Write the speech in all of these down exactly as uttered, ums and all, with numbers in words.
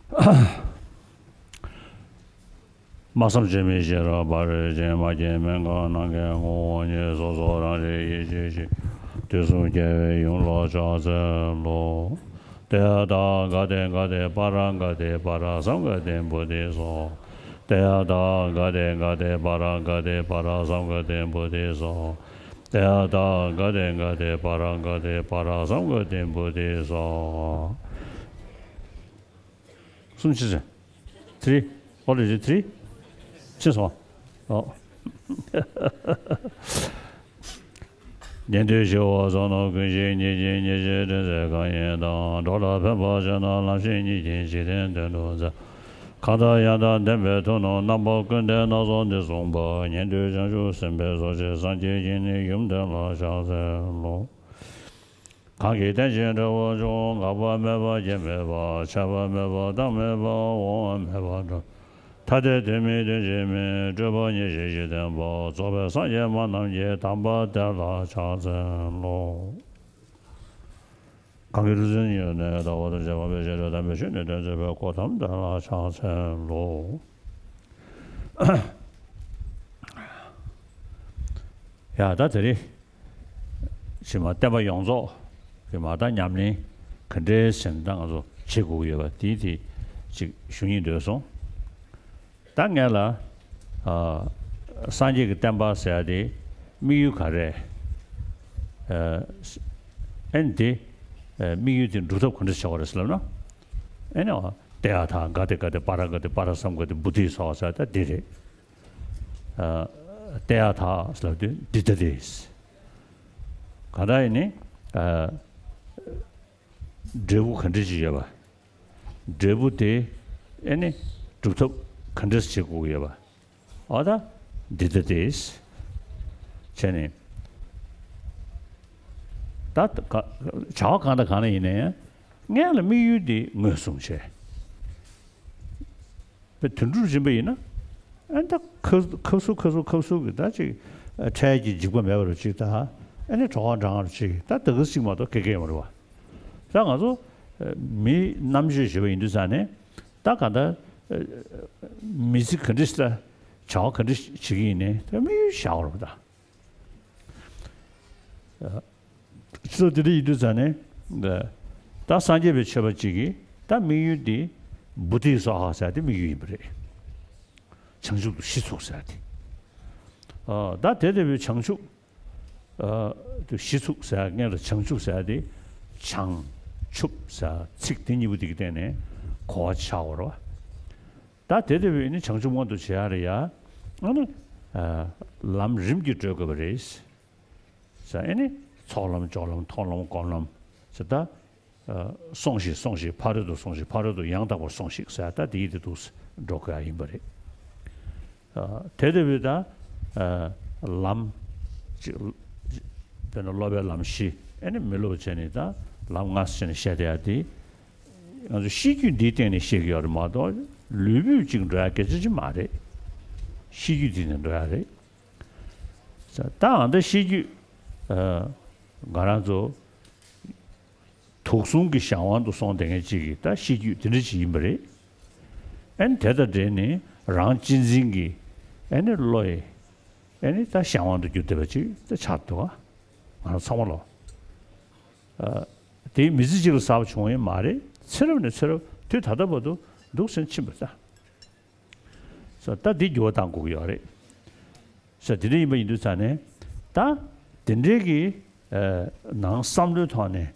སྨྲ་བསམ་བརྗོད་མེད་ཤེས་རབ་ཕ་རོལ་ཕྱིན། མ་སྐྱེས་མི་འགག་ནམ་མཁའི་ངོ་བོ་ཉིད། སོ་སོ་རང་རིག་ཡེ་ཤེས་ཤིང་། དུས་གསུམ་རྒྱལ་བའི་ཡུམ་ལ་ཕྱག་འཚལ་ལོ། ཏདྱ་ཐཱ། ག་ཏེ་ག་ཏེ་པཱ་ར་ག་ཏེ་པཱ་ར་སཾ་ག་ཏེ་བོ་དྷི་སྭཱ་ཧཱ། ཏདྱ་ཐཱ། ག་ཏེ་ག་ཏེ་པཱ་ར་ག་ཏེ་པཱ་ར་སཾ་ག་ཏེ་བོ་དྷི་སྭཱ་ཧཱ། ཏདྱ་ཐཱ། ག་ཏེ་ག་ཏེ་པཱ་ར་ག་ཏེ་པཱ་ར་སཾ་ག་ཏེ་བོ་དྷི་སྭཱ་ཧཱ། གསུམ་ཕྱིན་སོང་། ཐི་རི། ཨོ་ལེ་ཇི་ཐི་རི། ཕྱིན་སོང་། ཨོ། ཉན་ཐོས་ཞི་བ་བསོད་ནམས་ཀུན་ཤེས་ཉིད་ཀྱིས། ཉེར་ཞིར་འདྲེན་མཛད་གང་ཡིན་དང་། འགྲོ་ལ་ཕན་པར་བྱེད་ན་ལམ་ཤེས་ཉིད་ཀྱིས། འཇིག་རྟེན་དོན་དུ་མཛད། གང་ལྟར་ཡང་དག་བདེན་པའི་མཐུ་རྣམས། རྣམ་པ་ཀུན་ལྡན་སྣ་ཚོགས་འདི་གསུངས་པ། ཉན་ཐོས་བྱང་ཆུབ་སེམས་དཔའི་ཚོགས། ཆེར་སངས་རྒྱས་ཀྱིས་ནི་ཡུམ་དེ་ལ་ཕྱག་འཚལ་ལོ། གང་གིས་རྟེན་ཅིང་འབྲེལ་བར་འབྱུང་། འགག་པ་མེད་པ་སྐྱེ་མེད་པ། ཆགས་པ་མེད་པ་བདག་མེད་པ། འོང་བ་མེད་པ་འགྲོ། ཐ་དད་དོན་མིན་དོན་གཅིག་མིན། སྤྲོས་པ་ཉེར་ཞི་ཞི་བསྟན་པ། རྫོགས་པའི་སངས་རྒྱས་སྨྲ་རྣམས་ཀྱི། དམ་པ་དེ་ལ་ཕྱག་འཚལ་ལོ། གང་གིས་ཐུགས་བརྩེ་ཉིད་ནས། ལྟ་བ་དང་བཅས་པ་མེད་པའི་ཕྱིར། དམ་པའི་ཆོས་ནི་སྟོན་མཛད་པའི། གོའུ་ཏམ་དེ་ལ་ཕྱག་འཚལ་ལོ། ཡ་ད་དེ་རིང་ཕྱི་མ་བསྟན་པ་ཡོངས་རྫོགས་ཀྱི་མ་ད་ཉམས་ལེན་ག་འདྲའི་ཟེར་ན་ད་ང་ཚོ་བྱེད་དགོས་ཀྱི་ཡོད་པ་དེ་དེ་ཅིག་ཞུ་སྙིང་འདོད་སོང་། ད་ངས་ལ་ཨ་སངས་རྒྱས་ཀྱི་བསྟན་པ་ཟེར་ཡ་དེ་དམིགས་ཡུལ་ག་རེ། ཨ་ཨེ་ནི་དེ་ཨ་དམིགས་ཡུལ་དེ་འགྲུབ་ཐབས་ག་འདྲ་བྱ་བ་རེད་ཟེར་ལབ་ན། ཨེ་ནི་ཏདྱ་ཐཱ་ག་ཏེ་ག་ཏེ་པཱ་ར་ག་ཏེ་པཱ་ར་སཾ་ག་ཏེ་བོ་དྷི་སྭཱ་ཧཱ་ཟེར་ད་དེ་རེད། ཨ་ཏདྱ་ཐཱ་ཟེར་ལབ་དུས་འདི་ལྟ་སྟེ། གང་ལྟར་ཡིན་ནི་ཨ་འབྲས་བུ་ག་འདྲ་ཅིག་ཡོད་པ། འབྲས་བུ་དེ་ཨེ་ནི་སྒྲུབ་ཐབས་ག་འདྲ་བྱེད་དགོས་ཀྱི་ཡོད་པ། འོ་ད་འདི་ལྟ་སྟེ། བྱས་ནས་ད་བྱ་བ་གང་དང་གང་ལ་ཡིན་ན་ཡང་སྔོན་ལ་དམིགས་ཡུལ་དེ་ངོས་བཟུང་བྱས། དཔེ་དུད་འགྲོར་སྦྱིན་པ་ཡིན་ན། ཨ་ད་ཁ་ཁ་ཟུར་ཁ་ཟུར་ཁ་ཟུར་གྱི་ད་ཅིག་འཕྲལ་གྱི་འཇིགས་པ་མེད་པ་རུ་ཅིག་ད། ཨ་ནི་གྲོད་ཁོག་འགྲང་རུ་ཅིག་ད་ད་ག་ཟིག་མ་གཏོགས་སྐད་སྐད་ཡོང་མ་རེད་བ། ད་ང་ཚོ་མི་རྣམ་དཔྱོད་ཞུ་བ་ཡིན་དུས་ཙང་ནས་ད་ག་ད་མི་ཚེ་ག་འདྲ་ཞིག་ལ་བྱ་བ་ག་འདྲ་ཞིག་བྱེད་ཀྱི་ཡིན་ནའི་ད་དམིགས་ཡུལ་བཞག་དགོས་རེད་པ་ད། ཅི་ལྟར་དེ་འདྲ་ཡིན་དུས་ཙང་ནས། ད་སངས་རྒྱས་པའི་ཆོས་པ་གཅིག་གིས་ད་དམིགས་ཡུལ་འདི་བོ་དྷི་སྭཱ་ཧཱ་ཟེར་དེ་དམིགས་ཡུལ་ཡིན་པ་རེད། བྱང་ཆུབ་ཏུ་གཞི་ཚུགས་ཟེར་དེ། ཨ་ད་དེ་ལྟ་བུའི་བྱང་ཆུབ་ཨ་ཏུ་གཞི་ཚུགས་ཟེར་སྔོན་ལ་བྱང་ཆུབ་ཟེར་དེ། བྱང་ཆུབ་ཟེར་ཚིག་དེ་གཉིས་པོ་དེ་གི་སྟེང་ནས་གོ་བ་ཆགས་པ་རེད་པ། ད་དེ་ལྟ་བུའི་ནི་བྱང་ཆུབ་མངོན་དུ་བྱེད་ཡ་རེད་ཡ། ཨ་ནི་ཨ་ལམ་རིམ་གྱིས་བགྲོད་དགོས་པ་རེད། ཟེར་ཨེ་ནི་ཚོགས་ལམ་སྦྱོར་ལམ་མཐོང་ལམ་སྒོམ་ལམ་ཟེར་ད། ཨ་སོང་ཞིག་སོང་ཞིག་ཕ་རོལ་ཏུ་སོང་ཞིག་ཕ་རོལ་ཏུ་ཡང་དག་པར་སོང་ཞིག་ཟེར་ད་དེ་ཡི་དེ་འདུག་འགྲོ་དགོས་ཡ་ཡིན་པ་རེད། ཨ་དེ་ལྟ་བུའི་ད་ཨ་ལམ་ཅིག་དཔེར་ན་སློབ་པའི་ལམ་བཞི། ཨེ་ནི་མི་སློབ་བྱས་ནས་ད་ལམ་ལྔ་ཟེར་ནས་བཤད་བསྡད་ཡ་དེ། ང་ཚོ་ཤེས་རྒྱུད་འདིའི་སྟེང་ནས་བཤད་ཀྱི་ཡོད་རེད་མ་གཏོགས་ལུས་པོས་ཅིག་འགྲོ་ཡ་སྐད་ཆ་ཅིག་མ་རེད། ཤེས་རྒྱུད་འདི་ནས་འགྲོ་ཡ་རེད། ད་ཨ་ད་ཤེས་རྒྱུད་ཨ་ང་རང་ཚོ་དུག་གསུམ་གྱི་གཞན་དབང་དུ་སོང་བསྡད་མཁན་ཅིག་གི་ད་ཤེས་རྒྱུད་དེ་འདྲ་ཅིག་ཡིན་པ་རེད། ཨ་ནི་དེ་དང་འབྲེལ་ནས་རང་གཅེས་འཛིན་གྱི་ཨ་ནི་བློ་ཡི་ཨ་ནི་ད་གཞན་དབང་དུ་གྱུར་བསྡད་པ་ཅིག་ད་ཆགས་འདུག་ག་ང་རང་ཚང་མ་ལོ། ཨ་དེ་མི་ཚེ་གཅིག་ལ་གསར་པ་བྱུང་བ་ཡིན་མ་རེད། ཚེ་རབས་ནས་ཚེ་རབས་དུས་ད་ལྟ་བར་དུ་འདུག་སེ་ཕྱིན་པ་ད། ས་ད་འདི་འགྱུར་བ་གཏང་དགོས་ཀྱི་ཡོད་རེད། ས་དེ་འདྲ་ཡིན་པ་ཡིན་དུས་ཙང་ནས་ད་དེ་འདྲའི་གི་ཨ་ནང་བསམ་བློའི་ཐོག་ནས་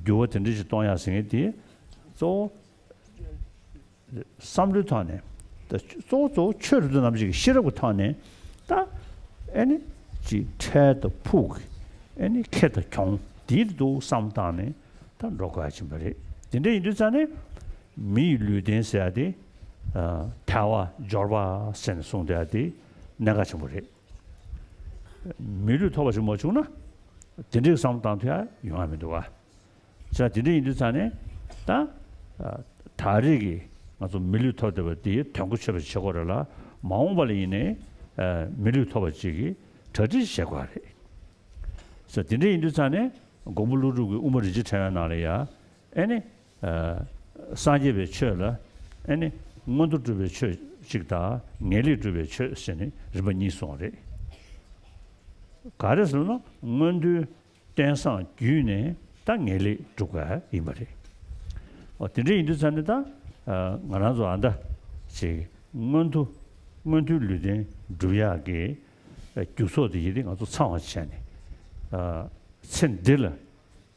འགྱུར་བ་དེ་འདྲ་ཞིག་གཏོང་ཡག་ཟེར་མཁན་དེ་གཙོ་བོ་བསམ་བློའི་ཐོག་ནས་ད་གཙོ་བོ་གཙོ་བོ་ཆོས་རབ་ཏུ་རྣམ་འབྱེད་ཀྱི་ཤེས་རབ་ཀྱི་ཐོག་ནས་ད་ཨེ་ནི་ཅིག་འཕྲལ་དང་ཕུགས་ཀྱི་ཨེ་ནི་ཁེ་དང་གྱོང་དེའི་འདུག་བསམ་བཏང་ནས་ད་འགྲོ་དགོས་ཡ་ཕྱིན་པ་རེད། དེ་འདྲ་ཡིན་དུས་ཙང་ནས་མི་ཡི་ལུས་རྟེན་ཟེར་ཡ་དེ་ཨ་ཐལ་བ་འབྱོར་པ་ཟེར་ནས་གསུངས་བསྡད་ཡ་དེ་གནད་འགག་ཆེན་པོ་རེད། མི་ལུས་ཐོབ་པ་ཞིག་མ་བྱུང་ན་དེ་འདྲའི་བསམ་བཏང་ཐུབ་ཡ་ཡོང་ཡ་མི་འདུག་ག་ས་དེ་འདྲ་ཡིན་དུས་ཙང་ནས་ད་ཨ་ད་རེས་ཀྱི་ང་ཚོ་མི་ལུས་ཐོབ་བསྡད་པ་དེ་དོན་གོ་ཆོད་པ་བྱེད་དགོས་རེད་ལ། མ་འོངས་པ་ལ་ཡིན་ནའི་ཨ་མི་ལུས་ཐོབ་པ་ཅིག་གི་གྲ་སྒྲིག་བྱེད་དགོས་རེད། ས་དེ་འདྲ་ཡིན་དུས་ཙང་ནས་མགོན་པོ་ཀླུ་སྒྲུབ་ཀྱི་དབུ་མ་རིན་ཆེན་ཕྲེང་བའི་ནང་ལ་ཡ་ཨེ་ནི་ཨ་སངས་རྒྱས་པའི་ཆོས་ལ་ ཨ་ནི་མངོན་མཐོ་སྒྲུབ་པའི་ཆོས་གཅིག་དང་ངེས་ལེགས་སྒྲུབ་པའི་ཆོས་ཟེར་ནས་རིམ་པ་གཉིས་གསུངས་པ་རེད། ག་རེ་ཟེར་ན་མངོན་མཐོའི་རྟེན་བཟང་བརྒྱུད་ནས་ད་ངེས་ལེགས་སྒྲུབ་དགོས་ཡིན་པ་རེད། འོ་དེ་འདྲ་ཡིན་དུས་ཙང་ནས་ད་ང་རང་ཚོ་ཨ་ད་ཅིག་མངོན་མཐོ་མངོན་མཐོའི་ལུས་རྟེན་སྒྲུབ་ཡག་གི་རྒྱུ་ཚོགས་དེ་ཡིན་དེ་ང་ཚོ་ཚང་བ་བྱས་ནས་ཚེ་འདི་ལ་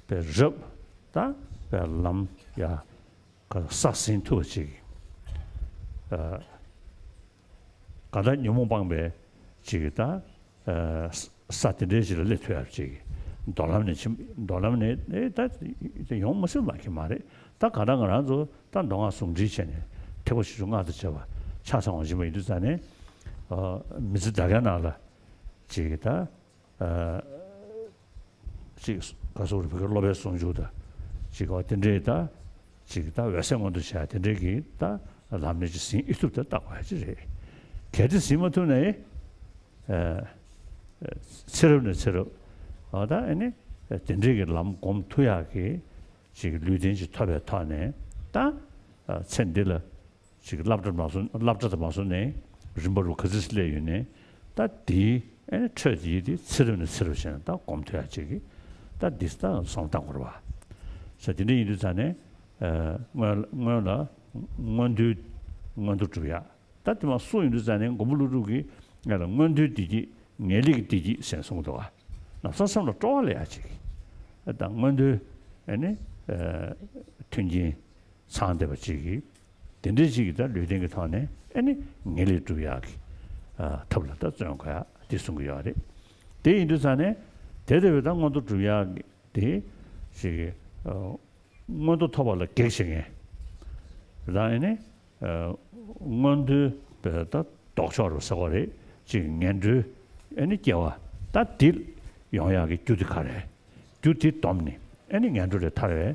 པའི་རབ་ད་པའི་ལམ་ཡ་ག་ས་ཟིན་ཐུབ་པ་ཅིག་ག་ད་ཉོན་མོངས་སྤངས་པའི་ཅིག་ད་ས་དེ་འདྲའི་ཅིག་ལ་སླེབས་ཐུབ་ཡག་ཅིག་མདོ་ལམ་ནས་ཕྱིན་མདོ་ལམ་ནས་ཨེ་ད་ཡོང་མ་སྲིད་པ་གི་མ་རེད། ད་ག་ད་ང་རང་ཚོ་ད་མདོ་སྔགས་ཟུང་འབྲེལ་བྱས་ནས་ཐེག་པ་ཆེ་ཆུང་སྔགས་དང་བཅས་པ་ཆ་ཚང་བ་ཡིན་པ་ཡིན་དུས་ཙང་ནས་མི་ཚེ་ད་གའི་ནང་ལ་ཅིག་ད། ཅིག་ག་སོགས་རེ་བོད་ཀྱི་སློབ་པའི་ཟུང་འཇུག་དང་ཅིག་ག་དེ་འདྲའི་ད་ཅིག་ད་འོད་གསལ་མངོན་དུ་བྱ་དེ་འདྲའི་གི་ད་ལམ་ནས་ཅིག་ཟིན་ཨེ་ཐུབ་ད་བརྟག་དགོས་ཡ་ཅིག་རེད། གལ་ཏེ་ཟིན་མ་ཐུབ་ན་ཡི་ཚེ་རབས་ནས་ཚེ་རབས་འོ་ད་ཨ་ནི་དེ་འདྲའི་གི་ལམ་སྒོམ་ཐུབ་ཡག་གི་ཅིག་ལུས་རྟེན་ཅིག་ཐོབ་པའི་ཐོག་ནས་ད་ཚེ་འདི་ལ། ཅིག་སློབ་གྲྭ་མ་སོང་སློབ་གྲྭ་དུ་མ་སོང་ནས་རིམ་པ་རུ་ག་ཚོད་སླེབས་ཡོད་ནས་ད་དེའི་ཨེ་ནི་འཕྲོས་དེ་ཡིན་དེ་ཚེ་རབས་ནས་ཚེ་རབས་བྱས་ན་ད་སྒོམ་ཐུབ་ཡག་ཅིག་གིས་ད་འདི་ད་སོང་བཏང་དགོས་རེད་བ། ས་དེ་འདྲ་ཡིན་དུས་ཙང་ནས་སྔོན་སྔོན་ལ་མངོན་མཐོའི་མངོན་མཐོ་སྒྲུབ་ཡག་ད་དེ་མ་སུ་ཡིན་དུས་ཙང་ནས་མགོན་པོ་ཀླུ་སྒྲུབ་ཀྱིས་ང་ལ་མངོན་མཐོའི་བདེ་སྐྱིད་ངེས་ལེགས་ཀྱི་བདེ་སྐྱིད་ཟེར་གསུངས་འདུག་བ། ནམ་སང་སེམས་ལ་སྤྲོ་བ་སླེབས་ཡག་ཅིག་ད་མངོན་མཐོའི་ཨེ་ནི་མཐུན་རྐྱེན། ཚང་བསྡད་པ་ཅིག་གིས་དེ་འདྲའི་ཅིག་གིས་ད་ལུས་རྟེན་གྱི་ཐོག་ནས་ཨེ་ནི་ངེས་ལེགས་སྒྲུབ་ཡག་གི་ཐབས་ལ་ད་བརྩོན་དགོས་ཡག་དེ་གསུང་གི་ཡོད་རེད། དེ་ཡིན་དུས་ཙང་ནས་དེ་ལྟ་བུའི་ད་མངོན་མཐོ་སྒྲུབ་ཡག་གི་དེ་ཅིག་གི་མངོན་མཐོ་ཐོབ་པ་ལ་གེགས་བྱེད་མཁན་ད་ཨེ་ནི་མངོན་མཐོའི་ད་ལྡོག་ཕྱོགས་རུ་ཟེར་བ་རེད་ཅིག་ངན་འགྲོའི་ཨེ་ནི་སྐྱེ་བ་ད་དེ་ཡོང་ཡག་གི་རྒྱུ་དེ་ག་རེ། རྒྱུ་དེ་བསྡོམས་ནས་ཨེ་ནི་ངན་འགྲོ་ལས་ཐར་བའི་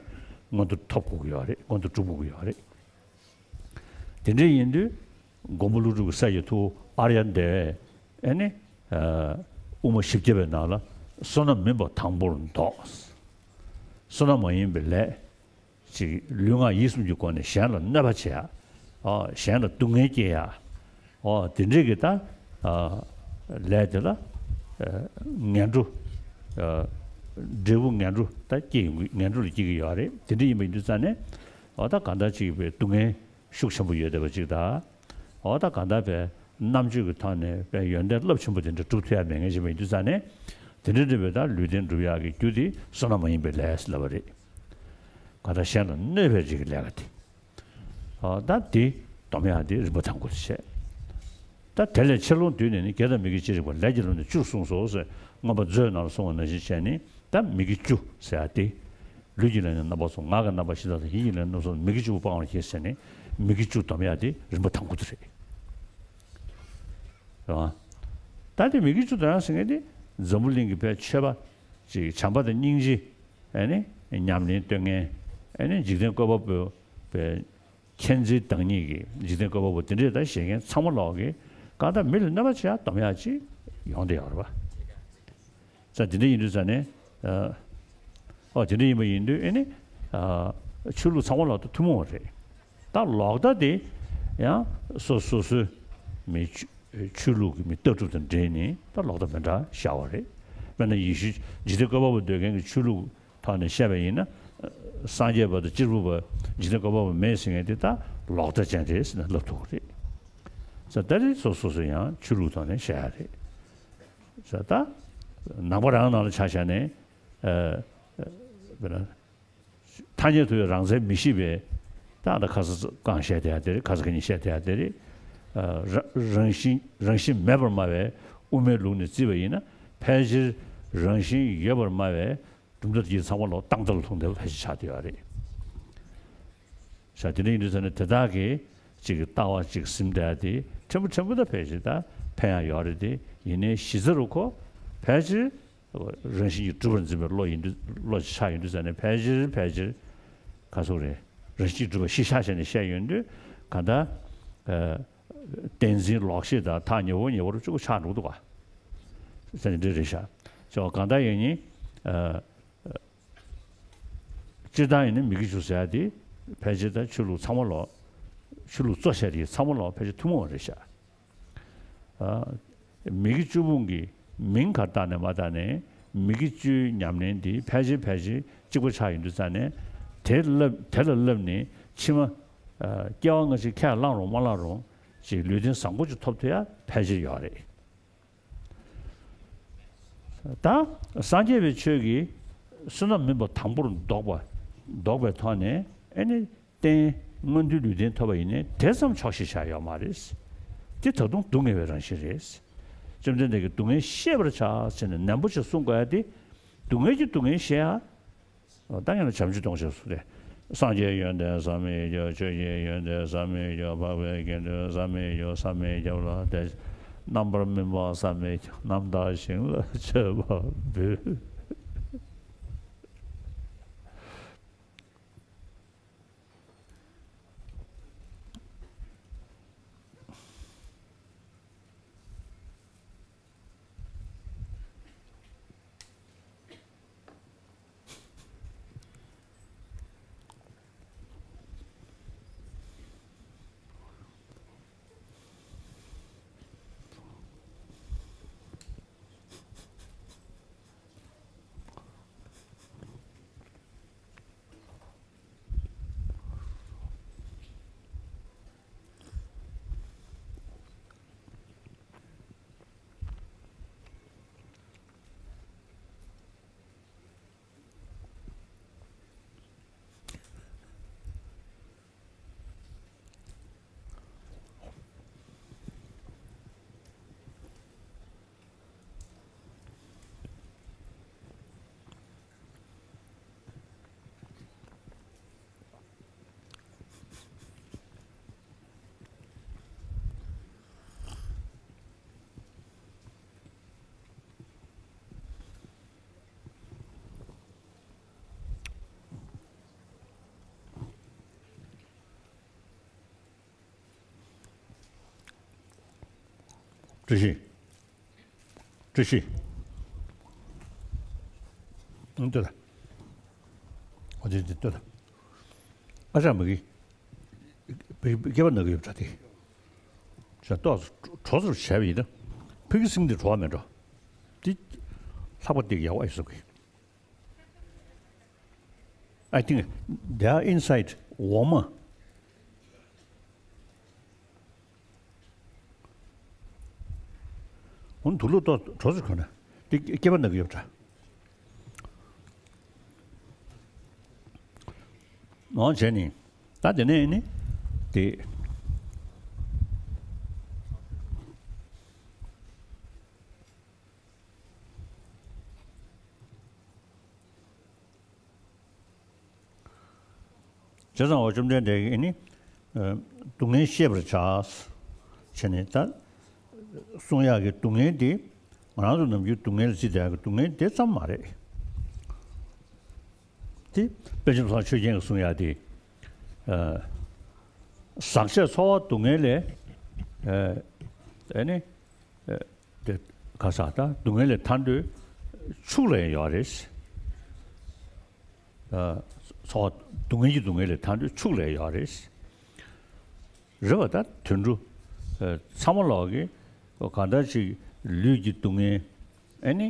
མངོན་མཐོ་ཐོབ་དགོས་ཀྱི་ཡོད་རེད། མངོན་མཐོ་སྒྲུབ་དགོས་ཀྱི་ཡོད་རེད། དེ་འདྲ་ཡིན་དུས་མགོན་པོ་ཀླུ་སྒྲུབ་ཀྱི་ས་ཡི་ཐུ་བོ་ཨཱརྱ་དེ་བས་ཨེ་ནི་དབུ་མ་བཞི་བརྒྱ་པའི་ནང་ལ་བསོད་ནམས་མིན་པ་དང་པོར་འདོགས། བསོད་ནམས་མ་ཡིན་པའི་ལས། ཅིག་ལུས་ངག་ཡིད་གསུམ་གྱི་སྒོ་ནས་གཞན་ལ་གནོད་པ་བྱེད་ཡ། ཨོ་གཞན་ལ་སྡུག་བསྔལ་སྐྱེལ་ཡ། ཨོ་དེ་འདྲའི་གི་ད་ལས་དེ་ལ་ངན་འགྲོ། འབྲས་བུ་ངན་འགྲོ་ད་སྐྱེ་ཡོང་གི་ངན་འགྲོ་ལ་སྐྱེ་གི་ཡོད་རེད། དེ་འདྲ་ཡིན་པ་ཡིན་དུས་ཙང་ནས་ཨོ་ད་གང་ལྟར་ཅིག་པའི་སྡུག་བསྔལ་ཤུགས་ཆེན་པོ་ཡོད་བསྡད་པ་ཅིག་ད། ཨོ་ད་གང་ལྟར་པའི་རྣམ་དཔྱོད་ཀྱི་ཐོག་ནས་པའི་ཡོན་ཏན་རླབས་ཆེན་པོ་དེ་འདྲ་སྒྲུབ་ཐུབ་ཡ་མེད་མཁན་ཞིག་མ་ཡིན་དུས་ཙང་ནས་དེ་འདྲ་འདྲ་བའི་ད་ལུས་རྟེན་སྒྲུབ་ཡག་གི་རྒྱུ་དེ་བསོད་ནམས་མ་ཡིན་པའི་ལས་ལབ་པ་རེད། གང་ལྟར་གཞན་ལ་གནོད་པའི་རིགས་ཀྱི་ལས་ཀ་དེ། ཨ་ད་དེ་སྡོམ་ཡག་དེ་རིམ་པ་དང་པོ་དེ་བྱས། ད་དེ་ལས་ཆེ་ལོང་བསྡུས་ནས་ནི་བརྒྱད་དང་མི་དགེ་བཅུ་རིག་པ་ལས་ཀྱི་ལམ་ནས་བཅུ་གསུངས་སོ་ཟེར་མངོན་པ་མཛོད་ནང་ལ་གསུངས་པ་ནང་བཞིན་བྱས་ནི་ད་མི་དགེ་བཅུ་ཟེར་ཡག་དེ། ལུས་ཀྱི་ལས་ནི་རྣམ་པ་གསུམ་ངག་གི་རྣམ་པ་བཞི་དག་དང་ཡིད་ཀྱི་ལས་རྣམ་པ་གསུམ་མི་དགེ་བཅུ་པོ་སྤང་བར་བྱེད་ཟེར་ནི་མི་དགེ་བཅུ་སྡོམ་ཡག་དེ་རིམ་པ་དང་པོ་དེ་རེད། རེད་བ། ད་དེ་མི་དགེ་བཅུ་སྡོམ་ཡག་ཟེར་མཁན་དེ་འཛམ་བུ་གླིང་གི་བའི་ཆོས་པ་ཅིག་བྱམས་པ་དང་སྙིང་རྗེ་ཨ་ནི་ཉམས་ལེན་སྟོན་མཁན་ཨ་ནི་འཇིག་རྟེན་བཀོད་པ་པོའི་བའི། མཁྱེན་བརྩེའི་བདག་ཉིད་ཀྱི་འཇིག་རྟེན་བཀོད་པ་པོ་དེ་འདྲས་ད་བཞེད་མཁན་ཚང་མ་ལོག་གི་གང་ལྟར་མི་ལ་གནོད་པ་བྱེད་ཡག་སྡོམ་ཡག་ཅིག་ཡོང་བསྡད་ཡོད་རེད་པ། ས་དེ་འདྲ་ཡིན་དུས་ས་ནས་ཨོ་དེ་འདྲ་ཡིན་པ་ཡིན་དུས་ཨེ་ནི་ཆོས་ལུགས་ཚང་མ་ལོག་ད་ཐུན་མོང་བ་རེད། ད་ལོག་ལྟ་དེ་ཡང་སོ་སོ་སོའི་མི་ཆོས་ཆོས་ལུགས་ཀྱི་མི་ལྟ་གྲུབ་དང་འབྲེལ་ནས་ད་ལོག་ལྟ་མི་འདྲ་བཞག་པ་རེད། དཔེར་ན་ཡེ་ཤུ་འཇིག་རྟེན་བཀོད་པ་པོ་འདོད་མཁན་གྱི་ཆོས་ལུགས་ཐོག་ནས་བཤད་པ་ཡིན་ན། སངས་རྒྱས་པ་དང་གཅེར་བུ་པ་འཇིག་རྟེན་བཀོད་པ་པོ་མེད་ཟེར་མཁན་དེ་ད་ལོག་ལྟ་ཅན་རེད་ཟེར་ནས་ལབ་ཐུབ་ཀྱི་རེད། ས་ད་རེས་སོ་སོ་སོ་ཡང་ཆོས་ལུགས་ཐོག་ནས་བཤད་ཡ་རེད། ས་ད་ནང་པ་རང་ནང་ལ་ཆ་བཞག་ནས་ཨ་དཔེར་ན་ཐ་སྙད་དུ་རང་མཚན་མི་ཤེས་པའི་ད་ད་ཁ་ས་གང་བཤད་བསྡད་ཡ་དེ་རེད། ཁ་ས་ག་ཉིད་བཤད་བསྡད་ཡ་དེ་རེད། ཨ་ར་རང་བཞིན་རང་བཞིན་མེད་པར་སྨྲ་བའི་དབུ་མའི་ལུགས་ནས་བརྩིས་པ་ཡིན་ན་ཕལ་ཆེར་རང་བཞིན་ཡོད་པར་སྨྲ་བའི་གྲུབ་མཐའ་དེ་ཚང་མ་ལོག་སྟངས་འདྲ་ལ་ལྷུང་བསྡད་པ་ཕལ་ཆེར་ཆགས་བསྡད་ཡོད་རེད། ཤ་དེ་འདྲ་ཡིན་དུས་ཙང་ནས་དེ་དག་གིས་ཅིག་ལྟ་བ་ཅིག་ཟིན་བསྡད་དེ་ཕྲན་བུ་ཕྲན་བུ་ད་ཕལ་ཆེར་ད་ཕན་ཡག་ཡོད་རེད་དེ། ཡིན་ནའི་གཞི་རྩ་རུ་ཁོ་ཕལ་ཆེར་རང་བཞིན་གྱིས་གྲུབ་པར་འཛིན་པའི་བློ་ཡིན་དུས་བློ་ཅིག་ཆགས་ཡོང་དུས་ཙང་ནས་ཕལ་ཆེར་ཕལ་ཆེར་ག་ཚོད་རེད། རང་བཞིན་གྱིས་གྲུབ་པ་གཞི་བཞག་བྱས་ནས་བཤད་ཡོང་དུས་ག་ད་བསྟན་འཛིན་ལོག་ཤེས་དང་ཐག་ཉེ་བོ་ཉེ་བོ་རུ་གཅིག་པུ་ཆགས་འགྲོ་གི་འདུག་ག་ས་ནས་འདྲ་རེད་ཤག་ཅོ་གང་ལྟར་ཡིན་ནའི། སྤྱིར་བཏང་ཡིན་ན་མི་དགེ་བཅུ་ཟེར་ཡ་དེ་ཕལ་ཆེར་ད་ཆོས་ལུགས་ཚང་མ་ལོག་ ཆོས་ལུགས་གཙོ་ཆེ་དེ་ཚང་མ་ལ་ཕལ་ཆེར་ཐུན་མོང་བ་རེད་ཤག་ཨ། མི་དགེ་བཅུ་སྤོང་གི་མིང་ག་བཏགས་ནས་མ་བཏགས་ནས་མི་དགེ་བཅུའི་ཉམས་ལེན་འདི་ཕལ་ཆེར་ཕལ་ཆེར་གཅིག་པ་ཆགས་ཡོང་དུས་ཙང་ནས། དེ་བསླབ་དེ་ལ་བསླབས་ནས་ཕྱི་མ་ཨ། སྐྱེ་བ་སྔ་ཕྱི་ཁས་བླངས་རུང་མ་བླངས་རུང་ཅིག་ལུས་རྟེན་བཟང་པོ་ཅིག་ཐོབ་ཐུབ་ཡ་ཕལ་ཆེར་ཡོད་རེད། ད་སངས་རྒྱས་པའི་ཆོས་ཀྱི་བསོད་ནམས་མིན་པ་དང་པོར་ལྡོག་པ་ལྡོག་པའི་ཐོག་ནས་ཨེ་ནི་རྟེན་མངོན་མཐོའི་ལུས་རྟེན་ཐོབ་པ་ཡིན་ནའི་དེ་ཙམ་ཆོག་ཤེས་བྱ་ཡོད་མ་རེད། དེ་ད་དུང་སྡུག་བསྔལ་བའི་རང་བཞིན་རེད། བཅོམ་ལྡན་འདས་ཀྱིས་སྡུག་བསྔལ་ཤེས་པར་བྱ་ཟེར་ནས་ནན་པོ་ཞིག་གསུང་དགོས་ཡ་དེ། སྡུག་བསྔལ་གྱི་སྡུག་བསྔལ་ཤེས་ཡ། ད་ཡང་ན་བྱམས་ཆུ་གཏོང་ཞེས་སུ་སྟེ། སངས་རྒྱས་ཡོན་ཏན་ཟག་མེད་ཁྱབ། ཆོས་ཀྱི་ཡོན་ཏན་ཟག་མེད་ཁྱབ། འཕགས་པའི་དགེ་འདུན་ཟག་མེད་ཁྱབ། ཟག་མེད་ཁྱབ་ལ་དེ། རྣམ་པར་སྨིན་པ་ཟག་མེད་ཁྱབ། རྣམ་དག་ཞིང་ལ་མཆོད་པ་འབུལ། བཀྲ་ཤིས། བཀྲ་ཤིས། ཨང་། ལྟོས་དང་། ཨོ་དེ་དེ་ལྟོས་དང་། ཨ་ཅག་མ་གི། བི་བི་སྐེད་པ་ན་གི་ཡོད་པ་འདྲ་དེ། ཅག་ཏོག་ཙམ་གྲོ་ཙམ་བྱས་པ་ཡིན་ན། ཕ་གི་སེང་དེ་བྲོ་བ་མེད་འགྲོ། དེ། ལྷག་པ་དེ་ཡག་པ་ཡིན་བསམ་གི། I think they are inside warmer. འོན་དུག་ལོག་ཏོག་གྲོ་ཙམ་གོན་ན། དེ་སྐེད་པ་ན་གི་ཡོད་པ་འདྲ། འོ་བྱས་ནས། ད་དེ་ནས་ནི། དེ། བྱས་ཙང་འོ་བཅོམ་ལྡན་འདས་ཀྱིས་ནི། ཨ། སྡུག་བསྔལ་ཤེས་པར་བྱ། བྱས་ནས་ད། གསུང་ཡག་གི་སྡུག་བསྔལ་དེ། ང་རང་ཚོ་ནམ་རྒྱུན་སྡུག་བསྔལ་ལ་བརྩིས་བསྡད་ཡག་གི་སྡུག་བསྔལ་དེ་ཙམ་མ་རེད། དེ། དཔལ་འབྱོར་བཟང་ཆོས་རྒྱན་གྱིས་གསུང་ཡག་དེ། ཨ། ཟག་བཅས་ཚོར་བ་སྡུག་བསྔལ་ལས། ཨ། ཨ་ནི། ཨ། དེ་ག་ས་ད་སྡུག་བསྔལ་ལས་ཐར་འདོད་ཕྱུགས་ལ་ཡང་ཡོད་རེད། ཨ། ཚོར་བ་སྡུག་བསྔལ་གྱི་སྡུག་བསྔལ་ལས་ཐར་འདོད་ཕྱུགས་ལ་ཡང་ཡོད་རེད། རེད་པ། ད་དུད་འགྲོ། ཨ། ཚང་མ་ལོག་གི། གང་ལྟར་ཅིག་ལུས་ཀྱི་སྡུག་བསྔལ། ཨ་ནི།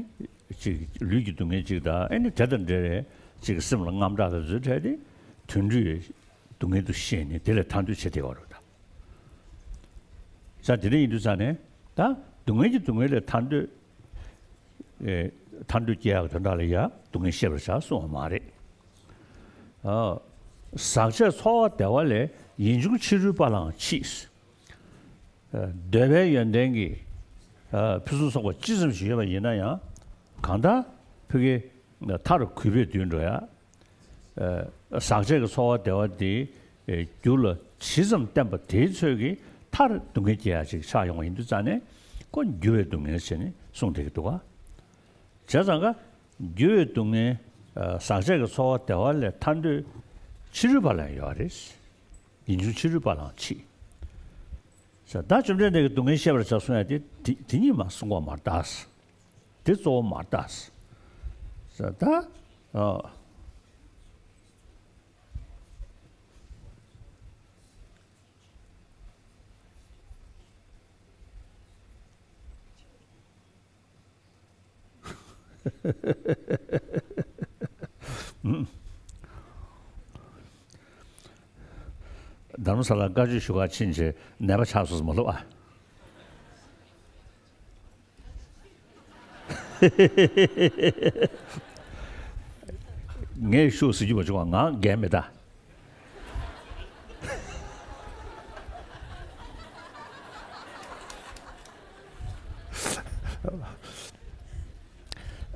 ཅིག་ལུས་ཀྱི་སྡུག་བསྔལ་ཅིག་དང་། ཨ་ནི་དེ་དང་འབྲེལ་བའི་ཅིག་སེམས་ལ་དངངས་སྐྲག་དང་བཟོ་འདྲ་དེ། དུད་འགྲོའི་སྡུག་བསྔལ་དུ་ཤེས་ནས་དེ་ལས་ཐར་འདོད་བྱེད་བསྡད་པ་རེད་ད། ས་དེ་འདྲ་ཡིན་དུས་ཙང་ནས་ད་སྡུག་བསྔལ་གྱི་སྡུག་བསྔལ་ལས་ཐར་འདོད། ཨེ། ཐར་འདོད་སྐྱེ་ཡག་དོན་དག་ལ་ཡང་སྡུག་བསྔལ་ཤེས་པར་བྱ་གསུངས་པ་མ་རེད། ཨ། ཟག་བཅས་ཚོར་བ་བདེ་བ་ལས། ཡིད་འབྱུང་ཕྱི་རོལ་པ་ལའང་མཆིས། ཨ། འདོད་པའི་ཡོན་ཏན་གྱིས། ཨ། ཕུན་སུམ་ཚོགས་པ་ཅི་ཙམ་ཞིག་ཡོད་པ་ཡིན་ན་ཡང་། གང་ལྟར་ཕ་གི་མཐར་གུས་པས་སྡོད་འགྲོ་ཡ། ཨ། ཟག་བཅས་ཀྱི་ཚོར་བ་བདེ་བ་དེ། ཨེ། རྒྱུ་ལ་ཇི་ཙམ་བརྟེན་པ་དེའི་ཚོད་ཀྱིས་མཐར་སྡུག་བསྔལ་སྐྱེ་ཡ་ཅིག་ཆགས་ཡོང་བ་ཡིན་དུས་ཙང་ནས། ཁོ་འགྱུར་བའི་སྡུག་བསྔལ་ཟེར་ནས་གསུངས་བསྡད་ཀྱི་འདུག་ག། བྱས་ཙང་ཀ། འགྱུར་བའི་སྡུག་བསྔལ། ཨ། ཟག་བཅས་ཀྱི་ཚོར་བ་བདེ་བ་ལས་ཐར་འདོད་ཕྱི་རོལ་པ་ལའང་ཡོད་རེད། ཡིད་འབྱུང་ཕྱི་རོལ་པ་ལའང་མཆིས། ཟེར། ད་བཅོམ་ལྡན་འདས་ཀྱིས་སྡུག་བསྔལ་ཤེས་པར་བྱ་གསུང་ཡ་དེ། དེ་དེ་གཉིས་མ་གསུང་བ་མ་རེད་ད། དེ་གཙོ་བོ་མ་རེད་ད། ཟེར་ད། ཨ། རྡ་རམ་ས་ལ་བཀའ་ཆོས་ཞུ་གར་ཕྱིན་བྱས་ནད་པ་ཆགས་སོང་མ་ལབ་ཨ། ངས་ཤོག་ཟེར་རྒྱུ་མ་བྱུང་བ། ང་འགན་མི་ད།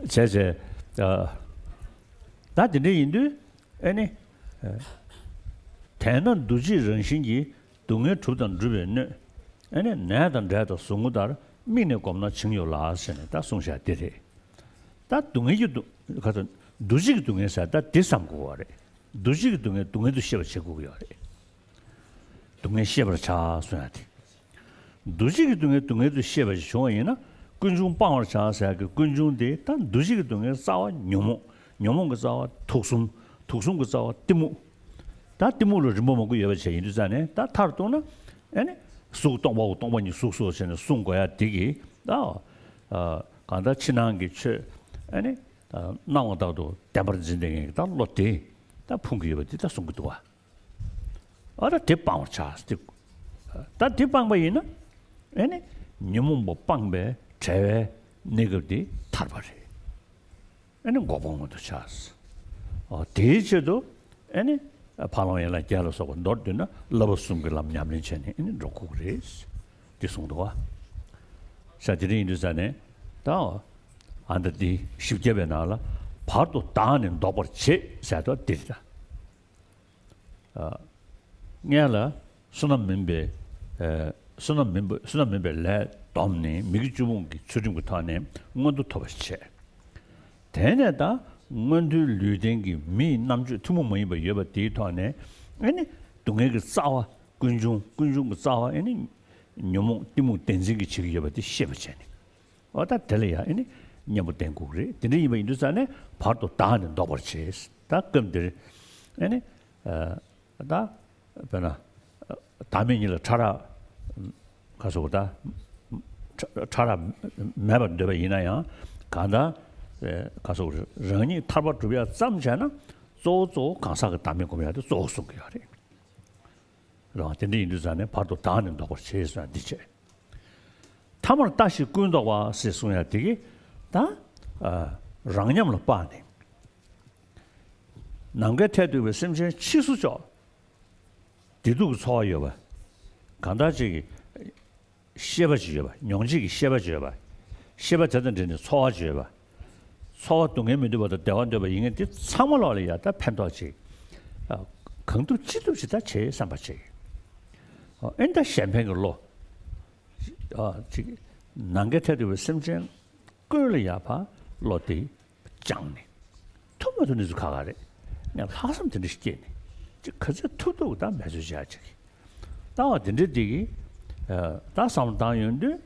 བྱས་བྱས། ཨ། ད་དེ་འདྲ་ཡིན་དུས། ཨེ་ནི། ཨ། དེས་ན་འདུ་བྱེད་རང་བཞིན་གྱིས་སྡུག་བསྔལ་གྲུབ་དང་སྒྲུབ་པའི་སྣོད། ཨེ་ནི་ནས་དང་འབྲས་དང་ཟུག་རྔུ་ལྟར། དམིགས་ནས་བསྒོམས་ན་བྱིང་ཡོད་ལ་ཟེར་ནས་ད་གསུངས་བཞག་དེ་རེད། ད་སྡུག་བསྔལ་གྱི་སྡུག་ག་ཚོད་འདུ་བྱེད་ཀྱི་སྡུག་བསྔལ་ཟེར་ད་འདི་བསམ་དགོས་པ་རེད། འདུ་བྱེད་ཀྱི་སྡུག་བསྔལ་སྡུག་བསྔལ་དུ་ཤེས་པར་བྱེད་དགོས་ཀྱི་ཡོད་རེད། སྡུག་བསྔལ་ཤེས་པར་བྱ་གསུངས་ཡ་དེ། འདུ་བྱེད་ཀྱི་སྡུག་བསྔལ་སྡུག་བསྔལ་དུ་ཤེས་པ་ཞིག་བྱུང་བ་ཡིན་ན། ཀུན་འབྱུང་སྤང་བར་བྱ་ཟེར་ཡ་གི་ཀུན་འབྱུང་དེ་ད་འདུ་བྱེད་ཀྱི་སྡུག་བསྔལ་རྩ་བ་ཉོན་མོངས། ཉོན་མོངས་ཀྱི་རྩ་བ་དུག་གསུམ། དུག་གསུམ་གྱི་རྩ་བ་གཏི་མུག་ད་གཏི་མུག་ལ་རིམ་པ་མང་པོ་ཡོད་པ་བྱས་ཡིན་དུས་ཙང་ནས། ད་མཐར་གཏུགས་ན། ཨེ་ནི། གཟུགས་སྟོང་པའོ། སྟོང་པ་ཉིད་གཟུགས་སོ་ཞེས་ནས་གསུང་དགོས་ཡ་དེ་གིས་ད། ཨ། གང་ལྟར་ཕྱི་ནང་གི་ཆོས། ཨེ་ནི། ད་སྣང་བ་ལྟར་དུ་བདེན་པར་འཛིན་བསྡད་མཁན་གྱི་ད་བློ་དེ་ད་ཕུང་གི་ཡོད་པ་དེ་ད་གསུང་གི་འདུག་བ། ཨ། ད་དེ་སྤང་བར་བྱ་སྟེ། ད་དེ་སྤངས་པ་ཡིན་ན། ཨེ་ནི། ཉོན་མོངས་པ་སྤངས་པའི་བྲལ་བའི་གནས་སྐབས་དེ་ཐར་པ་རེད། ཨེ་ནི་འགོག་པ་མངོན་དུ་བྱ། ཨ། དེའི་ཆེད་དུ། ཨེ་ནི། ཕ་ལོང་ཡན་ལག་བརྒྱད་ལ་སོགས་པ་མདོར་བསྡུས་ན་བསླབ་པ་གསུམ་གྱི་ལམ་ཉམས་ལེན་བྱས་ནས། ཨེ་ནི་འགྲོ་དགོས་ཀྱི་རེད། དེ་གསུངས་འདུག་བ། ས་དེ་རིང་ཡིན་དུས་ཙང་ནས། ད། ཨ། ད་འདི་བཞི་བརྒྱ་པའི་ནང་ལ། བར་དུ་བདག་ནི་ལྡོག་པར་བྱེད་ཟེར་དོ་འདི་རེད་ད། ཨ། སྔོན་ལ་བསོད་ནམས་མིན་པའི། ཨ། བསོད་ནམས་མིན་པ། བསོད་ནམས་མིན་པའི་ལས་བསྡོམས་ནས། མི་དགེ་བཅུ་སྤོང་གི་ཚུལ་ཁྲིམས་ཀྱི་ཐོག་ནས་མངོན་མཐོ་ཐོབ་པར་བྱས། དེ་ནས་ད་མངོན་མཐོའི་ལུས་རྟེན་གྱི་མིའི་རྣམ་དཔྱོད་ཐུན་མོང་མ་ཡིན་པ་ཡོད་པ་དེའི་ཐོག་ནས། ཨེ་ནི་སྡུག་བསྔལ་གྱི་རྩ་བ་ཀུན་འབྱུང་། ཀུན་འབྱུང་གི་རྩ་བ། ཨེ་ནི་ཉོན་མོངས་གཏི་མུག་བདེན་འཛིན་གྱིས་བྱེད་ཀྱི་ཡོད་པ་དེ་ཤེས་པར་བྱས་ནས། འོ། ད་དེ་ལ་ཡང་ཨེ་ནི་གཉེན་པོ་བསྟེན་དགོས་ཀྱི་རེད། དེ་འདྲ་ཡིན་པ་ཡིན་དུས་ཙང་ནས་བར་དུ་བདག་ནི་ལྡོག་པར་བྱེད། ད་སྐབས་འདིར་ཨེ་ནི། ཨ། ད་དཔེར་ན། བདག་མེད་གཉིས་ལ་ཕྲ་རགས། ག་སོགས་ད། ཕྲ་ཕྲ་རགས་མེད་པར་འདོད་པ་ཡིན་ན་ཡང་། གང་ལྟར། ག་སོགས་རང་ཉིད་ཐར་པ་སྒྲུབ་ཡ་ཙམ་བྱས་ན། གཙོ་བོ་གཙོ་བོ་གང་ཟག་གི་བདག་མེད་སྒོམ་ཡ་དེ་གཙོ་བོ་གསུང་གི་ཡོད་རེད། རང་དེ་འདྲ་ཡིན་དུས་ཙང་ནས་བར་དུ་བདག་ནི་ལྡོག་པར་བྱེད་ཟེར་ན་འདི་བྱས། ཐ་མར་ལྟ་ཞིག་ཀུན་ལྡོག་པ་ཟེར་གསུང་ཡ་དེ་གིས་ད། ཨ། རང་ཉམས་ལ་དཔག་ནས། ནམ་མཁའི་མཐས་གཏུགས་པའི་སེམས་ཅན་ཕྱིས་སུ་ཕྱོགས། བདེ་སྡུག་གི་ཚོར་བ་ཡོད་པ། གང་ལྟར་ཅིག་གི་ཤེས་པ་ཅིག་ཡོད་པ། མྱོང་བྱེད་ཀྱི་ཤེས་པ་ཅིག་ཡོད་པ། ཤེས་པ་དེ་དང་འབྲེལ་ནས་ཚོར་བ་ཅིག་ཡོད་པ། ཚོར་བ་སྡུག་བསྔལ་མི་འདོད་པ་དང་བདེ་བ་འདོད་པ་ཡིན་མཁན་དེ་ཚང་མ་ལོག་ལ་ཡ་ད་ཕན་ཐོགས་ཅིག། ཨ། གང་ཐུབ་ཅི་ཐུབ་ཅིག་ད་བྱེད་བསམ་པ་ཅིག། ཨ། ཨེ་ད་གཞན་ཕན་གྱི་བློ། ཨ། ཅིག་ནམ་མཁའི་མཐས་གཏུགས་པའི་སེམས་ཅན་ཀུན་ལ་ཡ་ཕར་བློ་དེ་སྦྱངས་ནས། ཐུབ་མ་ཐུབ་གནས་ཚུལ་ཁག་ཁག་རེད། ངས་ལྷག་བསམ་དེ་འདྲ་ཞིག་སྐྱེས་ནས། ཅིག་ག་ཚོད་ཐུབ་ཐུབ་ད་འབད་རྩོལ་བྱ་ཅིག། ལྟ་བ་དེ་འདྲ་དེ་གིས། ཨ། ད་བསམ་བློ་བཏང་ཡོང་དུས།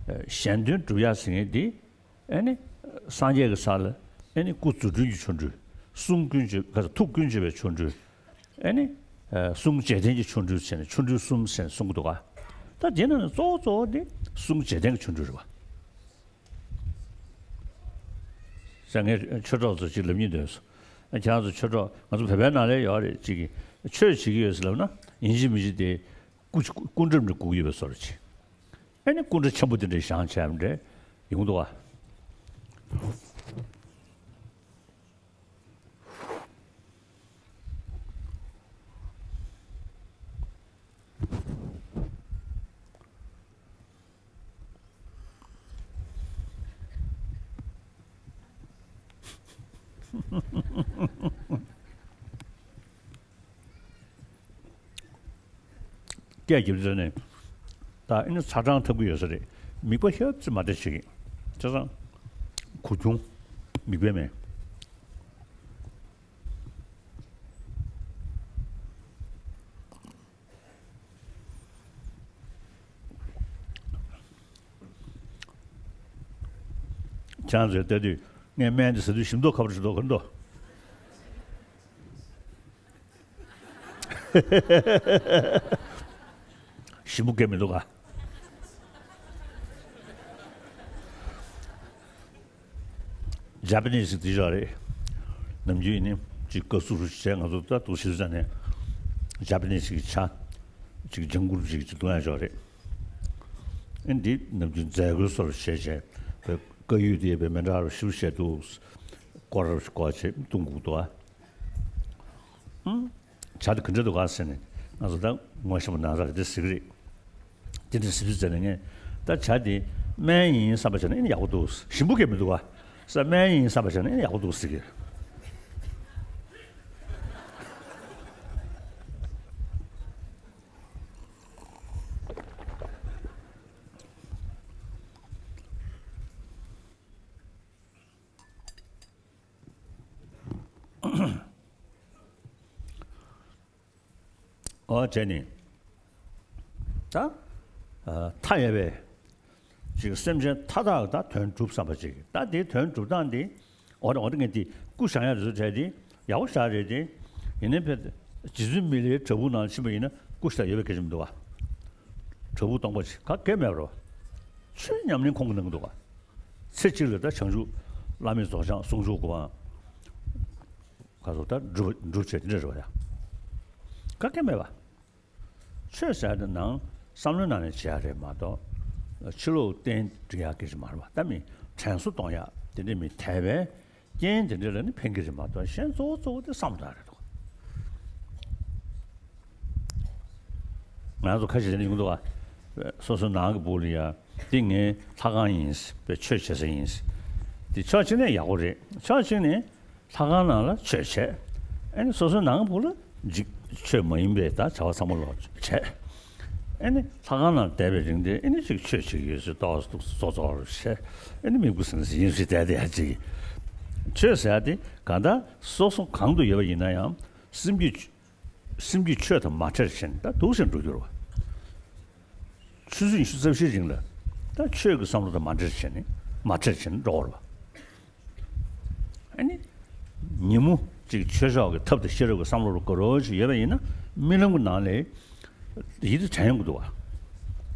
ཨ། གཞན་དོན་སྒྲུབ་ཡ་ཟེར་མཁན་དེ། ཨེ་ནི་སངས་རྒྱས་ཀྱི་ས་ལ། ཨེ་ནི་སྐུ་རྫུ་འཕྲུལ་གྱི་ཆོ་འཕྲུལ། གསུང་ཀུན་སྤྱོད། ག་ཚོད། ཐུགས་ཀུན་སྤྱོད་པའི་ཆོ་འཕྲུལ། ཨེ་ནི། ཨ། གསུང་རྗེས་བསྟན་གྱི་ཆོ་འཕྲུལ་ཟེར་ནས་ཆོ་འཕྲུལ་གསུམ་ཟེར་ནས་གསུང་གི་འདུག་ག། ད་དེ་ནང་ནས་གཙོ་བོ་གཙོ་བོ་དེ་གསུང་རྗེས་བསྟན་གྱི་ཆོ་འཕྲུལ་རེད་པ། ས་ངས་ཆོས་གྲོགས་ཚོ་ཅིག་ལབ་སྙིང་འདོད་སོང་། ཨ། ཁྱེད་རང་ཚོ་ཆོས་གྲོགས་ང་ཚོ་བོད་པའི་ནང་ལ་ཡོད་རེད། ཅིག་གིས་ཆོས་བྱེད་ཀྱི་ཡོད་ཟེར་ལབ་ན། ཡིན་གཅིག་མིན་གཅིག་དེ་སྐུ་སྐུ་འགྲེམས་ནས་སྒུག་ཡོད་པའི་བཟོ་འདྲ་ཅིག། ཨེ་ནི་སྐུ་འདྲ་ཆེན་པོ་དེ་འདྲ་བཞེངས་བྱས་འདྲ་ཡོང་འདུག་བ། སྐད་རྒྱབ་ཚར་ནས། ད་ཨེ་ནི་ཚ་གྲང་འཐབ་ཀྱི་ཡོད་ས་རེད། མིད་པ་ཞབས་ཙམ་མ་བདེ་བྱེད་ཀྱི། བྱས་ཙང་གོ་ཆུང་། མིད་པ་མེད། ཁྱེད་རང་ཚོས་ལྟ་དུས་ངས་སྨན་འདི་ཟ་དུས་ཞིམ་མདོག་ཁ་པོ་ཞིག་འདུག་ག་འདུག། ཞིམ་པོ་སྐད་མི་འདུག་ག། ཇ་པ་ནི་སི་དེ་ཞོག་རེད། ནམ་རྒྱུན་ནི་ཅིག་བཀའ་ཟུར་བྱས། ང་ཚོ་ད་དུ་ཞིབ་ས་ནས་ཇ་པ་ནི་སི་གི་ཇ་ཅིག་ལྗང་གུར་ཅིག་ཅིག་བཏུང་ཡ་ཞོག་རེད། ཨེ་འདི་ནམ་རྒྱུན་མཛད་སྒོའི་སོར་བྱས་བྱས་བཀའ་ཡོད་དེ་བས་མི་འདྲ་བ་ཞིབ་བཤད་འདུག་སྐོར་སྐོར་བྱས་བཏུང་དགོས་འདུག་ཨ། ཇ་དེ་ག་འདྲ་འདུག་ག་ཟེར་ནས་ང་ཚོ་ད་ངོ་ཤེས་པ་ན་ཚ་རེད་དེ་ཟེར་གི་རེད། དེ་འདྲ་ཟེར་དུས་ཙམ་ནས་ངས་ད་ཇ་དེ་སྨན་ཡིན་བསམ་པ་བྱས་ན་ཨེ་ནི་ཡག་པོ་འདུག་ཞིམ་པོ་གས་མི་འདུག་ག་ས། སྨན་ཡིན་བསམ་པ་བྱས་ན་ཨེ་ནི་ཡག་པོ་འདུག་ཟེར་གི། ཨོ་བྱས་ནས་ད་ཨ་མཐའ་ཡས་པའི་ཅིག་སེམས་ཅན་མཐའ་དག་ད་དོན་གྲུབ་བསམ་པ་ཅིག་ད་དེའི་དོན་གྲུབ་སྟངས་དེ་འོ་འོ་ངས་དེ་སྐུ་བཞེངས་ཡ་རེད་ཟེར་དེ་ཡག་པོ་བཞག་རེད་དེ། ཡིན་ནའི་ཕེ་རྗེ་བཙུན་མི་ལའི་བྲག་ཕུག་ནང་ཕྱིན་པ་ཡིན་ན་སྐུ་ཞིག་ད་ཡོད་པའི་སྐད་ཆ་མི་འདུག་བ། བྲག་ཕུག་སྟོང་པ་ཅིག་ག་གེ་མེད་པ་རོ། ཆོས་ཉམས་ལེན་ཁོང་གི་གནང་གི་འདུག་བ། ཚེ་གཅིག་ལ་ད་བྱང་ཆུབ་བླ་མེད་རྫོགས་བྱང་ཟུང་འཇུག་གོ་འཕང་། ཁ་སོགས་ད་འགྲུབ་འགྲུབ་བྱས་དེ་འདྲ་རེད་བ་ཡ། ག་གེ་མེད་པ། ཆོས་ཟེར་དེ་ནང་བསམ་བློའི་ནང་ནས་བྱེད་ཡ་རེད་མ་གཏོགས། ཕྱི་ལོགས་རྟེན་སྒྲིག་ཡ་སྐད་ཆ་མ་རེད་བ། ད་མི་དྲན་གསོ་གཏོང་ཡ་དེ་འདྲ་མི་དད་པའི་རྐྱེན་དེ་འདྲ་ལ་ནི་ཕན་གི་རེད་མ་གཏོགས་གཞན་གཙོ་བོ་གཙོ་བོ་དེ་བསམ་བློ་གཏོང་ཡ་རེད་དོ། ང་ཚོ་ཁ་ཤས་དེ་འདྲ་ཡོང་འདུག་བ། སོ་སོའི་ནང་གི་སྦུག་ལ་ཡ་འདི་ངའི་ལྷ་ཁང་ཡིན་པའི་ཆོས་བྱེད་ས་ཡིན། དེ་ཕྱོགས་གཅིག་ནས་ཡག་པོ་རེད། ཕྱོགས་གཅིག་ནས། ལྷ་ཁང་ནང་ལ་ཆོས་བྱས། ཨ་ནི་སོ་སོའི་ནང་གི་སྦུག་ལ་འཇིག་ཆོས་མ་ཡིན་པའི་ད་བྱ་བ་ཚང་མ་ལོག་བྱས། ཨ་ནི་ལྷ་ཁང་ནང་བསྡད་པའི་རིང་དེ་ཨ་ནི་ཅིག་ཆོས་བྱེད་ཀྱི་ཡོད་ཚུལ་ཏོག་ཙམ་ཙོག་ཙོག་རུ་བྱས། ཨ་ནི་མིག་སྤུ་ཟིང་ཟིང་ཡིན་ཚུལ་བསྡད་བསྡད་ཡ་ཅིག་ཆོས་ཟེར་ཡ་དེ་གང་ལྟར་སོ་སོ་གང་དུ་ཡོད་པ་ཡིན་ན་ཡང་སེམས་རྒྱུད་སེམས་རྒྱུད་ཆོས་དང་མ་བྲལ་ཕྱིན་ད་འདུག་སེ་འགྲོ་རྒྱུ་རེད་བ། ཆུ་ཚོད་ཉི་ཤུ་རྩ་བཞིའི་རིང་ལ་ད་ཆོས་ཀྱི་བསམ་བློ་དང་མ་བྲལ་བྱས་ནས་མ་བྲལ་བྱས་ནས་འགྲོ་བ་རེད་བ། ཨ་ནི། ཉིན་མོ་གཅིག་ཆོས་ཕྱོགས་ཀྱི་ཐབས་དང་ཤེས་རབ་ཀྱི་བསམ་བློ་རུ་དགའ་རོགས་ཅིག་ཡོད་པ་ཡིན་ན་རྨི་ལམ་གྱི་ནང་ལས་ཡིད་དུ་དྲན་ཡོང་གི་འདུག་བ།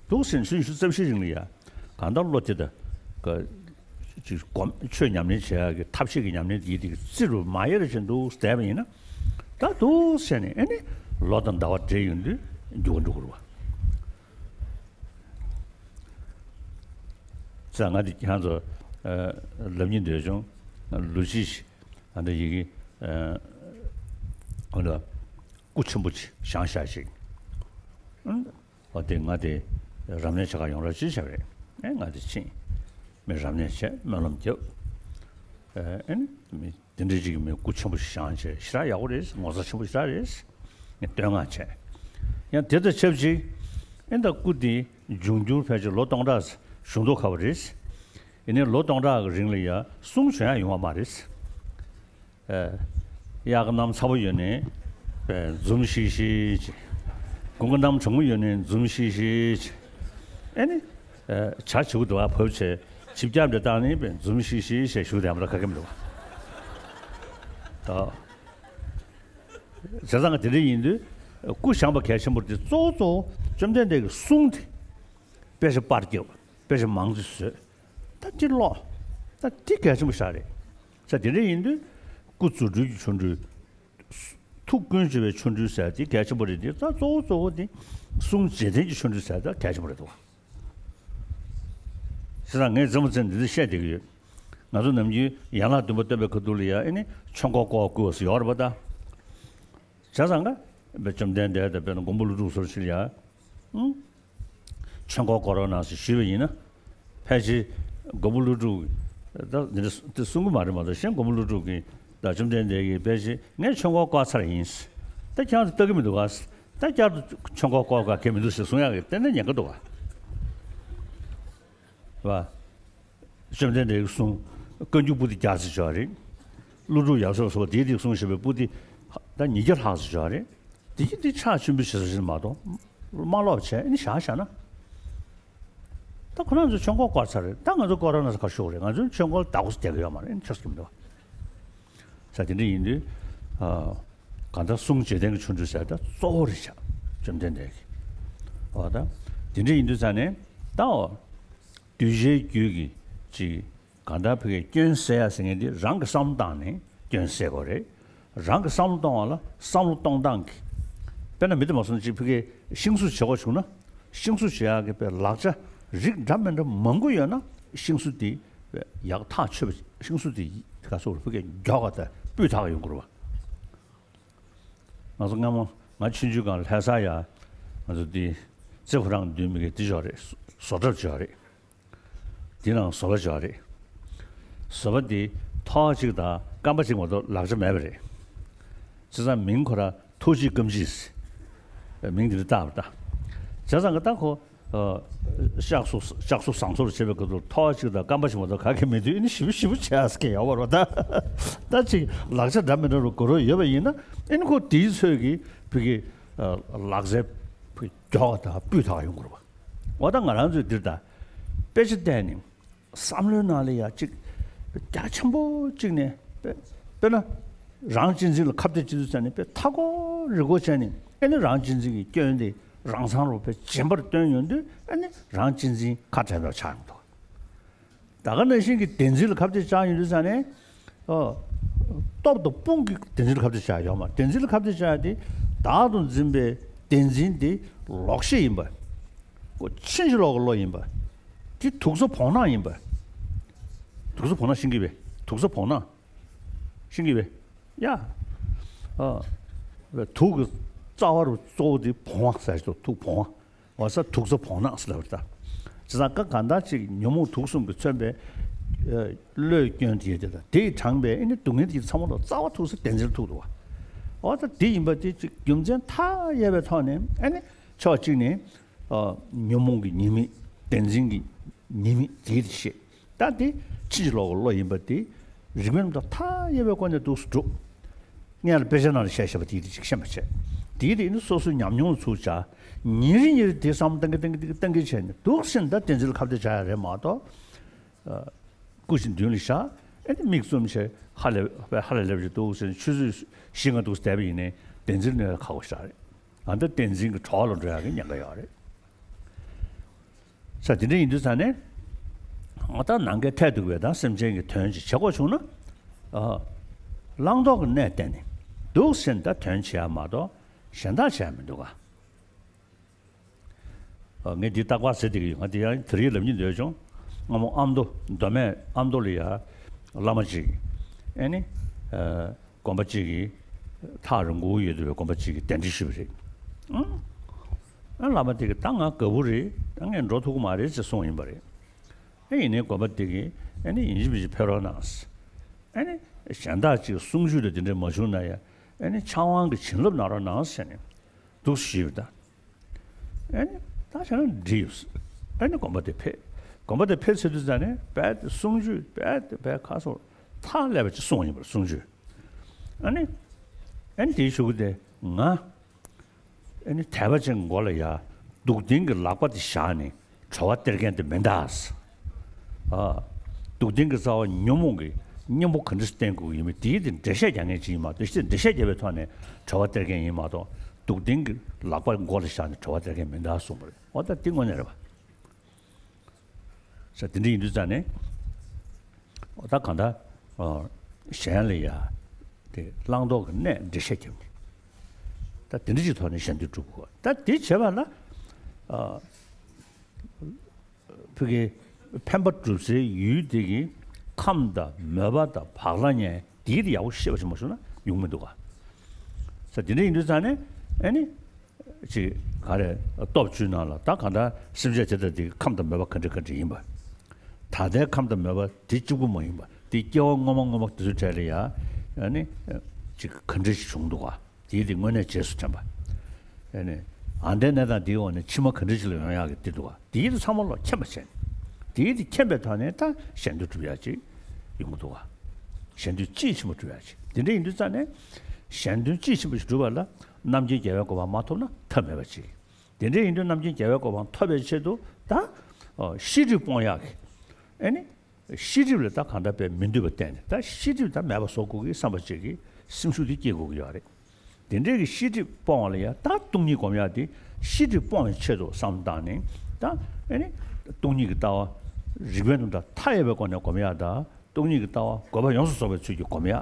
འདུག་སེ་ཆུ་ཚོད་ཉི་ཤུ་རྩ་བཞིའི་རིང་ལ་ཡ་གང་ལྟར་བློ་དེ་དང་ག་ཅིག་སྒོམ་ཆོས་ཉམས་ལེན་བྱེད་ཡག་གི་ཐབས་ཤེས་ཀྱི་ཉམས་ལེན་དེ་ཡིད་དེ་རྩེ་རུ་མ་ཡལ་བྱས་འདུག་བསྡད་པ་ཡིན་ན་ད་འདུག་སེ་ནས་ཨ་ནི་ལོ་དང་ཟླ་བ་འདྲེས་ཡོང་དུས་འགྱུར་བ་འགྲོ་གི་རེད་བ། ཙང་ང་འདི་ཁྱེད་ཚོ་ལབ་སྙིང་འདོད་བྱུང་། ལོ་གཅིག་ཨ་འདྲ་ཡི་གེ་ཨ་འདྲ་སྐུ་ཆེན་པོ་ཅིག་བཞེངས་བཞག་ཅིག་ཨ་འོ་དེ་ང་དེ་རབ་གནས་བྱེད་ག་ཡོང་རོགས་ཅིག་བྱས་པ་རེད། ཨེ་ང་དེ་ཕྱིན་མི་རབ་གནས་བྱས་སྨོན་ལམ་བརྒྱབ། ཨེ་ནི་མི་དེ་འདྲ་ཅིག་གི་མི་སྐུ་ཆེན་པོ་ཞིག་བཞེངས་བྱས་ཞེ་དྲག་ཡག་པོ་རེད། ངོ་མཚར་ཆེན་པོ་ཞེ་དྲག་རེད། ངས་བསྟོད་བསྔགས་བྱས། ཡང་དེ་དང་ཆབས་ཅིག་ཨེ་ད་སྐུ་དེ་འབྱུང་འགྱུར་ཕལ་ཆེར་ལོ་སྟོང་ཕྲག་བཞུགས་མདོག་ཁ་པོ་རེད། ཡིན་ནའི་ལོ་སྟོང་ཕྲག་གི་རིང་ལ་ཡ་གསུང་བྱོན་ཡ་ཡོང་བ་མ་རེད། ཨེ། གཡག་གནམ་ཚ་པོ་ཡོད་ནའི་འཛུམ་ཤིག་ཤིག་བྱེད། དགུན་ཁ་གནམ་གྲང་མོ་ཡོད་ནའི་འཛུམ་ཤིག་ཤིག་བྱེད། ཨེ་ནི། ཨེ། ཇ་བྱེད་དགོས་འདུག་ཨ་བབས་བྱས་ཇི་བརྒྱབ་འདྲ་བཏང་ནས་འཛུམ་ཤིག་ཤིག་བྱས་བཞུགས་བསྡད་པ་ལ་ག་གེ་མི་འདུག་ཨ། ད། བྱས་ཙང་དེ་འདྲ་ཡིན་དུས་སྐུ་བཞེངས་པ་གལ་ཆེན་པོ་དེ་གཙོ་བོ་གཙོ་བོ་བཅོམ་ལྡན་འདས་ཀྱི་གསུང་དེ་དཔེ་ཆ་པར་བརྒྱབ། དཔེ་ཆ་མང་ཙམ་བཟོས། ད་འདི་ཀློག་ད་འདི་གལ་ཆེན་པོ་ཞིག་རེད། ས་དེ་འདྲ་ཡིན་དུས་སྐུ་རྫུ་འཕྲུལ་གྱི་ཆོ་འཕྲུལ། ཐུགས་ཀུན་བྱེད་པའི་ཆོ་འཕྲུལ་ཟེར་དེ་གལ་ཆེན་པོ་རེད་དེ། ད་གཙོ་བོ་གཙོ་བོ་དེ་གསུང་རྗེས་དྲན་གྱི་ཆོ་འཕྲུལ་ཟེར་ད་གལ་ཆེན་པོ་རེད་དོ། བྱས་ཙང་ངས་རྩེད་མོ་རྩེ་འདི་འདྲ་བཤད་བསྡད་ཀྱི་ཡོད། ང་ཚོ་ནམ་རྒྱུན་ཡན་ལག་བདུན་པ་སྟོན་པའི་ཁ་ཐུག་ལ་ཡ་ཨེ་ནི་ཆོས་འཁོར་བསྐོར་བསྐུལ་བ་སུ་ཡོད་རེད་པ་ད། བྱས་ཙང་ཀ་བཅོམ་ལྡན་འདས་དང་དཔེར་ན་མགོན་པོ་ཀླུ་སྒྲུབ་སོགས་ཞིག་ལ་ཡ། ཨང་། ཆོས་འཁོར་བསྐོར་རོགས་གནང་ཞེས་ཞུས་པ་ཡིན་ན། ཕལ་ཆེར་མགོན་པོ་ཀླུ་སྒྲུབ་ཀྱིས་ད་འདི་འདྲ་དེ་གསུང་གི་མ་རེད་མ་གཏོགས་གཞན་མགོན་པོ་ཀླུ་སྒྲུབ་ཀྱིས་ད་བཅོམ་ལྡན་འདས་ཀྱིས་ཕལ་ཆེར་ངས་ཆོས་འཁོར་བསྐོར་ཚར་ཡིན། ད་ཁྱེད་རང་ཚོ་ལྟ་གི་མི་འདུག་ག་ད་བསྐྱར་དུ་ཆོས་འཁོར་བསྐོར་ག་གེ་མི་འདུག་ཟེར་གསུང་ཡག་གི་ཏན་ཏན་ཉེན་ཁ་འདུག་ག་བ། བཅོམ་ལྡན་འདས་ཀྱི་གསུང་བཀའ་འགྱུར་པོ་ཏི་བརྒྱ་ཙམ་ཅིག་ཡོད་རེད། ཀླུ་སྒྲུབ་ཡབ་སྲས་སོགས་དེའི་དེ་གསུང་བཞིན་པའི་པོ་ཏི་ད་ཉིས་བརྒྱ་ལྷག་ཙམ་ཅིག་ཡོད་རེད། དེ་བཞིན་དེ་ཕྱག་མཆོད་འབུལ་བྱེད་ས་ཞིག་མ་གཏོགས་མ་ཀློག་བྱས་ཨ་ནི་བཞག་བཞག་ན། ད་ཁོ་རང་ཚོ་ཆོས་འཁོར་བསྐོར་ཚར་རེད། ད་ང་ཚོ་བསྐོར་ར་ན་ས་ཁ་ཤོག་རེད། ང་ཚོ་ཆོས་འཁོར་བདག་པོ་བསྡད་ཀྱི་ཡོད་མ་རེད། ཨ་ནི་ཆོས་སྐྱོང་འདུག་ས་དེ་འདྲ་ཡིན་དུས། ཨ། གང་ལྟར་གསུང་རྗེས་དྲན་གྱི་ཆོ་འཕྲུལ་ཟེར་ད་གཙོ་བོ་རེད་བཞག་བཅོམ་ལྡན་འདས་ཀྱི། འོ་ད། དེ་འདྲ་ཡིན་དུས་ཙང་ནས་ད་འོ། གདུལ་བྱའི་རྒྱུད་ཀྱི་ཅིག་གང་ལྟར་ཕ་གིའི་སྐྱོན་སེལ་ཡ་ཟེར་མཁན་འདི་རང་གི་བསམ་བློ་བཏང་ནས་སྐྱོན་སེལ་དགོས་རེད། རང་གི་བསམ་བློ་གཏོང་བ་ལ་བསམ་བློ་གཏོང་སྟངས་ཀྱི། དཔེར་ན་མི་དེ་མ་སོང་ཅིག་ཕ་གིའི་ཤིང་བཟོ་བྱེད་དགོས་བྱུང་ན། ཤིང་བཟོ་བྱེད་ཡག་གི་དཔེ་ལག་ཆ་རིགས་འདྲ་མི་འདྲ་མང་པོ་ཡོད་ན། ཤིང་བཟོ་དེ་ཡག་ཐག་ཆོད་པ། ཤིང་བཟོ་དེ་ག་སོགས་ཕ་གིའི་མགྱོགས་པ་དང་སྤུས་དག་ཡོང་དགོས་རེད་བ། ང་ཚོ་སྔ་མོ་ང་ཆུང་ཆུང་སྒང་ལྷ་ས་ཡ། ང་ཚོ་དེ་རྩེ་ཕོ་བྲང་མདུན་མི་གི་དེ་ཅོག་རེད། བཟོ་གྲྭ་ཅོག་རེད། དེ་ནང་བཟོ་པ་ཅོག་རེད། བཟོ་པ་དེ་ཐོག་གཅིག་དང་རྐང་པ་གཅིག་མ་གཏོགས་ལག་ཆ་མེད་པ་རེད། བྱས་ཙང་མིང་ཁོ་རང་ཐུགས་རྗེ་རྐང་རྗེས། མིང་དེ་འདྲ་བཏགས་པ་ད། བྱས་ཙང་གི་ད་ཁོ། ཨ། ལྕགས་བཟོ་ལྕགས་བཟོ་ཟངས་བཟོ་རུ་བྱེད་པའི་སྐབས་སུ་ཐོག་གཅིག་དང་རྐང་པ་གཅིག་མ་གཏོགས་ག་གེ་མེད་དུས་ཨ་ནི་ཞིབ་ཞིབ་བྱས་ཟེར་གི་ཡོད་པ་རེད་བ་ད། ད་ཅིག་ལག་ཆ་འདྲ་མི་འདྲ་རུ་དགོས་རོགས་ཡོད་པ་ཡིན་ན། ཨ་ནི་ཁོ་དེའི་ཚོད་ཀྱིས་ཕ་གི། ཨ། ལག་རྩལ་མགྱོགས་པ་དང་སྤུས་དག་ཡོང་དགོས་རེད་བ། འོ་ད་ང་རང་ཚོས་འདིར་ད་དཔེ་ཆ་བལྟས་ནས་བསམ་བློའི་ནང་ལ་ཡ་གཅིག་རྒྱ་ཆེན་པོ་གཅིག་ནས་དཔེ་དཔེར་ན་རང་གཅེས་འཛིན་ལ་ཁ་གཏད་གཅིག་ཏུ་བྱས་ནས་དཔེ་མཐའ་འཁོར་རི་སྐོར་བྱས་ནས། ཨེ་ནི་རང་གཅེས་འཛིན་གྱི་སྐྱོན་དེ་རང་མཚང་རུ་དཔེ་རྗེན་པར་སྟོན་ཡོང་དུས། ཨེ་ནི་རང་གཅེས་འཛིན་ཁ་བྲལ་བ་ཆགས་ཡོང་འདུག་ད་ག་ནང་བཞིན་གྱི་བདེན་འཛིན་ལ་ཁ་གཏད་བཅག་ཡོང་དུས་ཙང་ནས། ཨོ། སྟོབས་དང་དཔུང་གིས་བདེན་འཛིན་ལ་ཁ་གཏད་བཅག་ཡོད་མ། བདེན་འཛིན་ལ་ཁ་གཏད་བཅག་ཡ་དེ་བདག་ཏུ་འཛིན་པའི་བདེན་འཛིན་དེ་ལོག་ཤེས་ཡིན་པ། ཁོ་ཕྱིན་ཅི་ལོག་གི་བློ་ཡིན་པ། དེ་དུག་རྩུབ་བོང་ནག་ཡིན་པ། དུག་རྩུབ་བོང་ནག་ཤེས་ཀྱི་པས། དུག་རྩུབ་བོང་ནག་ཤེས་ཀྱི་པས། ཡ། ཨ། དུག་གི་རྩ་བ་རུ་གཙོ་བོ་དེ་བོང་བ་ཟེར་ཞིག་འདུག་དུག་བོང་བ། འོ་ས་དུག་རྩུབ་བོང་ནག་ཟེར་ལབ་རེད་ད། བྱས་ཙང་ཀ་གང་ལྟར་ཅིག་ཉོན་མོངས་དུག་གསུམ་གྱིས་མཚོན་པའི། ཨ། བློའི་སྐྱོན་དེ་དེ་དང་དེས་དྲངས་པའི་ཨེ་ནི་སྡུག་བསྔལ་དེ་ཚང་མ་ལ་རྩ་བ་ཐུག་ས་བདེན་འཛིན་ཐུག་འདུག་བ། འོ་ད་དེ་ཡིན་པ་དེ་ཅིག་རྒྱུ་མཚན་མཐའ་ཡས་པའི་ཐོག་ནས་ཨེ་ནི་ཕྱོགས་གཅིག་ནས། ཨ། ཉོན་མོངས་ཀྱི་ཉེས་དམིགས། བདེན་འཛིན་གྱི་ཉེས་དམིགས་དེ་དེ་ཤེས། ད་དེ་ཕྱིན་ཅི་ལོག་གི་བློ་ཡིན་པ་དེ་རིགས་མིན་མཐའ་ཡས་པའི་སྒོ་ནས་འདུག་སེ་སྒྲུབ། སྔོན་ལ་དཔེ་ཆ་ནང་ལ་བཤད་བཞག་པ་དེ་དེ་ཅིག་ཤེས་པ་བྱས། དེ་དེ་ནི་སོ་སོའི་ཉམས་མྱོང་ལ་ཚུར་བཅར། ཉིན་རེ་ཉིན་རེ་དེ་བསམ་བློ་གཏང་གི་གཏང་གི་གཏང་གི་བྱས་ནས་འདུག་སེ་ད་བདེན་འཛིན་ལ་ཁ་གཏད་བཅག་ཡ་རེད་མ་གཏོགས། ཨ། སྐུ་མཁྱེན་མདུན་ལ་བཞག་ཨེ་ནི་མིག་བཙུམ་བྱས་ཧ་ལས་པའི་ཧ་ལས་ལས་པ་ཅིག་འདུག་སེ་ཆུ་ཚོད་བཞི་ལྔ་འདུག་སེ་བསྡད་པ་ཡིན་ནའི་བདེན་འཛིན་གནས་ལ་ཁག་པོ་ཞིག་རེད། ཨ། ད་བདེན་འཛིན་གྱི་གྲོགས་ལ་འགྲོ་ཡག་གི་ཉེན་ཁ་ཡོད་རེད། ས་དེ་འདྲ་ཡིན་དུས་ཙང་ནས། ང་ད་ནང་གི་ཐད་དུ་བས་ད་སེམས་ཅན་གྱི་དོན་ཅིག་བྱེད་དགོས་བྱུང་ན། ཨ། བླང་དོར་གྱི་གནས་བསྟན་ནས་འདུག་སེ་ད་དོན་བྱེད་ཡ་མ་གཏོགས་གཞན་དག་བྱེད་ཡ་མི་འདུག་ག་ཨ། ངས་འདི་རྟག་པར་ཟེར་བསྡད་ཀྱི་ཡོད། ང་དེ་ཡང་དེ་རིང་ལབ་སྙིང་འདོད་བྱུང་། སྔ་མོ་ཨ་མདོ་མདོ་སྨད་ཨ་མདོ་ལ་ཡ་བླ་མ་ཅིག་ཨེ་ནི། ཨ། དགོན་པ་གཅིག་གི་ཐག་རིང་པོ་ཡོད་བསྡད་པའི་དགོན་པ་གཅིག་གི་གདན་འདྲེན་ཞུས་པ་རེད། ཨང་། ཨ། བླ་མ་དེ་གིས་ད་ང་དགའ་པོ་རེད། ད་ངས་འགྲོ་ཐུབ་ཀྱི་མ་རེད་ཅེས་གསུངས་ཡིན་པ་རེད། ཨེ། ཡིན་ནའི་དགོན་པ་དེ་གིས་ཨེ་ནི་ཡིན་གཅིག་མིན་གཅིག་ཕེབས་རོགས་གནང་། ཨེ་ནི་གཞན་དག་ཅིག་གསུང་ཆོས་དང་དེ་འདྲ་མ་བྱུང་ན་ཡང་ཨེ་ནི་ཕྱག་དབང་གི་བྱིན་རླབས་གནང་རོགས་གནང་ཟེར་ནས་འདུག་ཞུས་པ་ད། ཨེ་ནི་ད་བྱས་ན་འགྲིག་ཡོད། ཨེ་ནི་དགོན་པ་དེ་ཕེབས། དགོན་པ་དེ་ཕེབས་ཚར་དུས་ཙང་ནས་རྦད་དེ་གསུང་ཆོས་རྦད་དེ་རྦད་ཁ་སོ་ཐག་ལས་པ་ཅིག་གསུངས་ཡིན་པར་གསུང་ཆོས། ཨ་ནི། ཨ་ནི་དེའི་གཞུག་གུ་དེ་ང་། ཨ་ནི་དད་པ་ཅན་མགོ་ལ་ཡ་སྡུག་བདེན་གྱི་ལག་པ་དེ་བཞག་ནས་གྲོལ་བ་སྟེར་མཁན་དེ་མིན་ད། ཨ། སྡུག་བདེན་གྱི་རྩ་བ་ཉོན་མོངས་ཀྱི་གཉེན་པོ་ག་འདྲ་བསྟེན་དགོས་ཀྱི་ཡིན་མིན་དེའི་དེ་འགྲེལ་བཤད་རྒྱག་མཁན་ཅིག་ཡིན་མ་གཏོགས། ཞེས་འགྲེལ་བཤད་རྒྱག་པའི་ཐོག་ནས་གྲོལ་བ་སྟེར་མཁན་ཡིན་མ་གཏོགས། སྡུག་བདེན་གྱི་ལག་པ་མགོ་ལ་བཞག་ནས་གྲོལ་བ་སྟེར་མཁན་མིན་ད་གསུངས་པ་རེད། འོ་ད་དེ་དངོས་གནས་རེད་པ། ས་དེ་འདྲ་ཡིན་དུས་ཙང་ནས། འོ་ད་གང་ལྟར། ཨ། གཞན་ལ་ཡ། དེ་བླང་དོར་གྱི་གནས་འགྲེལ་བཤད་བརྒྱབ་ནས། ད་དེ་འདྲ་ཅིག་ཐོག་ནས་གཞན་དོན་སྒྲུབ་དགོས། ད་དེ་བྱེད་པ་ལ། ཨ། ཕ་གི་ཕན་པ་སྒྲུབ་སའི་ཡུལ་དེ་གི་ཁམས་དང་མོས་པ་དང་བག་ལ་ཉལ་དེའི་དེ་ཡག་པོ་ཤེས་པ་ཞིག་མ་བྱུང་ན་ཡོང་མི་འདུག་ག་ས་དེ་འདྲ་ཡིན་དུས་ཙང་ནས་ཨ་ནི། ཅིག་ག་རེ་སྟོབས་བཅུའི་ནང་ལ་ད་གང་ལྟར་སེམས་ཅན་དེ་དག་དེ་གི་ཁམས་དང་མོས་པ་ག་འདྲ་ག་འདྲ་ཡིན་པ། ད་ལྟའི་ཁམས་དང་མོས་པ་དེ་གཅིག་པུ་མ་ཡིན་པ། དེ་སྐྱེ་བ་སྔོན་མ་སྔོན་མ་དེ་ཚོའི་གྲས་ལ་ཡ། ཨ་ནི། ཅིག་ག་འདྲ་ཞིག་བྱུང་འདུག་ག་དེའི་དེ་དངོས་གནས་རྗེས་སུ་དྲན་པ། ཨ་ནི། ཨ་འདའི་གནས་སྟངས་དེའི་འོག་ནས་ཕྱི་མ་ག་འདྲ་ཞིག་ལ་ཡོང་ཡག་གི་དེ་འདུག་ག་དེའི་དེ་ཚང་མ་ལོག་མཁྱེན་པ་བྱས་ནས། དེའི་དེ་མཁྱེན་པའི་ཐོག་ནས་ད་གཞན་དོན་སྒྲུབ་ཡག་ཅིག་ཡོང་གི་འདུག་ག་གཞན་དོན་དཔྱིས་ཕྱིན་པ་སྒྲུབ་ཡག་ཅིག་དེ་འདྲ་ཡིན་དུས་ཙང་ནས། གཞན་དོན་དཔྱིས་ཕྱིན་པ་ཞིག་སྒྲུབ་པ་ལ་རྣམ་མཁྱེན་རྒྱལ་བའི་གོ་འཕང་མ་ཐོབ་ན་ཐབས་མེད་པ་ཅིག་དེ་འདྲ་ཡིན་དུས་རྣམ་མཁྱེན་རྒྱལ་བའི་གོ་འཕང་ཐོབ་པའི་ཆེད་དུ་ད། ཨོ། ཤེས་སྒྲིབ་སྤོང་ཡག་གི། ཨེ་ནི། ཤེས་སྒྲིབ་ལ་ད་གང་ལྟར་དཔེ་མི་འདོད་པ་བསྟན་ནས། ད་ཤེས་སྒྲིབ་ད་མེད་པ་བཟོ་དགོས་ཀྱི་བསམ་པ་ཅིག་གི་སེམས་ཤུགས་དེ་སྐྱེ་དགོས་ཀྱི་ཡོད་རེད། དེ་འདྲའི་གི་ཤེས་སྒྲིབ་སྤོང་བ་ལ་ཡ་ད་སྟོང་ཉིད་སྒོམ་ཡག་དེ་ཤེས་སྒྲིབ་སྤོང་བའི་ཆེད་དུ་བསམ་བཏང་ནས། ད་ཨེ་ནི། སྟོང་ཉིད་ཀྱི་ལྟ་བ་ རིགས་པའི་རྣམ་གྲངས་མཐའ་ཡས་པའི་སྒོ་ནས་སྒོམ་ཡག་དང་སྟོང་ཉིད་ཀྱི་ལྟ་བ་དགོས་པ་ཡོངས་སུ་རྫོགས་པའི་ཚུལ་གྱིས་སྒོམ་ཡག་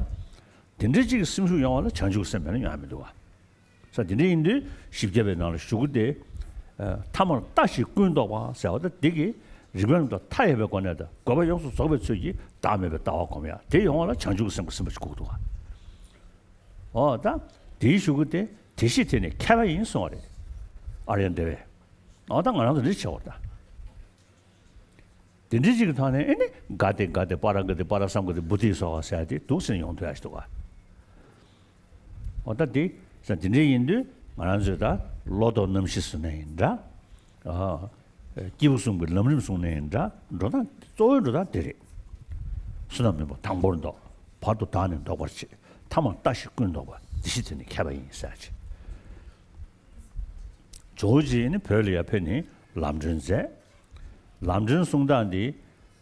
དེ་འདྲའི་གཅིག་གི་སེམས་ཤུགས་ཡོང་བ་ལ་བྱང་ཆུབ་ཀྱི་སེམས་མེད་ན་ཡོང་ཡག་མི་འདུག་བ། ས་དེ་འདྲ་ཡིན་དུས་བཞི་བརྒྱ་པའི་ནང་ལ་ཞུ་སྒོ་དེ། ཐ་མར་ལྟ་ཞིག་ཀུན་རྟོག་པ་ཟེར་བ་དེ་འདི་གིས་རིགས་པའི་རྣམ་གྲངས་མཐའ་ཡས་པའི་སྒོ་ནས་དང་དགོས་པ་ཡོངས་སུ་རྫོགས་པའི་ཚུལ་གྱིས་བདག་མེད་པའི་ལྟ་བ་སྒོམ་ཡག་དེ་ཡོང་བ་ལ་བྱང་ཆུབ་ཀྱི་སེམས་ཀྱི་སེམས་པ་ཞིག་དགོས་འདུག་བ། འོ་ད། དེའི་ཞུ་སྒོ་དེ་དེ་བཞི་དེ་ནི་མཁས་པ་ཡིན་གསུང་བ་རེད། ཨཱརྱ་དེ་བས། འོ་ད་ང་རང་ཚོ་འདི་བྱེད་འོ་ད། དེ་འདྲའི་ཅིག་གི་ཐོག་ནས་ཨེ་ནི་ག་དེ་ག་དེ་པ་ར་ག་དེ་པ་ར་སམ་ག་དེ་བུ་དེ་སོགས་ཟེར་ཏེ་འདུག་ཟེར་ཡོང་ཐུབ་ཡ་ཞིག་འདུག་ག་འོ་ད་དེ་ས་དེ་འདྲའི་ཡིན་དུས་ང་རང་ཚོས་ད་བློ་ལྡོག་རྣམ་བཞི་ཟེར་ནའི་འདྲ། ཨ། སྐྱེས་བུ་གསུམ་གྱི་ལམ་རིམ་གསུངས་ནའི་འདྲ། འགྲོ་སྟངས་གཙོ་བོའི་འགྲོ་སྟངས་དེ་རེད། བསོད་ནམས་མིན་པ་དང་པོར་ལྡོག་བར་དུ་བདག་ནི་ལྡོག་པར་བྱེད། ཐ་མར་ལྟ་ཞིག་ཀུན་རྟོག་པ། དེ་བཞི་དེ་ནི་མཁས་པ་ཡིན་ཟེར་ཅིག་ཇོ་བོ་རྗེ་ནི་བོད་ལ་ཡར་ཕེབས་ནས་ལམ་སྒྲོན་མཛད། ལམ་སྒྲོན་གསུང་སྟངས་འདི།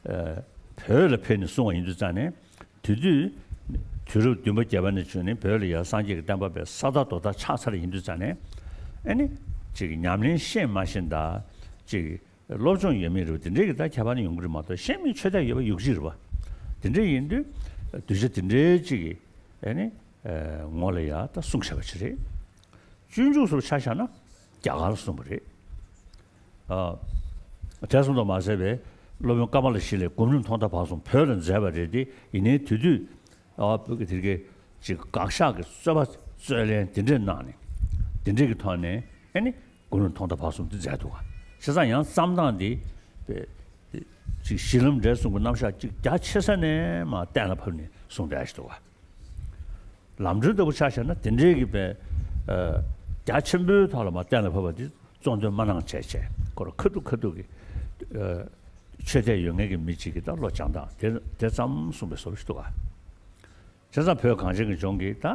ཨ། བོད་ལ་ཕེབས་ནས་གསུང་བ་ཡིན་དུས་ཙང་ནས། དེ་དུས། དུས་རབས་བདུན་པ་བརྒྱད་པ་ནས་བྱུང་ནས་བོད་ལ་ཡར་སངས་རྒྱས་ཀྱི་བསྟན་པ་དཔེ་ས་ཐག་རྡོ་ཐག་ཆགས་ཚར་ཡིན་དུས་ཙང་ནས། ཨེ་ནི། ཅིག་ཉམས་ལེན་ཤེས་མ་ཤེས་དང་། ཅིག་སློབ་སྦྱོང་ཡོད་མེད་རེད་པ། དེ་འདྲའི་གི་ད་ཁྱད་པར་ནི་ཡོང་གི་རེད་མ་གཏོགས་ཤེས་མེད་ཆོས་དད་ཡོད་པ་ཡོད་ཀྱི་རེད་པ། དེ་འདྲ་ཡིན་དུས། གདུལ་བྱ་དེ་འདྲའི་ཅིག་གི། ཨེ་ནི། ངོ་ལ་ཡར་ད་གསུངས་བཞག་པ་ཅིག་རེད། སྤྱོད་འཇུག་སོགས་ཆ་བཞག་ན་རྒྱ་གར་ལ་གསུངས་པ་རེད། ཨ། དེ་གསུངས་དུ་མ་ཟད་པའི་སློབ་དཔོན་ཀ་མ་ལ་ཤཱི་ལས་སྒོམ་རིམ་ཐོག་མཐའ་བར་གསུམ་བོད་ལ་མཛད་པ་རེད་དེ། ཡིན་ནའི་དེ་དུས། ཨ། བོད་ཀྱི་དེ་གའི་ཅིག་དགག་བཞག་གི་རྩོད་པ་རྩོད་ལེན་དེ་འདྲས་གནང་ནས། དེ་འདྲས་ཀྱི་ཐོག་ནས་ཨེ་ནི་སྒོམ་རིམ་ཐོག་མཐའ་བར་གསུམ་དེ་མཛད་འདུག་ག་བྱས་ཙང་ཡང་བརྩམས་སྟངས་འདི། ཅིག་གཞི་ལམ་འབྲས་གསུམ་གྱི་རྣམ་གཞག་ཅིག་རྒྱ་ཆེ་ས་ནས་མར་གཏན་ལ་ཕབ་ནས་གསུངས་བསྡད་ཡ་ཞིག་འདུག་ག་ལམ་སྒྲོན་ལྟ་བུ་ཆ་བཞག་ན་དེ་འདྲའི་གི་པའི། ཨ། རྒྱ་ཆེན་པོའི་ཐོག་ལ་མར་གཏན་ལ་ཕབ་པ་འདི་གཙོ་འདོན་མ་གནང་བྱས་བྱས་ཁོ་རང་ཁ་ཐུག་ཁ་ཐུག་གི། ཨ། ཆོས་དད་ཡོད་མཁན་གྱི་མི་གཅིག་གི་ད་བློ་སྦྱང་སྟངས་དེ་དེ་ཙམ་གསུངས་པའི་བཟོ་འདྲ་ཞིག་འདུག་ག་བྱས་ཙང་བོད་གངས་ཅན་གྱི་ལྗོངས་ཀྱི་ད།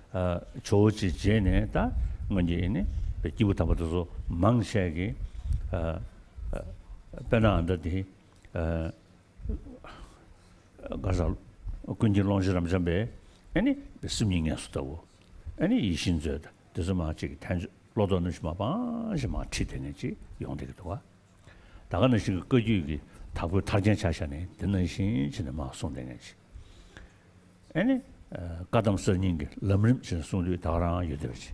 ཨ། ཇོ་བོ་རྗེ་རྗེས་ནས་ད་སྔོན་གྱི་ཨེ་ནི་པའི་སྐྱེས་བུ་དམ་པ་དེ་ཚོ་མང་ཆེ་གིས། ཨ། ཨ། དཔེར་ན་ཨ་ད་དེ། ཨ། ག་ས། ཀུན་མཁྱེན་ཀློང་ཆེན་རབ་འབྱམས་པས་ཨེ་ནི་སེམས་ཉིད་ངལ་གསོ་ལྟ་བུ། ཨེ་ནི་ཡིད་བཞིན་མཛོད་དང་དེ་ཚོ་མང་ཅིག་གི་ཐལ་འགྱུར་བློ་ལྡོག་རྣམ་བཞི་མ་སྤངས་ཤིང་མར་ཁྲིད་བསྡད་མཁན་ཅིག་ཡོང་བསྡད་ཀྱི་འདུག་ག་ད་ག་ནང་བཞིན་གྱི་བཀའ་བརྒྱུད་ཀྱི་དྭགས་པོའི་ཐར་རྒྱན་ཆ་བཞག་ནས་དེ་ནང་བཞིན་བྱས་ནས་མར་གསུངས་བསྡད་མཁན་ཅིག་ཨེ་ནི། ཨ། བཀའ་གདམས་གསར་རྙིང་གི་ལམ་རིམ་ཅེས་གསུངས་དུས་ད་ག་རང་ཡོད་བསྡད་པ་ཅིག་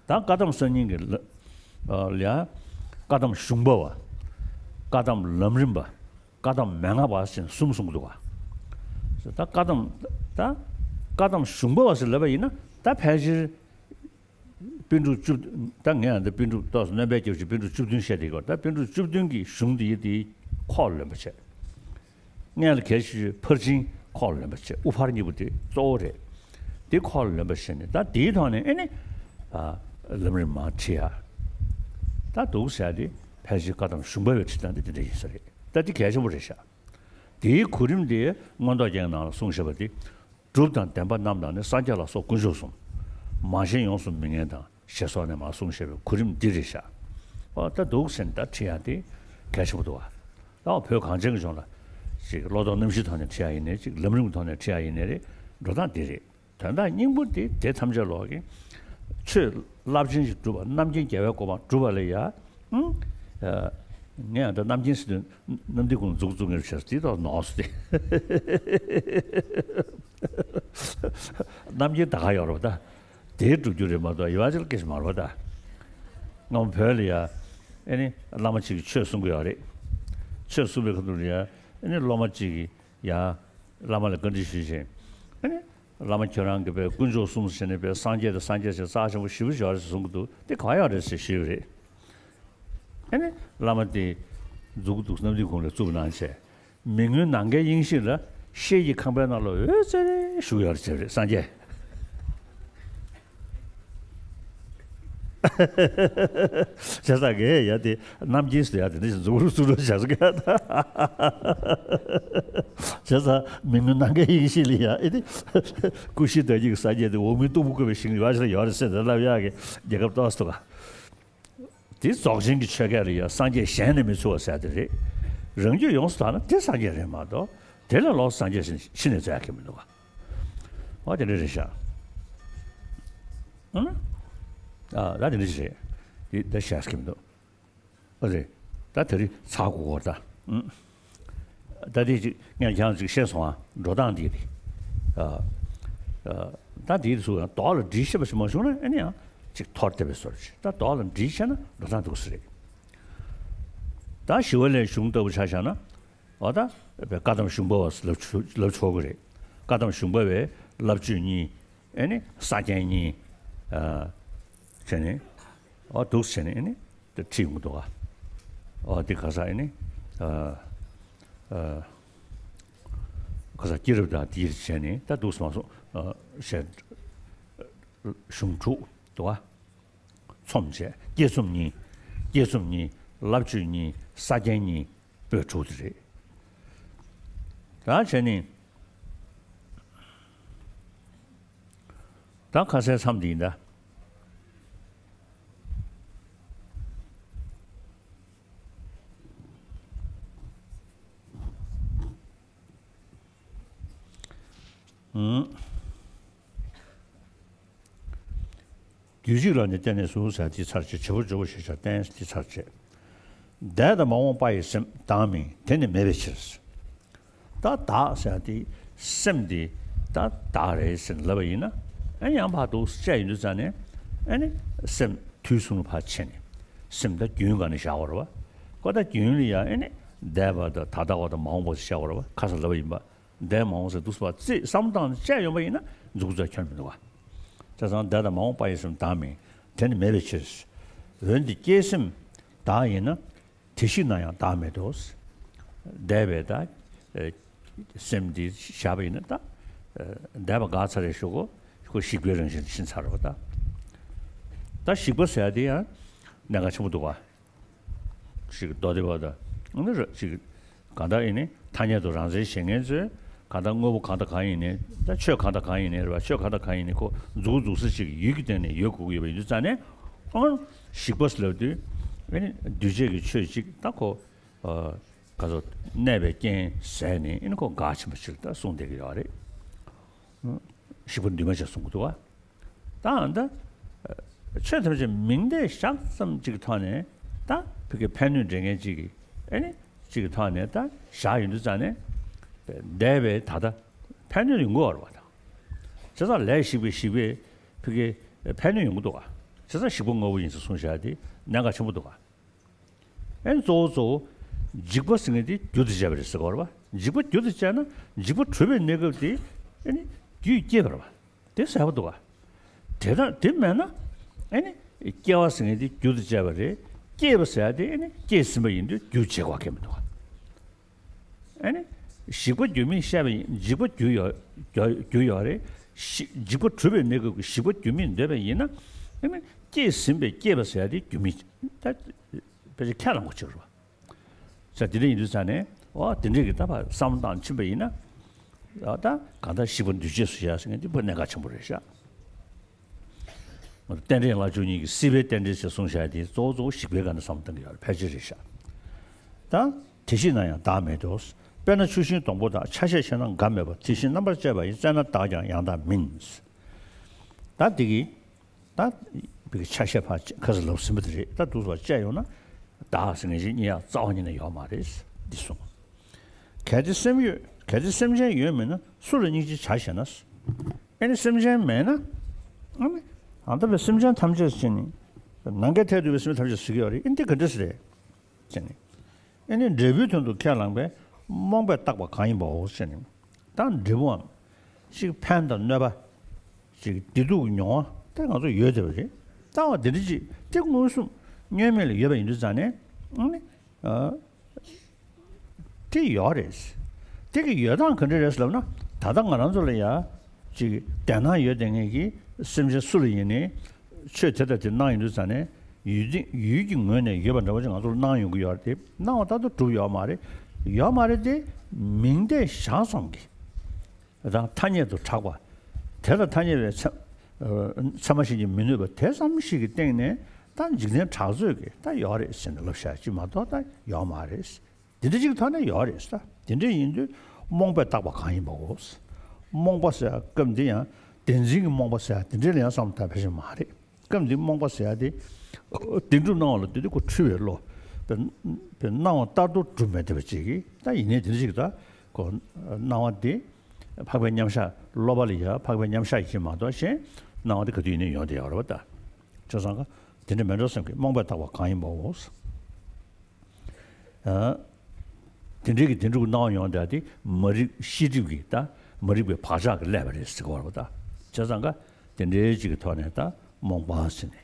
ད་བཀའ་གདམས་གསར་རྙིང་གི་ལ། ཨ། ལ་ཡ། བཀའ་གདམས་གཞུང་པ་བ། བཀའ་གདམས་ལམ་རིམ་པ། བཀའ་གདམས་མན་ངག་པ་ཅེས་གསུམ་གསུངས་འདུག་ག་ད་བཀའ་གདམས། ད། བཀའ་གདམས་གཞུང་པ་བ་ཟེར་ལབ་པ་ཡིན་ན་ད་ཕལ་ཆེར། པཎ་གྲུབ་བཅུ། ད་ངས་ཡང་ད་པཎ་གྲུབ་ཏོག་ཙམ་སྣོན་པ་རྒྱབ་ཅིག་པཎ་གྲུབ་བཅུ་བདུན་བཤད་བསྡད་ཀྱི་ཡོད། ད་པཎ་གྲུབ་བཅུ་བདུན་གྱི་གཞུང་འདི་དེའི་ཁོག་ལོན་པ་བྱས། སྔོན་ལ་གལ་ཆེ་ཤོས་ཕར་ཕྱིན་ཁོག་ལོན་པ་བྱས། དབུ་ཕར་གཉིས་པོ་དེ་གཙོ་བོ་རེད། དེ་ཁོག་ལོན་པ་བྱས་ནས་ད་དེའི་ཐོག་ནས་ཨེ་ནི། ཨ། ལམ་རིམ་མར་ཁྲིད་ཡ། ད་འདུག་ཟེར་ཡ་དེ་ཕལ་ཆེར་བཀའ་གདམས་གཞུང་པ་བའི་ཁྲིད་སྟངས་དེ་དེ་འདྲ་ཡིན་ས་རེད། ད་དེ་གལ་ཆེན་པོ་རེད་ཤག་དེའི་གོ་རིམ་དེ་མངོན་རྟོགས་རྒྱན་ནང་ལ་གསུངས་བཞག་པ་དེ། སྒྲུབ་དང་བདེན་པ་རྣམས་དང་ནི། སངས་རྒྱས་ལ་སོགས་དཀོན་མཆོག་གསུམ། མ་ཞེན་ཡོངས་སུ་མི་ངལ་དང་། ཞེས་སོགས་ནས་མར་གསུངས་བཞག་པའི་གོ་རིམ་འདི་རེད་ཤག་ཨོ་ད་འདུག་ཟེར་ནས་ད་ཁྲིད་ཡ་དེ་གལ་ཆེན་པོ་འདུག་བ། ད་བོད་གངས་ཅན་གྱི་ལྗོངས་ལ་ཅིག་བློ་ལྡོག་རྣམ་བཞིའི་ཐོག་ནས་ཁྲིད་ཡ་ཡིན་ནའི་ཅིག་ལམ་རིམ་གྱི་ཐོག་ནས་ཁྲིད་ཡ་ཡིན་ནའི་རེད། འགྲོ་སྟངས་འདི་རེད། དོན་དག་སྙིང་པོ་དེ་དེ་ཐམས་ཅད་ལོག་གི། ཆོས་རླབས་ཆེན་ཞིག་སྒྲུབ་པ། རྣམ་མཁྱེན་རྒྱལ་བའི་གོ་འཕང་སྒྲུབ་པ་ལ་ཡ། ཨང་། ཨ། ངས་ཡང་ད་རྣམ་མཁྱེན་ཟེར་དུས་གནམ་བདེ་ཁོང་མཛུག་བཙུགས་ངེས་བྱས་དེ་ཐོག་ནོར་སོང་སྟེ། རྣམ་མཁྱེན་ད་ག་ཡོད་རེད་པ་ད། དེའི་སྒྲུབ་རྒྱུ་རེད་མ་གཏོགས་ཡོད་པ་ཅིག་ལ་སྐད་ཆ་མ་རེད་པ་ད། སྔ་མོ་བོད་ལ་ཡ། ཨེ་ནི་བླ་མ་གཅིག་གིས་ཆོས་གསུང་གི་ཡོད་རེད། ཆོས་གསུང་པའི་ཁ་ཐུག་ལ་ཡ། ཨེ་ནི་སློབ་མ་གཅིག་གིས་ཡ། བླ་མ་ལ་བཀའ་འདྲི་ཞུས་བྱས། ཨེ་ནི། བླ་མ་ཁྱོད་རང་གིས་པའི་དཀོན་མཆོག་གསུམ་ཟེར་ནས་པའི་སངས་རྒྱས་དང་སངས་རྒྱས་ཆེ་རྩ་ཆེན་པོ་ཞེ་པོ་ཅིག་ཡོད་རེད་ཟེར་གསུང་གི་འདུག་དེ་གང་ཡོད་རེད་ཟེར་ཞུས་པ་རེད། ཨེ་ནི། བླ་མ་དེ་མཛུབ་གུ་འདུག་གནམ་བདེ་ཁོང་ལ་བཙུགས་གནང་བྱས། མི་མངོན་ནམ་མཁའི་དབྱིངས་ཤིག་ལ་ཤེལ་གྱི་ཁང་པའི་ནང་ལ་འོད་ཟེར་བཞུགས་ཡོད་རེད་ཟེར་རེད་སངས་རྒྱས། བྱས་ཙང་གས་ཡ་དེ་རྣམ་མཁྱེན་ཟེར་ཡ་དེ་འདྲ་ཞིག་མཛུབ་གུ་བཙུགས་རོགས་བྱ་ཟེར་ག་ད། བྱས་ཙང་མི་མངོན་ནམ་མཁའི་དབྱིངས་ཤིག་ལ་ཡ་ཨེ་དེ། ཀུན་ཤེས་དང་ཉིད་ཀྱི་སངས་རྒྱས་དེ་འོག་མིན་སྟུག་པོ་བཀོད་པའི་ཞིང་ཡོད་ཞིག་ལ་ཡོད་རེད་ཟེར་ནས་ལབ་ཡག་གི་རྒྱལ་ཁབ་ཏོག་ཙམ་འདུག་ག་དེ་རྫོགས་ཆེན་གྱི་ཆོས་སྐད་ལ་ཡང་སངས་རྒྱས་གཞན་ནས་མི་ཚུགས་པ་ཟེར་དེ་རེད། རང་རྒྱུད་ཡོངས་སུ་དག་ན་དེ་སངས་རྒྱས་རེད་མ་གཏོགས་དེ་ལས་ལོགས་སུ་སངས་རྒྱས་ཤི་ནས་འཚོལ་ཡག་གི་མི་འདུག་བ། འོ་དེ་འདྲ་རེད་ཤག་ཨ། ཨ། ད་དེ་འདྲ་ཞིག་རེད། དེ་ད་བཤད་ཡག་གི་མི་འདུག་ཨ་རེད། ད་དེ་རིང་ཚར་དགོས་ཀྱི་རེད་ད། ཨུ། ད་དེ་ཅིག་ངས་ཀྱང་ཅིག་ཤེས་སོང་ཨ། འགྲོ་སྟངས་འདི་རེད། ཨ། ཨ། ད་དེའི་སུ་ཡང་དོགས་ལ་འདྲིས་ཤེས་པ་ཞིག་མ་བྱུང་ན་ཨ་ནི་ཡང་ཅིག་འཐོར་བསྡད་པའི་བཟོ་འདྲ་ཅིག་ད་དོགས་ལ་འདྲིས་ཤེས་ན་འགྲོ་སྟངས་འདུག་ས་རེད། ད་ཞི་བ་ལྷའི་གཞུང་ལྟ་བུ་ཆ་བཞག་ན། འོ་ད་བཀའ་གདམས་གཞུང་པ་བ་ལབ་ཆོག་ལབ་ཆོག་གི་རེད། བཀའ་གདམས་གཞུང་པ་བའི་བསླབ་བྱ་གཉིས། ཨེ་ནི་ས་རྒྱན་གཉིས། ཨ། བྱས་ནས། འོ་འདུག་བྱས་ནས་ཨེ་ནི་དེ་ཁྲིད་ཡོང་གི་འདུག་ག་འོ་དེ་ག་ས་ཨེ་ནི། ཨ། ཨ། ག་ས་སྐྱེས་རབས་དང་དེ་བྱས་ནས་ད་འདུག་སེ་མ་སོང་། ཨ། ཞེས་གཞུང་དྲུག་འདུག་ག་ཚོམས་བྱས། བསྐྱེད་རྩོམ་གཉིས། བསྐྱེད་རྩོམ་གཉིས། བསླབ་བྱ་གཉིས། ས་རྒྱན་གཉིས། པོད་དྲུག་དེ་རེད། ད་བྱས་ནས། ད་ཁ་སའི་མཚམས་འདི་ཡིན་ད། ཨུམ། རྒྱུད་གཅིག་ལ་ནི་བརྟེན་ནས་སུ་ཟེར་དེ་ཚར་བཅད། བྱེད་པོ་སྦྱོར་བ་ཞེས་བྱ་བརྟེན་དེ་ཚར་བཅད། འདས་དང་མ་འོངས་པ་ཡི་སེམས་བདག་མིན་དེ་ནི་མེད་པའི་ཕྱིར། ད་བདག་ཟེར་དེ་སེམས་དེ་ད་བདག་རེད་ཟེར་ནས་ལབ་པ་ཡིན་ན། ཨ་ནི་ཡང་ཕར་འདུག་བཅད་ཡོང་དུས་ཙང་ནས་ཨ་ནི་སེམས་དུས་གསུམ་ལ་ཕར་ཕྱེ་ནས་སེམས་ད་རྒྱུན་གང་ནས་བཞག་པ་རེད་བ། ཁོ་ད་རྒྱུན་ལ་ཡང་ཨ་ནི་འདས་པ་དང་ད་ལྟ་བ་དང་མ་འོངས་པ་ཟེར་བཞག་པ་རེད་བ། ཁ་སང་ལབ་པ་ཡིན་པ། འདས་མ་འོངས་ཟེར་འདུག་སེ་བརྩིས་བསམ་བློ་བཏང་ནས་བཅད་ཡོང་པ་ཡིན་ན་མཛུབ་གུ་ཙམ་ཁྱོན་མི་འདུག་བ། བྱས་ཙང་འདས་དང་མ་འོངས་པ་ཡི་སེམས་བདག་མིན་དེ་ནི་མེད་པའི་ཕྱིར། འོན་ཏེ་སྐྱེས་སེམས་བདག་ཡིན་ན། དེ་ཞིག་ན་ཡང་བདག་མེད་དོ། འདས་པའི་ད་ཨེ་སེམས་འདི་བཞག་པ་ཡིན་ན་ད་ཨེ་འདས་པ་འགག་ཚར་རེད་ཞུ་གོ། ཁོ་ཞིག་པའི་རང་བཞིན་ཕྱིན་ཚར་བ་ད། ད་ཞིག་པ་ཟེར་ཡ་དེ་ཡང་གནད་འགག་ཆེན་པོ་འདུག་བ། ཞིག་མདོ་སྡེ་པ་ད་ཨ་ནི་ར་ཞིག་གང་ལྟར་ཡིན་ནི་ཐ་སྙད་དུ་རང་མཚན་བཞེད་མཁན་ཚོས་གང་ལྟར་དངོས་པོ་གང་དང་གང་ཡིན་ནི་ད་ཆོས་གང་དང་གང་ཡིན་ནི་རེད་བ། ཆོས་གང་དང་གང་ཡིན་ནི་ཁོ་མཛུབ་གུ་མཛུབ་གུ་ཟེར་ཞིག་ཡུལ་གྱི་སྟེང་ནས་ཡོད་དགོས་ཀྱི་ཡོད་པ་ཡིན་དུས་ཙང་ནས་ཨང་ཞིག་པ་ཟེར་ལབ་དུས་ཨ་ནི་འདུས་བྱས་ཀྱི་ཆོས་ཅིག་ད་ཁོ། ཨ། ག་ཚོད་གནས་པའི་རྐྱེན་ཟད་ནས་ཨེ་ནི་ཁོ་འགག་ཕྱིན་པ་ཞིག་ད་གསུངས་བསྡད་ཀྱི་ཡོད་རེད། ཞིག་པ་འདུས་མ་བྱས་གསུང་གི་འདུག་བ། ད་ཨ་ད་ཆོས་ཐམས་ཅད་མིང་བརྡས་བཞག་ཙམ་ཅིག་གི་ཐོག་ནས་ད་ཕ་གི་ཕན་གནོད་འདྲེན་མཁན་ཅིག་གིས་ཨེ་ནི་ཅིག་གི་ཐོག་ནས་ད་བཞག་ཡོང་དུས་ཙང་ནས་འདས་པའི་ད་ལྟ་ཕན་གནོད་ཡོང་གི་ཡོད་རེད་བ། ད་བྱས་ཙང་ལས་ཞིག་པའི་ཞིག་པའི་ཕ་གི་ཕན་གནོད་ཡོང་གི་འདུག་བ། བྱས་ཙང་ཞིག་པ་དངོས་པོ་ཡིན་ཟེར་གསུངས་བཞག་དེ་གནད་འགག་ཆེན་པོ་འདུག་བ། ཨེ་ནི་གཙོ་བོ་གཙོ་བོ་འཇིག་པ་ཟེར་མཁན་དེ་རྒྱུ་དང་བཅས་པ་རེད་ཟེར་གི་ཡོད་རེད་བ། འཇིག་པ་རྒྱུ་དང་བཅས་ན་འཇིག་པ་གྲུབ་པའི་གནས་སྐབས་དེ་ཨེ་ནི་རྒྱུས་བསྐྱེད་པ་རེད་བ། དེ་གསལ་པོ་འདུག་བ། དེ་དང་དེ་མེད་ན་ཨེ་ནི་སྐྱེ་བ་ཟེར་མཁན་དེ་རྒྱུ་དང་བཅས་པ་རེད། སྐྱེས་པ་ཟེར་ཡ་དེ་ཨེ་ནི་སྐྱེས་ཟིན་པ་ཡིན་དུས་རྒྱུ་བྱེད་དགོས་ཀྱི་མི་འདུག་བ། ཨ་ནི་ཞིག་པ་རྒྱུ་མེད་བཤད་པ་ཡིན། འཇིག་པ་རྒྱུ་ཡོད་ཡོད་རྒྱུ་ཡོད་རེད། ཞི་འཇིག་པ་གྲུབ་པའི་གནས་སྐབས་ཀྱི་ཞིག་པ་རྒྱུ་མེད་འདོད་པ་ཡིན་ན་ཨ་ནི་སྐྱེས་ཟིན་པའི་སྐྱེས་པ་ཟེར་ཡ་དེ་རྒྱུ་མེད་ད་ཕལ་ཆེར་ཁས་བླངས་དགོས་ཆགས་རེད་བ། ས་དེ་འདྲ་ཡིན་དུས་ཙང་ནས་འོ་དེ་འདྲས་ཀྱི་ད་ཕར་བསམ་བློ་བཏང་ཕྱིན་པ་ཡིན་ན་ཨ་ད་གང་ལྟར་ཞིག་པ་འདུས་བྱས་སུ་བཞག་ཟེར་མཁན་དེ་དཔེ་གནད་འགག་ཆེན་པོ་རེད་ཤག་རྟེན་འབྲེལ་ལྷག་ཆོས་གཉིས་ཀྱི་སྲིད་པའི་རྟེན་འབྲེལ་ཞེས་གསུངས་བཞག་དེ་གཙོ་བོ་གཙོ་བོ་ཞིག་པའི་སྒང་ནས་བསམ་བློ་གཏོང་གི་ཡོད་རེད། ཕལ་ཆེར་རེད་ཤག་ད་དེ་ཞིག་ན་ཡང་བདག་མེད་དོ། དཔེར་ན་ཆུ་ཤིང་སྡོང་པོ་དག་ཆ་ཤས་ཆེ་ན་འགའ་མེད་པ་དེ་བཞིན་རྣམ་པར་དཔྱད་པ་ཡིས་བཙལ་ན་བདག་ཀྱང་ཡང་དག་མིན། ད་འདི་གི་ད་བི་གི་ཆ་ཤས་ཕར་ཁ་སང་ལབ་ཟིན་པ་དེ་རེད། ད་འདུག་སེ་དཔྱད་ཡོང་ན་བདག་ཟེར་མཁན་ཞིག་རྙེད་ཡག་རྩ་བ་ཉིད་ནས་ཡོད་མ་རེད། འདི་གསུངས། གལ་ཏེ་སེམས་ཡོད། གལ་ཏེ་སེམས་ཅན་ཡོད་མིན་ན་སུ་ལ་སྙིང་རྗེ་བྱ་ཞེ་ན། ཨེ་ནི་སེམས་ཅན་མེད་ན། ཨ་ནི་ཨ་ད་བའི་སེམས་ཅན་ཐམས་ཅད་ཟེར་ནི། ནམ་མཁའི་མཐས་གཏུགས་པའི་སེམས་ཅན་ཐམས་ཅད་ཟེར་གྱི་ཡོད་རེད། ཨེ་འདི་ག་འདྲ་ཟེར་རེད་ཟེར་ནི། ཨེ་ནི་འབྲས་བུའི་དོན་དུ་ཁས་བླངས་པའི་རྨོངས་པས་བཏགས་པ་གང་ཡིན་པའོ་ཟེར་ནི། ད་འབྲས་བུའམ་ཅིག་ཕན་དང་གནོད་པ་ཅིག་བདེ་སྡུག་གི་མྱོང་བ་དེ་ང་ཚོ་ཡོད་བསྡད་པ་རེད། ལྟ་བ་འདི་འདྲ་ཅིག་དེ་མངོན་སུམ་བརྙན་མིག་ལ་ཡོད་པ་ཡིན་དུས་ཙང་ནས་ཨ་ནི། ཨ། དེ་ཡོད་རེད། དེ་གི་ཡོད་སྟངས་ག་འདྲ་རེད་ལབ་ན། ད་ལྟ་ང་རང་ཚོ་ལ་ཡ་ཅིག་དད་སྣང་ཡོད་བསྡད་མཁན་གྱི་སེམས་ཅན་སུ་ལ་ཡིན་ནའི་ཆོས་དེ་དང་དེ་གནང་ཡོང་དུས་ཙང་ནས་ཡུལ་དེ་ཡུལ་གྱི་ངོས་ནས་ཡོད་པ་འདྲ་བོ་ཅིག་ང་ཚོ་ལ་གནང་ཡོང་གི་ཡོད་རེད། དེ་གནང་བ་ལྟར་དུ་གྲུབ་ཡོད་མ་རེད། ཡོད་མ་རེད་དེ་མིང་བརྡས་བཞག་ཙམ་གྱི་དང་ཐ་སྙད་དུ་གྲགས་པ། དེ་ལ་ཐ་སྙད་པའི་ཚད་ཨ་ཚད་མ་བཞིན་གྱིས་མི་གནོད་པ་དེ་ཙམ་ཞིག་གི་སྟེང་ནས་ད་འཇིག་རྟེན་གྲགས་ཚོད་ཀྱིས་ད་ཡོད་རེད་ཟེར་ནས་ལབ་བཞག་ཅིག་མ་གཏོགས་ད་ཡོད་མ་རེད། དེ་འདྲ་ཅིག་ཐོག་ནས་ཡོད་རེད་ཟེར། དེ་འདྲ་ཡིན་དུས་རྨོངས་པས་བཏགས་པ་གང་ཡིན་པའོ། རྨོངས་པ་ཟེར་སྐབས་འདི་ཡང་བདེན་འཛིན་གྱི་རྨོངས་པ་ཟེར་དེ་འདྲ་ལ་ཡང་བསམ་བློ་བཏང་ཕལ་ཆེར་མ་རེད། སྐབས་འདི་རྨོངས་པ་ཟེར་ཡ་དེ་བདེན་གྲུབ་སྣང་བ་ལ་ལྟོས་ཏེ་ཁོ་འཁྲུལ་བའི་བློ། པའི་སྣང་བ་ལྟར་དུ་གྲུབ་མི་བདེ་བ་ཅིག་གིས། ད་ཡིན་ནའི་དེ་འདྲ་ཞིག་ད་ཁོ་སྣང་བ་དེ་འཕགས་པའི་མཉམ་གཞག། སློབ་པ་ལ་ཡ་འཕགས་པའི་མཉམ་གཞག་ཡིན་མ་གཏོགས་གཞན་སྣང་བ་དེ་ག་དུས་ཡིན་ནའི་ཡོང་བསྡད་ཡོད་རེད་པ། ད་བྱས་ཙང་ཀ་དེ་འདྲ་མེད་འགྲོ་སེམས་ཀྱི་རྨོངས་པས་བཏགས་པ་གང་ཡིན་པའོ། ཨ། དེ་འདྲའི་གི་དེ་འདྲ་གི་སྣང་བ་ཡོང་བསྡད་དེ་མ་རིག་ཤེས་སྒྲིབ་ཀྱི་ད་མ་རིག་པའི་བག་ཆགས་ཀྱིས་བསླད་པ་རེད་ཟེར་གྱི་ཡོད་རེད་པ། ད་བྱས་ཙང་ཀ་དེ་འདྲའི་ཅིག་གི་ཐོག་ནས་ད་རྨོངས་པ་ཟེར་ནས།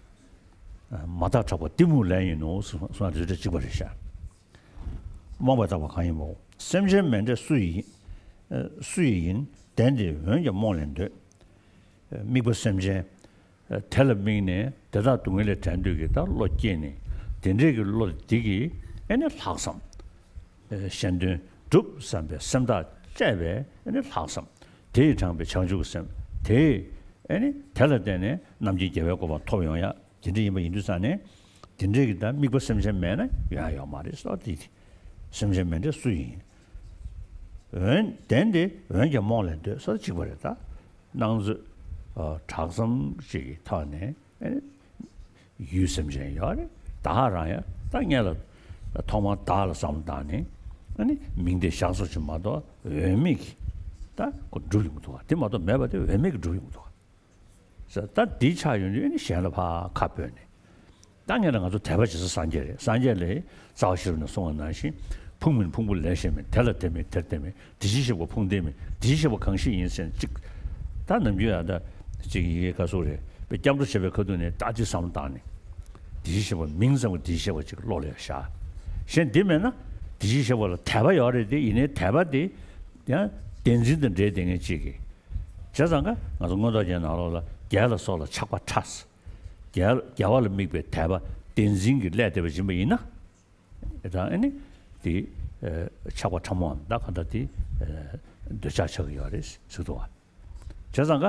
མ་བརྟགས་ཕྲག་པ་གཏི་མུག་ལན་ཡིན་ནོ་གསུངས་པ་དེ་འདྲ་གཅིག་པ་རེད་ཤག་རྨོངས་པས་བཏགས་པ་གང་ཡིན་པའོ། སེམས་ཅན་མེད་འབྲས་སུ་ཡིན། སུ་ཡི་ཡིན། བདེན་ཏེ་འོན་ཀྱང་རྨོངས་ལས་འདོད། དམིགས་པ་སེམས་ཅན། དེ་ལ་དམིགས་ནས་དེ་དག་སྡུག་བསྔལ་ལས་བྲལ་འདོད་ཀྱི་ད་བློ་སྐྱེས་ནས། དེ་འདྲའི་གི་བློ་འདི་གིས་ཨེ་ནི་ལྷག་བསམ། གཞན་དོན་སྒྲུབ་བསམ་པའི་སེམས་ཐག་བཅད་པའི་ཨེ་ནི་ལྷག་བསམ། དེ་ཡིས་དྲངས་པའི་བྱང་ཆུབ་ཀྱི་སེམས་དེ། ཨེ་ནི་དེ་ལ་བརྟེན་ནས་རྣམ་མཁྱེན་རྒྱལ་བའི་གོ་འཕང་ཐོབ་ཡོང་ཡ། དེ་འདྲ་ཡིན་པ་ཡིན་དུས་ཙང་ནས། དེ་འདྲའི་གི་ད་དམིགས་པ་སེམས་ཅན་མེད་ན་ཡོང་ཡ་ཡོད་མ་རེད་ཟེར་བ་དེ། སེམས་ཅན་མེད་འབྲས་སུ་ཡིན། འོན་བདེན་ཏེ་འོན་ཀྱང་རྨོངས་ལས་འདོད་ཟེར་གཅིག་པ་རེད། ད་སྣང་ཚོད་ཨ་གྲགས་ཙམ་ཞིག་གི་ཐོག་ནས་ཨེ་ནི་ཡུལ་སེམས་ཅན་ཡོད་རེད། བདག་རང་ཡང་ད་སྔོན་ལ་ཐོག་མར་བདག་ལ་བསམ་བློ་བཏང་ནས་ཨ་ནི་མིང་དེ་བཞག་སོ་ཅིག་མ་གཏོགས་འོས་མེད་ཀྱི་ད་ཁོ་འགྲུབ་ཡོང་གི་འདུག་ག་དེ་མ་གཏོགས་མེད་པ་དེ་འོས་མེད་ཀྱི་འགྲུབ་ཡོང་གི་འདུག་ག་ཟེར། ད་འདི་ཆགས་ཡོང་དུས་ཨ་ནི་གཞན་ལ་ཕར་ཁ་སྤོས་ནས། ད་ངས་ལ་ང་ཚོ་དད་པ་བྱེད་ས་སངས་རྒྱས་རེད། སངས་རྒྱས་ལ་རྩ་བ་ཤེས་རབ་ནས་གསུངས་པ་ནང་བཞིན། ཕུང་མིན་ཕུང་པོ་ལས་གཞན་མིན། དེ་ལ་དེ་མེད་དེར་དེ་མེད། དེ་བཞིན་གཤེགས་པ་ཕུང་ལྡན་མིན། དེ་བཞིན་གཤེགས་པ་གང་ཞིག་ཡིན་ཟེར་ཅིག་ད་ནམ་རྒྱུན་ཡང་ད་ཅིག་ཡི་གེ་ག་སོགས་རེད་པས་སྐྱབས་འགྲོ་བྱེད་པའི་ཁ་ཐུག་ནས་ད་ཅིག་བསམ་བློ་བཏང་ནས། དེ་བཞིན་གཤེགས་པ་མིང་ཙམ་གྱི་དེ་བཞིན་གཤེགས་པ་ཅིག་བློ་ལ་བཞག་གཞན་དེ་མེད་ན་དེ་བཞིན་གཤེགས་པ་ལ་དད་པ་ཡོད་རེད་དེ། ཡིན་ནའི་དད་པ་དེ་ཡང་བདེན་འཛིན་དང་འབྲེལ་བསྡད་མཁན་ཅིག་གིས། བྱས་ཙང་ཀ་ང་ཚོ་མངོན་རྟོགས་རྒྱན་ནང་ལོགས་ལ་རྒྱལ་ལ་སོགས་ལ་ཆགས་པ་ཕྲ། རྒྱལ་རྒྱལ་བ་ལ་དམིགས་པའི་དད་པ་བདེན་འཛིན་གྱིས་བསླད་བསྡད་པ་ཡིན་པ་ཡིན་ན། ཨེ་ད་ཨེ་ནི་དེ་ཨེ་ཆགས་པ་ཕྲ་མོའམ་ད་ག་འདྲ་དེ་ཨེ་འདོད་ཆགས་ཆགས་ཀྱི་ཡོད་རེད་ཟེར་འདུག་བ། བྱས་ཙང་ཀ་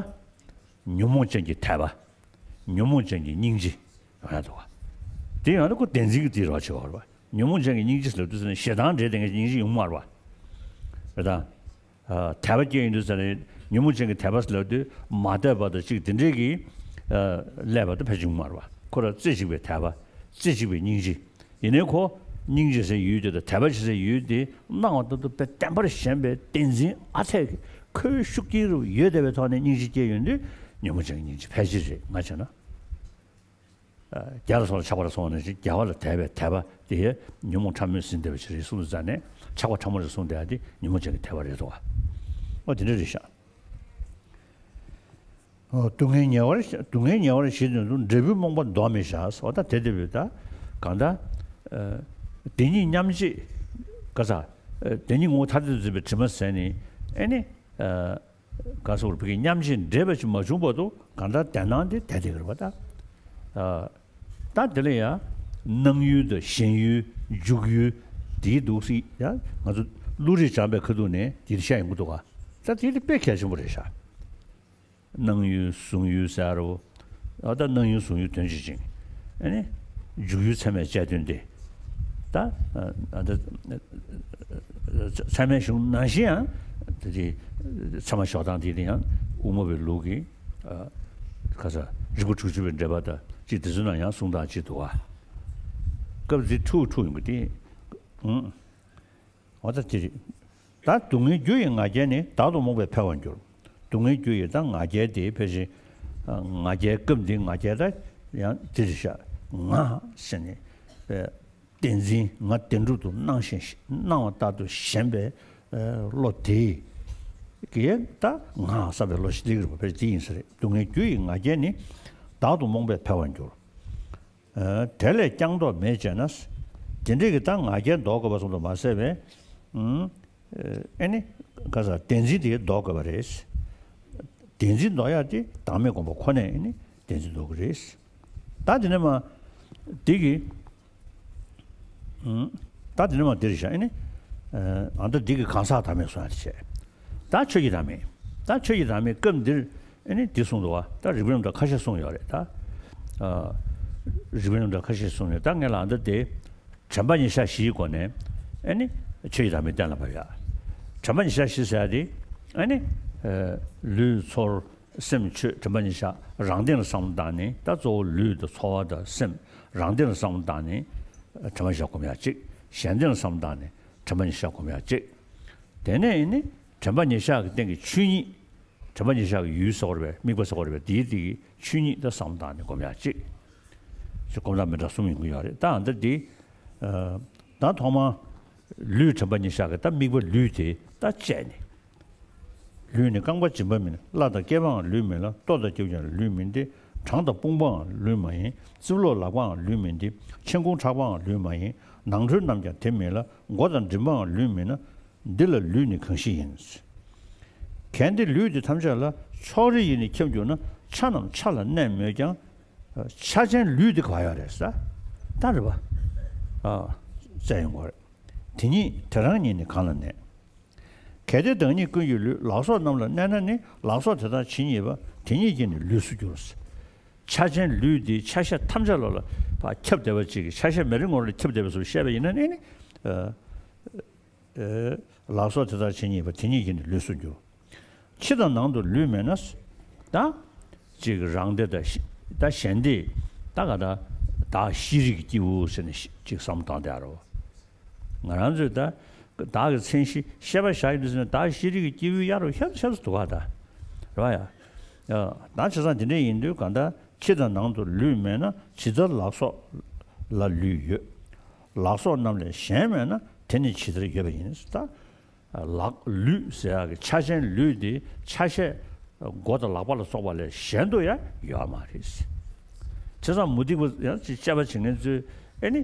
ཉོན་མོངས་ཅན་གྱི་དད་པ། ཉོན་མོངས་ཅན་གྱི་སྙིང་རྗེ་ཡོང་ཡ་འདུག་བ། དེ་ཡང་ན་ཁོ་བདེན་འཛིན་གྱི་དེའི་རོགས་བྱེད་པ་རེད་བ། ཉོན་མོངས་ཅན་གྱི་སྙིང་རྗེ་ཟེར་དུས་ཙམ་ནས་ཞེ་སྡང་འདྲེས་བསྡད་མཁན་གྱི་སྙིང་རྗེ་ཡོང་མ་རེད་བ། ཨེ་ད། ཨ་དད་པ་སྐྱེ་ཡོང་དུས་ཙམ་ནས་ཉོན་མོངས་ཅན་གྱི་དད་པ་ཟེར་ལབ་དུས་མ་དད་པ་དང་གཅིག་དེ་འདྲས་ཀྱི་ཨ་བསླད་པ་དང་ཕལ་ཆེར་ཡོང་མ་རེད་བ། ཁོ་རང་རྩེ་གཅིག་པའི་དད་པ། རྩེ་གཅིག་པའི་སྙིང་རྗེ། ཡིན་ནའི་ཁོ་སྙིང་རྗེ་ཟེར་ཡུལ་དེ་དང་དད་པ་བྱེད་ཟེར་ཡུལ་དེ་སྣང་བ་ལྟར་དུ་དཔེ་བདེན་པར་ཞེན་པའི་བདེན་འཛིན་ཨ་འཐས་ཀྱི་ཁོའི་ཤུགས་རྐྱེན་རུ་ཡོད་བསྡད་པའི་ཐོག་ནས་སྙིང་རྗེ་སྐྱེ་ཡོང་དུས་ཉོན་མོངས་ཅན་གྱི་སྙིང་རྗེ་ཕལ་ཆེར་རེད་ང་བྱས་ན། རྒྱལ་ལ་སོགས་ལ་ཆགས་པ་ལ་སོགས་ནས་རྒྱལ་བ་ལ་དད་པའི་དད་པ་དེ་ཉོན་མོངས་ཕྲ་མོས་ཟིན་བསྡད་པ་ཞིག་རེད་གསུངས་ཙང་ནས་ཆགས་པ་ཕྲ་མོ་རེད་གསུངས་བསྡད་ཡ་དེ་ཉོན་མོངས་ཅན་གྱི་དད་པ་རེད་དོ། ཨོ་དེ་འདྲ་རེད་ཤག་ཨོ་སྡུག་བསྔལ་ཉེ་བར་སྡུག་བསྔལ་ཉེ་བར་ཞི་དོན་དུ་འབྲས་བུའི་རྨོངས་པ་ལྡོག་མི་བྱ། ཨོ་ད་དེ་དེ་བས་ད་གང་ལྟར་དེ་ཉིད་མཉམ་རྗེས་ག་ས་དེ་ཉིད་ངོ་བོ་ཐ་དད་དུ་འཛིན་པའི་དྲི་མ་ཟད་ནས་ཨེ་ནི། ག་སོགས་བོད་ཀྱི་མཉམ་རྗེས་འདྲེས་པ་ཞིག་མ་བྱུང་བར་དུ་གང་ལྟར་དེ་སྣང་དེ་དེ་དེ་གི་རེད་པ་ད། ད་དེ་ལ་ཡང་སྣང་ཡུལ་དང་ཞེན་ཡུལ་འཇུག་ཡུལ་དེའི་འདུག་སྲིད་ཡང་ང་ཚོ་བློ་རིག་སྦྱངས་པའི་ཁ་ཐུག་ནས་དེ་བཤད་ཡོང་གི་འདུག་ག་ད་དེ་དེ་དཔེ་གལ་ཆེན་པོ་རེད་ཤག་སྣང་ཡུལ་གཟུང་ཡུལ་ཟེར་རོ། ཨ་ད་སྣང་ཡུལ་གཟུང་ཡུལ་དོན་གཅིག་ཅིང་། ཨ་ནི། འཇུག་ཡུལ་ཚད་མས་དཔྱད་དོན་ཏེ། ད་ཨ་ད་ཚད་མའི་གཞུང་ནང་བཞིན་ཡང་དེ་དེ་ཚད་མ་ཞོག་དང་དེ་དེ་ཡང་དབུ་མ་པའི་ལུགས་ཀྱི་ཨ་ཁ་ས་རིགས་པ་དྲུག་ཅུ་པའི་འགྲེལ་པ་དང་གཅིག་དེ་ཚོ་ནང་ཡང་གསུང་སྟངས་གཅིག་འདུག་བ། སྐབས་འདི་འཁྲུག་འཁྲུག་ཡོང་གི་དེ། ཨང་། འོ་ད་དེ་རེད། ད་སྡུག་བསྔལ་རྒྱུ་ཡི་ང་རྒྱལ་ནི། བདག་ཏུ་རྨོངས་པས་འཕེལ་བར་འགྱུར། སྡུག་བསྔལ་རྒྱུ་ཡི་ད་ང་རྒྱལ་དེ་ཕལ་ཆེར། ང་རྒྱལ་སྐབས་འདིའི་ང་རྒྱལ་ད་ཡང་དེ་རེད་ཤག་ང་ཟེར་ནས། བདེན་འཛིན་ང་བདེན་གྲུབ་ཏུ་སྣང་ཞིང་སྣང་བ་ལྟར་དུ་ཞེན་པའི་བློ་དེ་གིས་ད་ང་བསམ་པའི་བློ་ཞིག་སླེབས་ཀྱི་རེད་པ། ཕལ་ཆེར་དེ་ཡིན་ས་རེད། སྡུག་བསྔལ་རྒྱུ་ཡི་ང་རྒྱལ་ནི། བདག་ཏུ་རྨོངས་པས་འཕེལ་བར་འགྱུར། དེ་ལས་ཀྱང་ལྡོག་མེད་ཅེ་ན། དེ་འདྲའི་གི་ད་ང་རྒྱལ་ལྡོག་དགོས་པ་སོང་དུ་མ་ཟད་པས། ཨེ་ནི། ག་ས་བདེན་འཛིན་དེ་ལྡོག་དགོས་པ་རེད། བདེན་འཛིན་ལྡོག་ཡག་དེ་བདག་མེད་སྒོམ་པ་ཁོ་ནས་ཨེ་ནི་བདེན་འཛིན་ལྡོག་གི་རེད། ད་དེ་ནས་མ། དེ་གི། ད་དེ་ནས་མ་འདིར་བཞག་ཨེ་ནི། ཨ་ད་འདི་གི་གང་ཟག་བདག་མེད་གསུང་ཡག་དེ་བྱས། ད་ཆོས་ཀྱི་བདག་མེད། ད་ཆོས་ཀྱི་བདག་མེད་སྐབས་འདིར། ཨེ་ནི་འདི་གསུངས་འདུག་བ། ད་རིགས་པའི་རྣམ་གྲངས་ཁ་ཤས་གསུངས་ཡོད་རེད་ད། ཨ། རིགས་པའི་རྣམ་གྲངས་ཁ་ཤས་གསུངས་ཡོད། ད་ངས་ལ་འདི་དེ། དྲན་པ་ཉིད་ཤར་བཞིའི་སྒོ་ནས། ཨེ་ནི། ཆོས་ཀྱི་བདག་མེད་གཏན་ལ་ཕབ་ཡ། དྲན་པ་ཉིད་ཤར་བཞི་ཟེར་ཡ་དེ། ཨེ་ནི། ཨ། ལུས་ཚོར་སེམས་ཆོས་དྲན་པ་ཉིད་ཤར་རང་སྟེང་ལ་བསམ་བློ་བཏང་ནས། ད་གཙོ་བོ་ལུས་དང་ཚོར་བ་དང་སེམས་རང་སྟེང་ལ་བསམ་བློ་བཏང་ནས། དྲན་པ་ཉེར་བཞག་སྒོམ་ཡག་གཅིག་གཞན་དོན་ལ་བསམ་བཏང་ནས་དྲན་པ་ཉེར་བཞག་སྒོམ་ཡག་གཅིག་དེ་ནས་ནི་དྲན་པ་ཉེར་བཞག་གི་སྟེང་གི་ཆོས་ཉིད། དྲན་པ་ཉེར་བཞག་གི་ཡུལ་ཟེར་བ་རེད་པས། དམིགས་པ་ཟེར་བ་རེད་པས། དེའི་སྟེང་གི་ཆོས་ཉིད་ད་བསམ་བཏང་ནས་སྒོམ་ཡག་གཅིག་ཅེས་སྒོམ་སྟངས་མི་འདྲ་གསུམ་ཡོང་གི་ཡོད་རེད། ད་ཨ་འདི་འདི། ད་ཐོག་མར་ལུས་དྲན་པ་ཉེར་བཞག་གི་ད་དམིགས་པ་ལུས་དེ་ད་བཅད་ནས། ལུས་ནི་རྐང་པ་འཇིམ་པ་མིན། བརླ་དང་སྐེད་པའང་ལུས་མིན་ལ། ལྟོ་དང་སྐྱུར་ཀྱང་ལུས་མིན་ཏེ། བྲང་དང་དཔུང་པའང་ལུས་མ་ཡིན། རྩིབ་ལོགས་ལག་པའང་ལུས་མིན་ཏེ། མཆན་ཁུང་ཕྲག་པའང་ལུས་མ་ཡིན། ནང་ཁྲོལ་རྣམས་ཀྱང་དེ་མིན་ལ། མགོ་དང་མགྲིན་པའང་ལུས་མིན་ན། འདི་ལ་ལུས་ནི་གང་ཞིག་ཡིན། གལ་ཏེ་ལུས་འདི་ཐམས་ཅད་ལ། ཕྱོགས་རིས་ཡིས་ནི་ཁྱབ་འགྱུར་ན། ཆ་རྣམས་ཆ་ལ་གནས་མོད་ཀྱང་། ཆ་ཅན་ལུས་འདི་ག་པར་ཡོད་རེད་ཟེར། ད་རེད་པ། ཨ། བཙལ་ཡོང་དགོས་རེད། དེ་ཉིད་དེ་རང་ཉིད་ནི་གང་ལ་གནས། གལ་ཏེ་བདག་ཉིད་ཀུན་གྱི་ལུས། ལག་སོགས་རྣམས་ལ་གནས་ན་ནི། ལག་སོགས་དེ་དག་ཇི་སྙེད་པ། དེ་སྙེད་ཀྱིས་ནི་ལུས་སུ་འགྱུར། ཆ་ཅན་ལུས་འདི་ཆ་ཤས་ཐམས་ཅད་ལ་ལ་ཕར་ཁྱབ་བསྡད་པ་ཅིག་གི་ཆ་ཤས་མེ་རི་ངོ་ལ་ཁྱབ་བསྡད་པ་སོགས་བཤད་པ་ཡིན་ན་ནི། ཨ། ཨེ། ལག་སོགས་དེ་དག་ཇི་སྙེད་པ། དེ་སྙེད་ཀྱིས་ནི་ལུས་སུ་འགྱུར། ཕྱི་དང་ནང་དུ་ལུས་མེད་ན། ད། ཅིག་རང་སྡེ་དང་ཤི། ད་གཞན་སྡེ། ད་ག་ད། བདག་ཤེས་རིག་གི་སྐྱེས་བུ་ཟེར་ནས་ཤི་ཅིག་བསམ་བཏང་དེ་ཨ་རོ། ང་རང་ཚོས་ད། བདག་གི་མཚན་གཞི་ཤེས་པ་བཞག་ཡོད་དུས་ཟེར་ན་བདག་ཤེས་རིག་གི་སྐྱེས་བུ་ཡ་རོ་ཤ་ཤ་འདུག་ག་ད། རེད་པ་ཡ། ཡ། ད་བྱས་ཙང་དེ་འདྲ་ཡིན་དུས་གང་ལྟར་ཕྱི་དང་ནང་དུ་ལུས་མེད་ན་ཇི་ལྟར་ལག་སོགས་ལ་ལུས་ཡོད། ལག་སོགས་རྣམས་ལས་གཞན་མེད་ན་དེ་ནི་ཇི་ལྟར་ཡོད་པ་ཡིན། ད། ལག་ལུས་ཟེར་ཡག་གི་ཆ་ཅན་ལུས་དེ་ཆ་ཤས་མགོ་དང་ལག་པ་ལ་སོགས་པ་ལས་གཞན་དུ་ཡང་ཡོད་མ་རེད། བྱས་ཙང་མུ་སྟེགས་པ་ཡང་ཅིག་དཔྱད་པ་བྱེད་མཁན་ཚོས་ཨེ་ནི་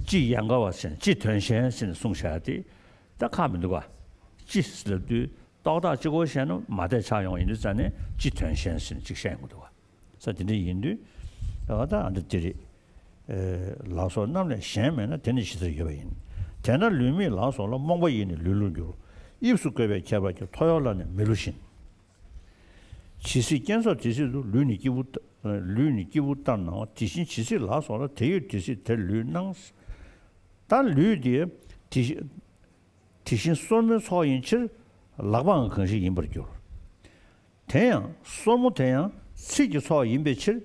སྤྱི་ཡན་ག་བ་ཟེར་ནས་སྤྱི་དོན་གཞན་ཟེར་ནས་གསུངས་བཞག་ཡ་དེ་ད་ཁག་མི་འདུག་ག་སྤྱི་ཟེར་ལབ་དུས་ཏོག་ཏག་གཅིག་པོ་བཤད་ན་མ་བདེ་ཆགས་ཡོང་ཡིན་དུས་ཙང་ནས་སྤྱི་དོན་གཞན་ཟེར་ནས་ཅིག་བཤད་ཡོང་གི་འདུག་ག་ས་དེ་འདྲ་ཡིན་དུས། ཨ་ད་ཨ་འདྲ་དེ་རེད། ཨེ། ལག་སོགས་རྣམས་ལས་གཞན་མེད་ན་དེ་ནི་ཇི་ལྟར་ཡོད་པ་ཡིན། དེས་ན་ལུས་མེད་ལག་སོགས་ལ། རྨོངས་པ་ཡིས་ནི་ལུས་ལུར་འགྱུར། དབྱིབས་སུ་བཀོད་པའི་ཁྱད་པར་གྱིས། ཐོ་ཡོར་ལ་ནི་མི་བསླུ་བཞིན། ཇི་སྲིད་རྐྱེན་ཚོགས་དེ་སྲིད་དུ། ལུས་ནི་སྐྱེས་བུ་ལྟ། ལུས་ནི་སྐྱེས་བུ་ལྟར་སྣང་བ། དེ་བཞིན་ཇི་སྲིད་ལག་སོགས་ལ། དེ་ཡོད་དེ་སྲིད་དེར་ལུས་སྣང་། ད་ལུས་དེ་དེ་བཞིན་དེ་བཞིན་སོར་མོའི་ཚོགས་ཡིན་ཕྱིར། ལག་པའང་གང་ཞིག་ཡིན་པར་འགྱུར། དེ་ཡང་སོར་མོ་དེ་ཡང་ཚིགས་ཀྱི་ཚོགས་ཡིན་པའི་ཕྱིར།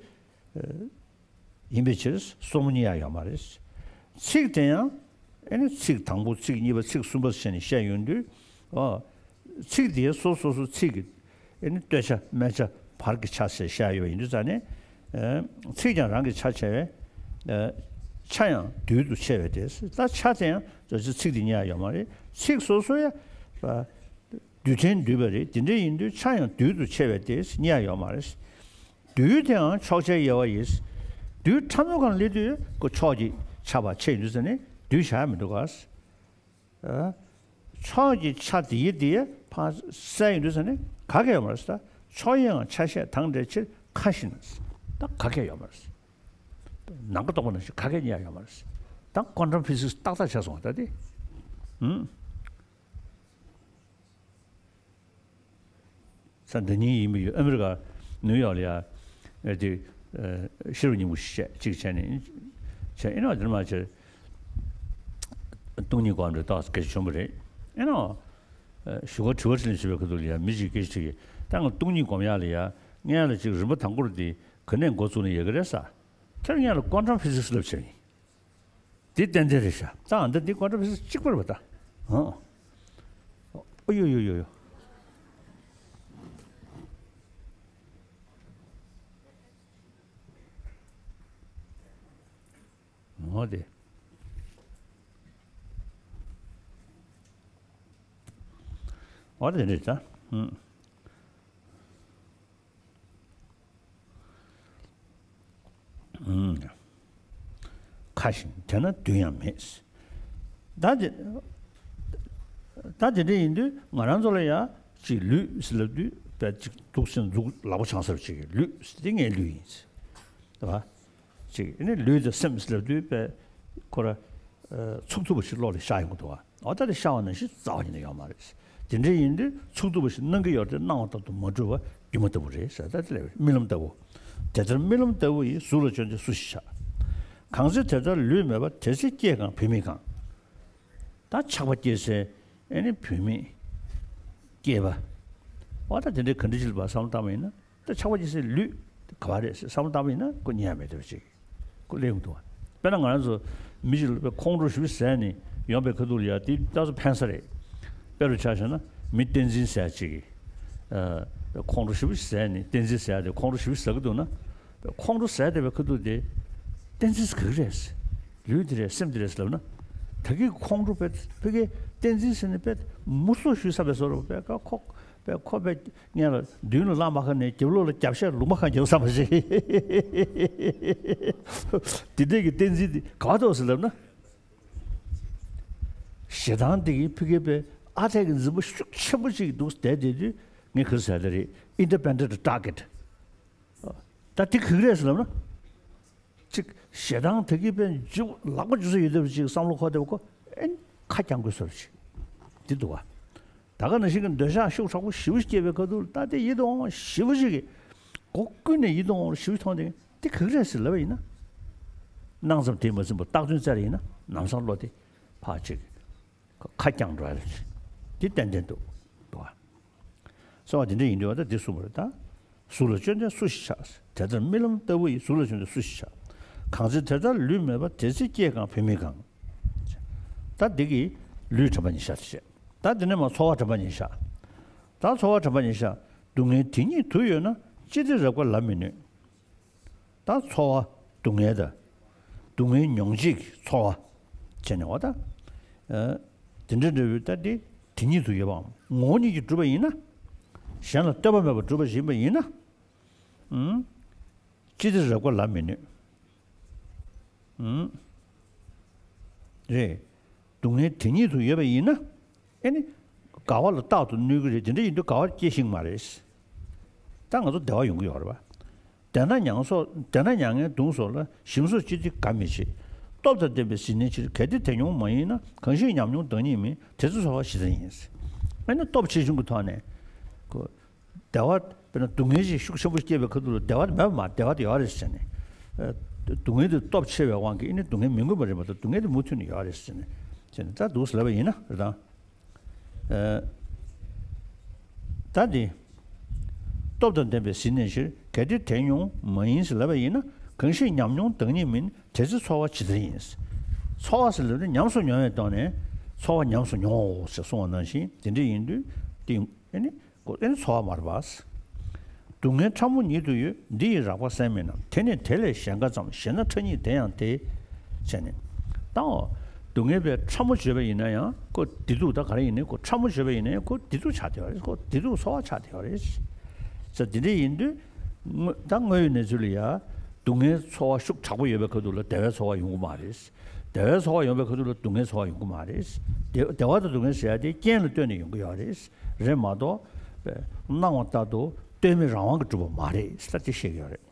ཡིན་པའི་ཕྱིར་སོར་མོ་གཉིས་ཡང་ཡོད་མ་རེད། ཚིགས་དེ་ཡང་ཨེ་ནི་ཚིགས་དང་པོ་ཚིགས་གཉིས་པ་ཚིགས་གསུམ་པ་ཟེར་ནས་བཤད་ཡོང་དུས། ཨོ། ཚིགས་དེ་སོ་སོ་སོ་ཚིགས་ཀྱི་ཨེ་ནི་སྟོད་ཆ་སྨད་ཆ་བར་གྱི་ཆ་ཟེར་བཤད་ཡོད་པ་ཡིན་དུས་ཙང་ནས། ཚིགས་ཀྱང་རང་གི་ཆ་ཕྱེ་བས། ཆ་ཡང་རྡུལ་དུ་ཕྱེ་བས་ཏེ། ད་ཆ་དེ་ཡང་ཚིགས་དེ་གཉིས་ཡང་ཡོད་མ་རེད། ཚིགས་སོ་སོ་ཡང་རྡུལ་ཕྲན་འདུས་པ་རེད། དེ་འདྲ་ཡིན་དུས་ཆ་ཡང་རྡུལ་དུ་ཕྱེ་བས་ཏེ་གཉིས་ཡང་ཡོད་མ་རེད། རྡུལ་དེའང་ཕྱོགས་ཆའི་དབྱེ་བ་ཡིས། རྡུལ་ཕྲ་མོ་གང་སླེབས་དུས་ཁོ་ཕྱོགས་ཀྱི་ཆ་ཕར་ཕྱེ་ཡོང་དུས་ཙ་ནས་རྡུལ་བཞག་མི་འདུག་ག་ཕྱོགས་ཀྱི་ཆ་དེའི་དེ་ཕར་བསལ་ཡོང་དུས་ཙ་ནས་ག་གེ་ཡོད་མ་རེད་ད། ཕྱོགས་དབྱེའང་ཆ་ཤས་དང་འབྲེལ་ཕྱིར་ཁ་བཞིན། ད་ག་གེ་ཡོད་མ་རེད། ནམ་མཁའ་རྟོག་པ་ནང་བཞིན་ག་གེ་གཉིས་ཡང་ཡོད་མ་རེད། ད་ཀོན་ཊམ་ཕི་སིག་སི་ཏག་ཏག་ཆགས་སོང་བ་ད་དེ། ཧུམ། ས་འདི་ཉིད་ཡིན་པ་ཡོད། ཨ་མི་རི་ཀ་ནིའུ་ཡོག་ལ་ཡ། ཨེ་དེ། ཨེ་ཤེས་རབ་སྙིང་པོ་ཞིག་བཤད་ཅིག་བྱས་ནས། བྱས་ཨེ་ནོ་དེར་མ་བྱས། སྟོང་ཉིད་སྒོམ་རེ་ཏོག་སྐད་ཆ་བྱུང་བ་རེད། ཨེ་ནོ། ཨེ་ཞུ་ག་དྲི་བ་དྲིས་ལན་བྱེད་པའི་ཁ་ཐུག་ལ་ཡ་མི་ཅིག་སྐད་ཆ་དྲིས་ཀྱི། ད་ང་སྟོང་ཉིད་སྒོམ་ཡག་ལ་ཡ་ངས་ལ་ཅིག་རིམ་པ་དང་པོར་དེ་ག་ནས་འགོ་བཙུགས་ན་ཡག་གི་རེད་ས། ཁྱེད་ངས་ལ་ཀོན་ཊམ་ཕི་སིག་སི་ལབ་བྱས་ཡིན། འདི་ཏན་ཏན་རེད་ཤག་ད་འདི་འདི་ཀོན་ཊམ་ཕི་སིག་སི་གཅིག་པ་རེད་པ་ད། ཧང་། ཨོ་ཡོ་ཡོ་ཡོ་ཡོ། འོ་དེ། འོ་དེ་རེད་ད། ཧུམ། ཁ་བཞིན་དེ་ན་རྡུལ་ཡང་མེད། ད་དེ། ད་དེ་འདྲ་ཡིན་དུས་ང་རང་ཚོ་ལ་ཡང་ཅིག་ལུས་ཟེར་ལབ་དུས་དཔེ་ཅིག་འདུག་སེ་འཛུགས་ལག་པ་འཆང་ས་ཅིག་ལུས་ཟེར་དེ་ངའི་ལུས་ཡིན། རེད་པ། ཅིག་ཨ་ནི་ལུས་དང་སེམས་ཟེར་ལབ་དུས་དཔེ་ཁོ་ར། ཚུགས་ཐུབ་པ་ཞིག་བློ་ལ་ཤར་ཡོང་གི་འདུག་བ། འོ་ད་དེ་ཤར་བ་ནང་བཞིན་རྩ་བ་ཉིད་ནས་ཡོད་མ་རེད། དེ་འདྲ་ཡིན་དུས་ཚུགས་ཐུབ་པ་ཞིག་སྣང་གི་ཡོད་དེ་སྣང་བ་ལྟར་དུ་མ་གྲུབ་པ་སྒྱུ་མ་ལྟ་བུ་རེད་ཟེར། ད་དེ་ལས་རྨི་ལམ་ལྟ་བུ། དེ་ལྟར་རྨི་ལམ་ལྟ་བུ་ཡིས་གཟུགས་ལ་བྱོན་ཏེ་སུ་ཞིག་ཆགས། གང་ཚེ་དེ་ལྟར་ལུས་མེད་པ། དེ་ཚེ་སྐྱེས་གང་བུད་མེད་གང་། ད་ཆགས་པ་སྐྱེ་སའི་ཨེ་ནི་བུད་མེད་སྐྱེས་པ། འོ་ད་དེ་འདྲའི་ག་འདྲ་ཅིག་ལ་བསམ་བློ་བཏང་བ་ཡིན་ན། ད་ཆགས་པ་སྐྱེ་སའི་ལུས་དེ་ག་བ་རེད་ཟེར་བསམ་བློ་བཏང་བ་ཡིན་ན་ཁོ་རྙེད་ཡ་མེད་བསྡད་པ་ཅིག་ཁོ་སླེབས་ཡོང་གི་འདུག་བ། དཔེར་ན་ང་རང་ཚོ་ མི་ཞིག་ལ་ཁོང་ཁྲོ་ཞེ་པོ་ཟ་ནས་ཡོང་པའི་ཁ་ཐུག་ལ་ཡ་དེ་ལྟ་ཚུལ་ཕན་ས་རེད། དཔེ་རུ་ཆ་བཞག་ན་མི་བསྟན་འཛིན་ཟེར་ཅིག་གིས་ཁོང་ཁྲོ་ཞེ་པོ་ཟ་ནས་བསྟན་འཛིན་ཟེར་དེ་ཁོང་ཁྲོ་ཞེ་པོ་ཟ་གི་འདུག་ན། ཁོང་ཁྲོ་ཟ་བསྡད་པའི་ཁ་ཐུག་དེ་བསྟན་འཛིན་ག་གི་རེད། ལུས་འདི་རེད་སེམས་འདི་རེད་ལབ་ན། ད་གི་ཁོང་ཁྲོ་བས་ཕ་གིའི་བསྟན་འཛིན་ཟེར་ནས་བས་མུ་སུ་ཞུས་བསམ་པའི་བཟོ་འདྲ་བས་ཁོ་བས་ཁོ་བས་ངས་ལ་མདུན་ལ་ལངས་མ་ཁ་ནས་རྒྱབ་ལོགས་ལ་རྒྱབ་ཤ་ལུང་མ་ཁ་རྒྱབ་བསམ་པ་ཞིག་དེ་འདྲས་ཀྱི་བསྟན་འཛིན་འདི་ག་བ་ཐོག་ཟེར་ལབ་ན། ཞེ་སྡང་འདི་གི་ཕ་གིའི་བས་ཨ་འཐས་ཀྱི་འཛིན་པ་ཤུགས་ཆེན་པོ་ཞིག་འདུག་བསྡད་དེ་དུས་ངས་ག་ཟེར་ད་རེད། Independent target། ད་དེ་ག་གི་རེད་ཟེར་ལབ་ན། ཅིག་ཞེ་སྡང་དེ་གི་དཔེ་འཇུ་ལག་པ་འཇུ་ས་ཡོད་དེ་ཅིག་བསམ་བློ་འཁོར་དེ་ཁོ་ཨེ་ཁ་རྐྱང་དགོས་སོ་ཅིག་འདི་འདུག་བ། ད་ག་ནང་བཞིན་གྱི་འདོད་ཆགས་ཤུགས་དྲག་པོ་ཞེ་པོ་སྐྱེས་པའི་ཁ་ཐུག་ལ་ད་དེ་ཡིད་དུ་འོང་བ་ཞེ་པོ་ཅིག་གི་སྒོ་ཀུན་ནས་ཡིད་དུ་འོང་བ་ཞེ་པོ་མཐོང་དེ་དེ་ག་གི་རེད་ཟེར་ལབ་པ་ཡིན་ན། སྣང་ཙམ་དེས་མ་ཟིན་པར་བཏགས་དོན་བཙལ་ཡིན་ན་ལམ་སང་བློ་དེ་ཕར་ཅིག་ཁ་རྐྱང་འགྲོ་ཡ་ལ་ཅིག་འདི་ཏན་ཏན་འདུག་འདུག་བ། གསང་བ་འདི་འདྲ་ཡིན་དུས་བ་ད་འདི་གསུངས་པ་རེད་ད། གཟུགས་ལ་སྤྱོད་ལྡན་སུ་ཞིག་བྱ། དེ་ལྟར་རྨི་ལམ་ལྟ་བུ་ཡི། གཟུགས་ལ་སྤྱོད་ལྡན་སུ་ཞིག་བྱ། གང་ཚེ་དེ་ལྟར་ལུས་མེད་པ། དེ་ཚེ་སྐྱེས་གང་བུད་མེད་གང་། ད་འདི་གི་ལུས་དྲན་པ་ཉེར་བཞག་བྱས། ད་འདི་ནས་མར་ཚོར་བ་དྲན་པ་ཉེར་བཞག་ད་ཚོར་བ་དྲན་པ་ཉེར་བཞག་སྡུག་བསྔལ་དེ་ཉིད་དུ་ཡོད་ན། ཅི་སྟེ་རབ་དགའ་ལབ་མི་ནུས། ད་ཚོར་བ་སྡུག་བསྔལ་དང་། སྡུག་བསྔལ་མྱོང་བྱེད་ཀྱི་ཚོར་བ་བྱས་ནས་འོ་ད། ཨ། དེ་འདྲ་འདྲ་བོའི་ད་དེ་དེ་ཉིད་དུ་ཡོད་པའམ་ངོ་བོ་ཉིད་ཀྱིས་གྲུབ་པ་ཡིན་ན། གཞན་ལ་ལྟོས་པ་མེད་པར་གྲུབ་པ་ཞིག་ཡིན་པ་ཡིན་ན། ཨུམ། ཅི་སྟེ་རབ་དགའ་ལབ་མི་ནུས། ཨུམ། རེད། སྡུག་བསྔལ་དེ་ཉིད་དུ་ཡོད་པ་ཡིན་ན། ཨེ་ནི། དགའ་བ་ལ་རྟག་ཏུ་གནོད་ཀྱི་རེད། དེ་འདྲ་ཡིན་དུས་དགའ་བ་སྐྱེ་ཤེས་ཀྱི་མ་རེད། ད་ང་ཚོ་བདེ་བ་ཡོང་གི་ཡོད་རེད་པ། བདེ་ན་མྱང་སོགས་བདེ་ན་མྱ་ངན་གདུང་སོགས་ལ། ཞིམ་སོགས་ཅི་སྟེ་དགའ་མི་བྱེད། སྟོབས་དང་ལྡན་པས་ཟིན་ནའི་ཕྱིར། གལ་ཏེ་དེ་མྱོང་མ་ཡིན་ན། གང་ཞིག་ཉམས་མྱོང་བདག་ཉིད་མིན། དེ་ཚེ་ཚོར་བ་ཇི་ལྟར་ཡིན། ཨ་ནི་སྟོབས་ཆེ་ཆུང་གི་ཐོག་ནས་ཁོ། བདེ་བ་དཔེར་ན་སྡུག་བསྔལ་ཞིག་ཤུགས་ཆེན་པོ་སྐྱེས་པའི་ཁ་ཐུག་ལ་བདེ་བ་དེ་མེད་པ་མ་བདེ་བ་དེ་ཡོད་རེད་ཟེར་ནས། ཨ། སྡུག་བསྔལ་དེ་སྟོབས་ཆེ་བའི་དབང་གིས་ཨ་ནི་སྡུག་བསྔལ་མི་དགོས་པ་རེད་མ་གཏོགས་སྡུག་བསྔལ་དེ་མུ་མཐུད་ནས་ཡོད་རེད་ཟེར་ནས་བྱས་ནས་ད་འདུག་ཟེར་ལབ་པ་ཡིན་ན་རེད་དང་། ཨ། ད་འདི། སྟོབས་དང་ལྡན་པས་ཟིན་ནའི་ཕྱིར། གལ་ཏེ་དེ་མྱོང་མ་ཡིན་ཟེར་ལབ་པ་ཡིན་ན། གང་ཞིག་ཉམས་མྱོང་བདག་ཉིད་མིན། དེ་ཚེ་ཚོར་བ་ཇི་ལྟར་ཡིན། ཚོར་བ་ཟེར་ལབ་ན་ཉམས་སུ་མྱོང་བའི་ཐོག་ནས་ཚོར་བ་ཉམས་སུ་མྱོང་ངོ་ཞེས་གསུངས་པ་ནང་བཞིན་དེ་འདྲ་ཡིན་དུས་དེ་ཨེ་ནི་ཨེ་ནི་ཚོར་བ་མ་རེད་པ། སྡུག་བསྔལ་ཕྲ་མོ་ཉིད་དུ་ཡོད། འདི་ཡི་རགས་པ་སེམས་མིན་ནམ། དེ་ནི་དེ་ལས་གཞན་འགའ་ཙམ། ཞེ་ན་ཕྲ་ཉིད་དེ་ཡང་དེ། བྱས་ནས། ད་འོ། སྡུག་བསྔལ་བས་ཕྲ་མོ་བརྗོད་པ་ཡིན་ན་ཡང་ཁོ་བདེ་སྡུག་ད་ག་རེ་ཡིན་ནའི་ཁོ་ཕྲ་མོ་བརྗོད་པ་ཡིན་ན་ཡང་ཁོ་བདེ་སྡུག་ཆགས་བསྡད་པ་རེད། ཁོ་བདེ་སྡུག་ཚོར་བ་ཆགས་བསྡད་པ་རེད། ས་དེ་འདྲ་ཡིན་དུས། དངོས་ད་དངོས་ཡོད་གནས་ཚུལ་ལ་ཡ། སྡུག་བསྔལ་ཚོར་བ་ཤུགས་དྲག་པོ་ཡོད་པའི་ཁ་ཐུག་ལ་བདེ་བའི་ཚོར་བ་ཡོང་གི་མ་རེད། བདེ་བའི་ཚོར་བ་ཡོང་བའི་ཁ་ཐུག་ལ་སྡུག་བསྔལ་ཚོར་བ་ཡོང་གི་མ་རེད། བདེ་བདེ་བ་དང་སྡུག་བསྔལ་ཟེར་ཡ་དེ་རྐྱེན་ལ་ལྟོས་ནས་ཡོང་གི་ཡོད་རེད། རེད་མ་གཏོགས། སྣང་བ་ལྟར་དུ་ལྟོས་མེད་རང་དབང་གིས་གྲུབ་པ་མ་རེད་ཟེར་ཅིག་བཤད་ཀྱི་ཡོད་རེད།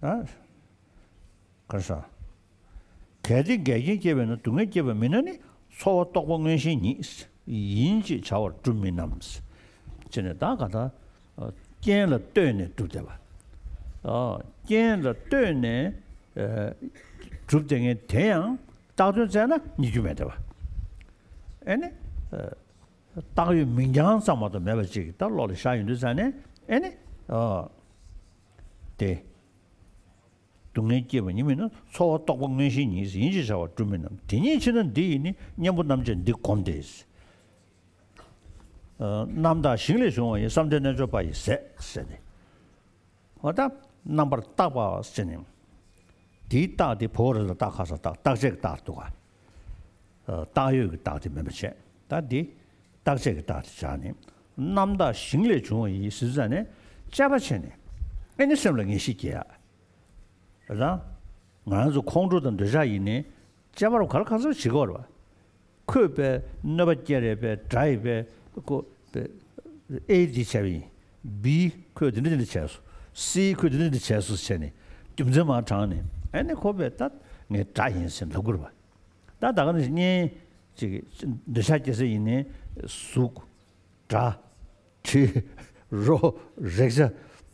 ཨ། ཨ། ག་རེ་ཟེར། གལ་ཏེ་འགལ་རྐྱེན་སྐྱེས་པས་ན། སྡུག་བསྔལ་སྐྱེས་པ་མིན་ན་ནི། ཚོར་བ་རྟོག་པ་མངོན་ཞེན་ཉིད། ཡིན་ཅེས་བྱ་བར་གྲུབ་མིན་ནམ། ཅེས་ནས་ད་ག་ད། རྐྱེན་ལ་ལྟོས་ནས་གྲུབ་བསྡད་པ། རྐྱེན་ལ་ལྟོས་ནས་གྲུབ་བསྡད་མཁན་དེ་ཡང་བཏགས་དོན་བཙལ་ན་རྙེད་རྒྱུ་མེད་བསྡད་པ། ཨེ་ནི། བཏགས་ཡོད་མིང་རྐྱང་ཙམ་མ་གཏོགས་མེད་པ་ཅིག་ད་བློ་ལ་ཤར་ཡོང་དུས་ཙང་ནས་ཨེ་ནི། ཨ། དེ། སྡུག་བསྔལ་སྐྱེས་པ་ཉིད་མིན་ན། ཚོར་བ་རྟོག་པ་མངོན་ཞེན་ཉིད། ཡིན་ཅེས་བྱ་བར་གྲུབ་མིན་ནམ། དེ་ཉིད་ཕྱིར་ན་འདི་ཡིས་ནི། གཉེན་པོ་རྣམ་དཔྱོད་འདི་བསྒོམས་ཏེ། རྣམ་དག་ཞིང་ལས་བྱུང་བ་ཡི། བསམ་གཏན་རྣལ་འབྱོར་པ་ཡི་ཟས་ཟེར་ནས། འོ་ད་རྣམ་པར་བརྟགས་པ་ཟེར་ནས། དེའི་རྟགས་དེ་བོ་ར་ལ་བཏགས་ཁ་ས་བཏགས། རྟག་ཆད་ཀྱི་རྟགས་འདུག་ག་བཏགས་ཡོད་ཀྱི་རྟགས་དེ་མིན་པ་བྱས། ད་འདི་རྟག་ཆད་ཀྱི་རྟགས་དེ་བྱས་ནས། རྣམ་དག་ཞིང་ལས་བྱུང་བ་ཡི་ཟེར་ཙང་ནས་དཔྱད་པ་བྱས་ནས་ཨེ་ནི་སེམས་ལ་ངེས་ཤེས་སྐྱེ་ཡ། རེད་དང་། ང་རང་ཚོ་ཁོང་ཁྲོ་དང་འདོད་ཆགས་ཡིན་ནའི་དཔྱད་པ་རུ་ག་ལ་གང་འཚམ་བྱེད་དགོས་རེད་བ། ཁོས་པའི་གནོད་པ་སྐྱེལ་རེད་པའི་དགྲ་ཡི་པའི་ཁོ་པའི་ཨེ་འདི་བྱས་པ་ཡིན། བི་ཁོས་འདི་འདྲ་འདི་འདྲ་བྱས་སོ། སི་ཁོས་འདི་འདྲ་འདི་འདྲ་བྱས་སོ་བྱས་ནས་རྒྱུ་མཚན་མར་དྲངས་ནས་ཨ་ནི་ཁོ་པས་ད་ངའི་དགྲ་ཡིན་ཟེར་ལབ་དགོས་རེད་བ། ད་ད་ག་ནས་གཉེན་ཅིག་འདོད་ཆགས་སྐྱེ་ས་ཡིན་ནའི་གཟུགས། སྒྲ། དྲི། རོ། རེག་བྱ།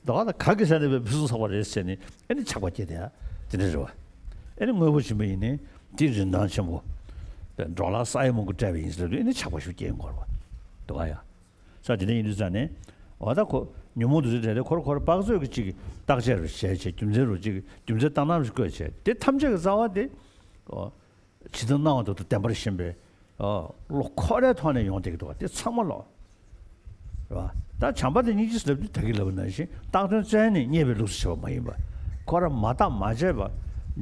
ད་ག་ད་ག་གི་ས་ནས་པའི་ཕུན་སུམ་ཚོགས་པ་རེད་ཟེར་ནས་ཨ་ནི་ཆགས་པ་སྐྱེ་དེ་ཡ་དེ་འདྲ་རེད་བ། ཨ་ནི་དངོས་པོ་ཡིན་པ་ཡིན་ནའི་དེ་རིན་ཐང་ཆེན་པོ། པའི་འགྲོ་ལ་ས་ཡ་མང་པོ་སྤྲད་པ་ཡིན་ཟེར་དུས་ཨ་ནི་ཆགས་པ་ཞིག་སྐྱེ་ཡོང་གི་རེད་བ། འདུག་ག་ཡ། ས་དེ་འདྲ་ཡིན་དུས་ཙང་ནས། འོ་ད་ཁོ་ཉོན་མོངས་དེ་ཚོའི་གྲས་དེ་ཁོ་རང་ཁོ་རང་དཔག་ཚོད་ཀྱི་གཅིག་གི་བརྟག་དཔྱད་རུ་བྱས་བྱས། རྒྱུ་མཚན་རུ་གཅིག་གི་རྒྱུ་མཚན་བཏང་སྟངས་རུ་བཀོད་བྱས། དེ་ཐམས་ཅད་ཀྱི་རྩ་བ་དེ། འོ། ཇི་ལྟར་སྣང་བ་དེ་དང་ལྡན་པར་ཞེན་པའི། འོ། བློ་ཁོ་རའི་ཐོག་ནས་ཡོང་བསྡད་ཀྱི་འདུག་བ། དེ་ཚང་མ་ལོག་རེད་བ། ད་བྱམས་པ་དང་སྙིང་རྗེ་ཟེར་ལབ་དུས་ད་གིན་ལབ་པ་ནང་བཞིན་བཏགས་དོན་བཙལ་ནས་རྙེད་པའི་ལུགས་སུ་བྱེད་པ་མ་ཡིན་པ། ཁོ་རང་མ་བརྟགས་མ་དཔྱད་པ།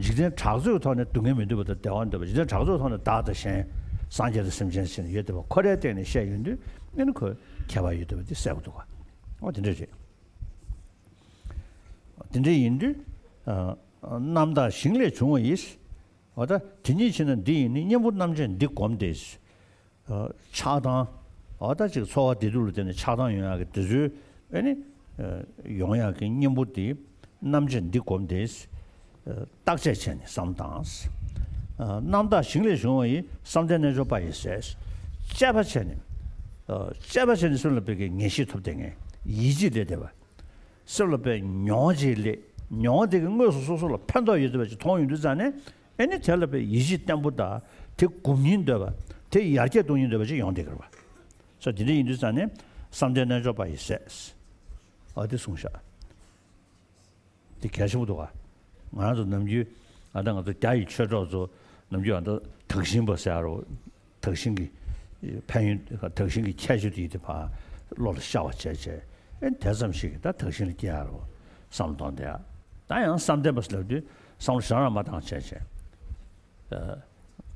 འཇིག་རྟེན་གྲགས་ཚོད་ཐོག་ནས་སྡུག་བསྔལ་མི་འདོད་པ་དང་བདེ་བ་འདོད་པ། འཇིག་རྟེན་གྲགས་ཚོད་ཐོག་ནས་བདག་དང་གཞན། སངས་རྒྱས་དང་སེམས་ཅན་ཟེར་ནས་ཡོད་བསྡད་པ་ཁོ་རའི་སྟེང་ནས་བཤད་ཡོང་དུས་ཨ་ནི་ཁོས་ཁྱད་པར་ཡོད་བསྡད་པ་དེ་གསལ་པོ་འདུག་ག་འོ་དེ་འདྲ་རེད། དེ་འདྲ་ཡིན་དུས། ཨ། རྣམ་དག་ཞིང་ལས་བྱུང་བ་ཡིས། འོ་ད་དེ་ཉིད་ཕྱིར་ན་འདི་ཡིས་ནི། གཉེན་པོ་རྣམ་བཅད་འདི་བསྒོམས་ཏེ། ཨ། ཆགས་སྡང་། འོ་ད་ཅིག་ཚོར་བ་བདེ་སྡུག་ལ་བརྟེན་ནས་ཆགས་སྡང་ཡོང་ཡག་གི་དེ་ཚོའི་ཨ་ནི། ཨ། ཡོང་ཡག་གི་གཉེན་པོ་དེ་རྣམ་བཅད་འདི་བསྒོམས་ཏེ། ཨ། བརྟག་དཔྱད་བྱས་ནས་བསམ་དང་། ཨ། རྣམ་དག་ཞིང་ལས་བྱུང་བ་ཡི། བསམ་གཏན་རྣལ་འབྱོར་པ་ཡི་ཟས། དཔྱད་པ་བྱས་ནས། ཨ། དཔྱད་པ་བྱས་ནས་སེམས་ལ་ཕན་གྱི་ངེས་ཤེས་ཐོབ་བསྡད་མཁན། ཡིད་ཆེས་སླེབས་བསྡད་པ། སེམས་ལ་ཕན་མྱོང་བ་ཅིག་སླེབས། མྱོང་བ་དེ་གི་དངོས་སུ་སོ་སོ་ལ་ཕན་ཐོགས་ཡོད་བསྡད་པ་ཅིག་མཐོང་ཡོང་དུས་ཙང་ནས། ཨ་ནི་དེ་ལ་ཕན་ཡིད་ཆེས་བརྟན་པོ་དང་། དེ་སྒོམ་སྙིང་འདོད་པ། དེ་ཡར་རྒྱས་གཏོང་སྙིང་འདོད་པ་ཅིག་ཡོང་བསྡད་ཀྱི་རེད་བ། སོ་དེ་འདྲ་ཡིན་དུས་ཙང་ནས་བསམ་གཏན་རྣལ་འབྱོར་པ་ཡི་ཟས། ཨ། དེ་གསུངས་ཤག་དེ་གལ་ཆེན་པོ་འདུག་ག་ང་རང་ཚོ་ནམ་རྒྱུན། ཨ། ད་ང་ཚོ་རྒྱ་ཡི་ཆོས་གྲོགས་ཚོ་ནམ་རྒྱུན་ཨ། ད་དག་ཞིང་པ་ཟེར་རོ། དག་ཞིང་གི་ཕན་ཡོན། དག་ཞིང་གི་ཁྱད་ཆོས་དེ་དེ་ཕར་བློ་ལ་ཤར་བ་བྱས་བྱས། ཨེ། དེ་ཙམ་ཞིག་གིས་ད་དག་ཞིང་ལ་སྐྱེ་ཡག་རོ་བསམ་བློ་གཏོང་བསྡད་ཡག་ད་ཡང་བསམ་གཏན་པ་ཟེར་ལབ་དུས་བསམ་བློ་ཞེ་དྲག་མ་བཏང་བྱས་བྱས།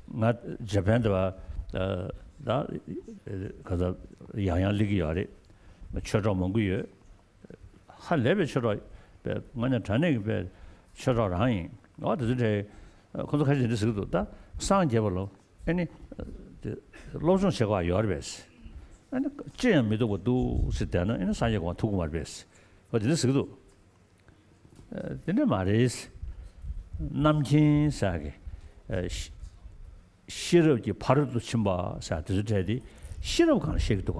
ཨ། ང་ཇ་པན་དེ་བ། ཨ། ད་ག་ས་ཡང་ཡང་སླེབས་ཀྱི་ཡོད་རེད། ཆོས་གྲོགས་མང་པོ་ཡོད། ཧ་ལས་པའི་ཆོས་གྲོགས་པས། དངོས་གནས་དྲང་གནས་ཀྱི་པའི་ཆོས་གྲོགས་རང་ཡིན། འོ་དེ་ཚོ་འདྲ། ཁོ་ཚོ་ཁ་ཤས་འདི་འདྲ་ཟེར་གྱི་འདུག་ད་སངས་རྒྱས་པ་ལོ། ཨ་ནི། དེ་སློབ་སྦྱོང་བྱེད་དགོས་ཡོད་རེད་པས། ཨ་ནི་ཅི་ཡང་མི་སྡུག་པ་འདུག་ཟེར་བསྡད་ན། ཨ་ནི་སངས་རྒྱས་དགོས་མ་ཐུག་གི་མ་རེད་པས། འོ་དེ་འདྲ་ཟེར་གྱི་འདུག་ཨ། དེ་འདྲ་མ་རེད། རྣམ་མཁྱེན་ཟེར་གི། ཨ། ཤེས་ཤེས་རབ་ཀྱི་ཕ་རོལ་ཏུ་ཕྱིན་པ་ཟེར་དེ་ཚོ་གྲས་དེ་ཤེས་རབ་གང་བཤད་ཀྱི་འདུག་ག་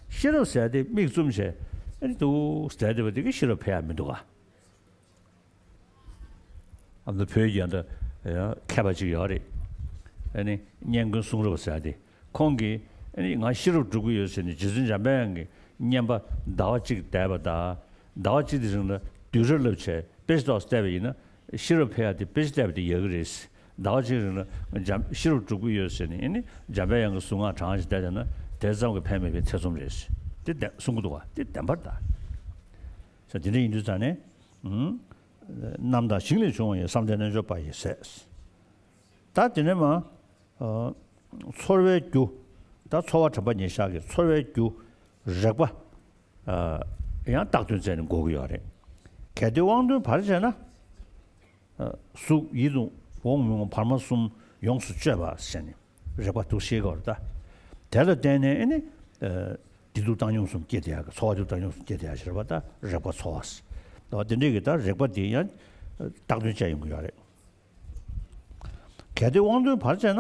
ཤེས་རབ་ཟེར་དེ་མིག་བཙུམ་བྱས་ཨ་ནི་འདུག་ཟེར་བསྡད་པ་དེ་གིས་ཤེས་རབ་འཕེལ་ཡག་མི་འདུག་ག་ཨ་ནི་བོད་ཀྱི་ཡང་ད་མཁས་པ་ཅིག་ཡོད་རེད། ཨ་ནི་སྙན་ཀུན་གསུང་རབ་ཟེར་དེ། ཁོང་གིས་ཨ་ནི་ང་ཤེས་རབ་སྒྲུབ་ཀྱི་ཡོད་ཟེར་ནས་རྗེ་བཙུན་འཇམ་དཔལ་དབྱངས་ཀྱི་བསྙེན་པ་ཟླ་བ་གཅིག་བསྡད་པ་དང་། ཟླ་བ་གཅིག་དེ་རིང་ལ་བསྡུས་གྲྭ་བསླབ་བྱས་དཔེ་ཆ་ཏོག་ཙམ་བལྟས་པ་ཡིན་ན། ཤེས་རབ་འཕེལ་ཡག་དེ་དཔེ་ཆ་བལྟས་པ་དེ་ཡག་གི་རེད། ཟླ་བ་གཅིག་རིང་ལ་འཇམ་ཤེས་རབ་སྒྲུབ་ཀྱི་ཡོད་ཟེར་ནས། ཨ་ནི་འཇམ་དཔལ་དབྱངས་ཀྱི་གཟུངས་སྔགས་བགྲང་བྱས་བསྡད་བསྡད་ན་དེ་ཙམ་གྱིས་ཕན་མེད་པའི་ཐེ་ཚོམ་རེད། དེ་བདེན་གསུང་གི་འདུག་བ། དེ་བདེན་པར་གདའ། ས་དེ་འདྲ་ཡིན་དུས་ཙང་ནས། ཨུམ། རྣམ་དག་ཞིང་ལས་བྱུང་བ་ཡི། བསམ་གཏན་རྣལ་འབྱོར་པ་ཡི་ཟས། ད་དེ་ནས་མ། ཨ། ཚོར་བའི་རྒྱུ། ད་ཚོར་བ་དྲན་པ་ཉེར་བཞག་གི་ཚོར་བའི་རྒྱུ། རེག་པ། ཨ། ཡང་བཏགས་དོན་བཙལ་ནས་འགོག་གི་ཡོད་རེད། གལ་ཏེ་དབང་དོན་བར་བྱས་ན། ཨ། གཟུགས་ཡིད་དུ་འོང་མི་འོང་བར་མ་གསུམ་ཡོངས་སུ་གཅོད་པ་ཟེར་ནས་རེག་པ་འདུག་ཤེས་དགོས་རེད་ད། དེ་ལ་བརྟེན་ནས་ཨ་ནི། ཨ། བདེ་སྡུག་བཏང་སྙོམས་གསུམ་སྐྱེ་བསྡད་ཡག་གི། ཚོར་བ་བདེ་སྡུག་བཏང་སྙོམས་གསུམ་སྐྱེ་བསྡད་ཡག་ཞེས་པ་ད་རེག་པ་ཚོར་བ་ཟེར། ད་དེ་འདྲའི་གི་ད་རེག་པ་དེ་ཡང་བཏགས་དོན་བཅས་ཡོང་གི་ཡོད་རེད། གལ་ཏེ་དབང་དོན་བར་བྱས་ན།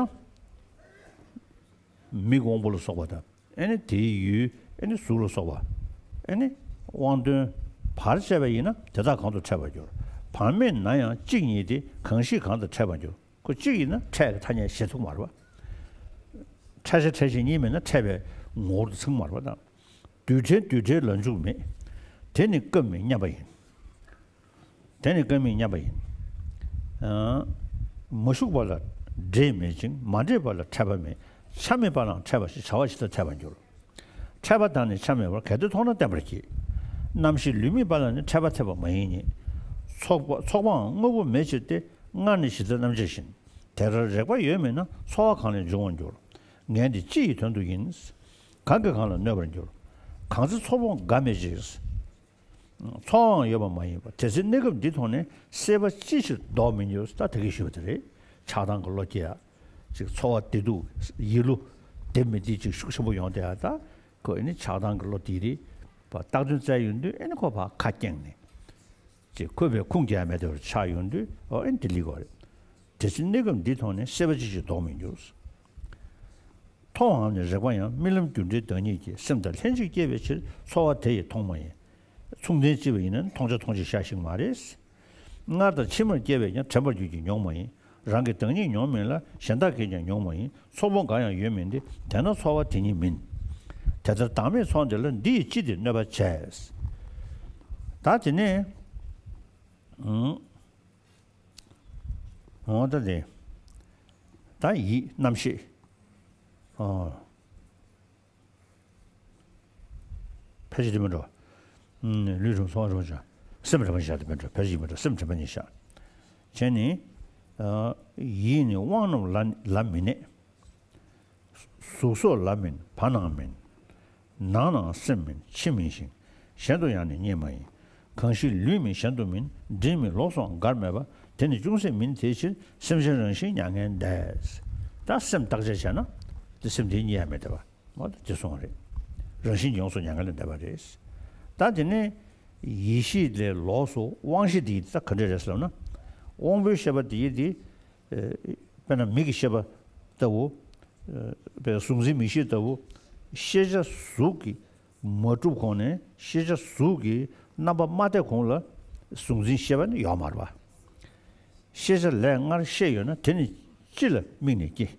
མིག་དབང་པོ་ལ་སོགས་པ་དང་། ཨ་ནི་དེའི་ཡུལ་ཨ་ནི་གཟུགས་ལ་སོགས་པ། ཨ་ནི་དབང་དོན་བར་བྱས་པ་ཡིན་ན་དེ་དག་གང་དུ་འཕྲད་པར་འགྱུར། བར་མེད་ན་ཡང་གཅིག་ཉིད་དེ། གང་ཞིག་གང་དུ་འཕྲད་པར་འགྱུར། ཁོ་གཅིག་ཡིན་ན་འཕྲད་ཀྱི་ཐ་སྙད་བྱེད་ཐུབ་མ་རེད་པ། འཕྲད་བྱ་འཕྲད་བྱེད་གཉིས་མེད་ན་འཕྲད་པའི་ངོ་བོར་ཚང་མ་རེད་པ་དང་། རྡུལ་ཕྲན་རྡུལ་ཕྲན་ལ་འཇུག་མེད། དེ་ནི་སྐབས་མེད་མཉམ་པ་ཡིན། དེ་ནི་སྐབས་མེད་མཉམ་པ་ཡིན། ཨ། མ་ཞུགས་པ་ལ་འབྲེལ་མེད་ཅིང་། མ་འདྲེས་པ་ལ་འཕྲད་པ་མེད། ཆ་མེད་པ་ལའང་འཕྲད་པ་ཞེས་བྱ་བ་བཞི་དང་འཕྲད་པར་འགྱུར། འཕྲད་པ་དང་ནི་ཆ་མེད་པར་གལ་ཏེ་མཐོང་ན་བརྟན་པར་གྱིས། རྣམ་ཤེས་ལུས་མེད་པ་ལ་ནི་འཕྲད་པ་འཐད་པ་མ་ཡིན་ཉིད། ཚོགས་པ་ཚོགས་པའང་དངོས་པོ་མེད་ཕྱིར་ཏེ། སྔར་ནི་ཇི་ལྟར་རྣམ་འབྱེད་བཞིན། དེ་ལྟར་རེག་པ་ཡོད་མིན་ན། ཚོར་བ་གང་ལས་འབྱུང་བར་འགྱུར། ངན་འདི་ཅི་ཡི་དོན་དུ་ཡིན། གང་གིས་གང་ལ་གནོད་པར་འགྱུར། གང་ཚེ་ཚོར་བའང་འགའ་མེད་ཅིང་། ཚོར་བའང་ཡོད་པ་མ་ཡིན་པ། དེ་ཚེ་གནས་སྐབས་འདི་མཐོང་ནས། སྲེད་པ་ཅི་ཕྱིར་ལྡོག་མི་འགྱུར། ད་དེ་གིས་ཞུས་པ་དེ་རེད། ཆགས་སྡང་གི་བློ་སྐྱེ་ཡ། ཅིག་ཚོར་བ་བདེ་སྡུག་ཡིད་བློ་བདེ་མི་བདེ་ཅིག་ཤུགས་ཆེན་པོ་ཡོང་བསྡད་ཡ། ད་ཁོ་ཨ་ནི་ཆགས་སྡང་གི་བློ་དེ་རེད་པ། བཏགས་དོན་བཙལ་ཡོང་དུས་ཨ་ནི་ཁོ་ཕར་ཁ་སྐྱེངས་ནས། ཅེས་འཁོད་པའི་ཁུངས་རྒྱག་མེད་པར་ཆགས་ཡོང་དུས། ཨོ་ཨེ་འདི་ལི་གོ་རེད། དེ་ཚེ་གནས་སྐབས་འདི་མཐོང་ནས། སྲེད་པ་ཅི་ཕྱིར་ལྡོག་མི་འགྱུར། མཐོང་བའམ་ནི་རེག་པ་ཡང་། རྨི་ལམ་རྒྱུ་འབྲས་བདག་ཉིད་ཀྱི། སེམས་དང་ལྷན་ཅིག་སྐྱེས་པའི་ཕྱིར། ཚོར་བ་དེ་ཡི་མཐོང་མ་ཡིན། མཚུངས་ལྡན་ལྕི་བ་ཡིན་ན། མཐོང་བྱ་མཐོང་བྱེད་ཤ་ཞིག་མ་རེད། སྔར་དང་ཕྱི་མར་སྐྱེས་པས་ཀྱང་། དྲན་པར་འགྱུར་གྱི་མྱོང་མ་ཡིན། རང་གི་བདག་ཉིད་མྱོང་མིན་ལ། གཞན་དག་གིས་ཀྱང་མྱོང་མ་ཡིན། ཚོར་པོ་འགའ་ཡང་ཡོད་མིན་ཏེ། དེས་ན་ཚོར་བ་དེ་ཉིད་མིན། དེ་ལྟར་བདག་མེད་ཚོགས་འདི་ལ། འདི་ཡིས་ཅི་སྟེ་གནོད་པ་བྱས། ད་དེ་ནས་ཨང་། འོ་ད་དེ། ད་ཡིད་རྣམ་ཤེས། ཨོ། ཕལ་ཆེར་དེ་མི་འགྲོ། ཨུམ། ལུས་རུང་ཚོར་བ་རུང་ཅང་། སེམས་དྲན་པ་ཉིད་བཞག་དེ་མི་འགྲོ། ཕལ་ཆེར་མི་འགྲོ། སེམས་དྲན་པ་ཉིད་བཞག་བྱས་ནས། ཨ། ཡིད་ནི་དབང་རྣོན་ལ་ལ་མི་གནས། གཟུགས་སོགས་ལ་མིན་བར་སྣང་མིན། ནང་ན་སེམས་མིན་ཕྱི་མིན་ཞིང་། གཞན་དུ་ཡང་ནི་རྙེད་མ་ཡིན། གང་ཞིག་ལུས་མིན་གཞན་དུ་མིན། འདྲེས་མིན་ལོགས་སུའང་འགར་མེད་པ། དེ་ནི་ཅུང་ཟད་མིན་དེ་ཕྱིར། སེམས་ཅན་རང་བཞིན་མྱ་ངན་འདས། ད་སེམས་བརྟག་དཔྱད་བྱས་ན་དེ་སེམས་དེ་རྙེད་ཡ་མེད་དེ་བ། འོ་ད་དེ་སོང་བ་རེད། རང་བཞིན་ཡོངས་སུ་མྱ་ངན་ལས་འདས་པ་རེད། ད་དེ་ནས་ཡེ་ཤེས་ལས་ལོགས་སུ་དབང་ཤེས་དེ་ཡིན་ད་ག་འདྲ་རེད་ཟེར་ལབ་ན། དབང་པོའི་ཤེས་པ་དེ་ཡིན་དེ། ཨེ། དཔེར་ན་མིག་གི་ཤེས་པ་ལྟ་བུ། ཨེ། དཔེར་ན་གཟུགས་འཛིན་མིག་ཤེས་ལྟ་བུ། ཤེས་བྱ་གཟུགས་ཀྱིས་མ་གྲུབ་གོང་ནས་ཤེས་བྱ་གཟུགས་ཀྱི་རྣམ་པ་མ་སྟེར་གོང་ལ་གཟུགས་འཛིན་ཤེས་པ་ནི་ཡོད་མ་རེད་པ། ཤེས་བྱ་ལས་སྔར་ཤེས་ཡོད་ན་དེ་ནི་སྤྱི་ལ་དམིགས་ནས་སྐྱེ།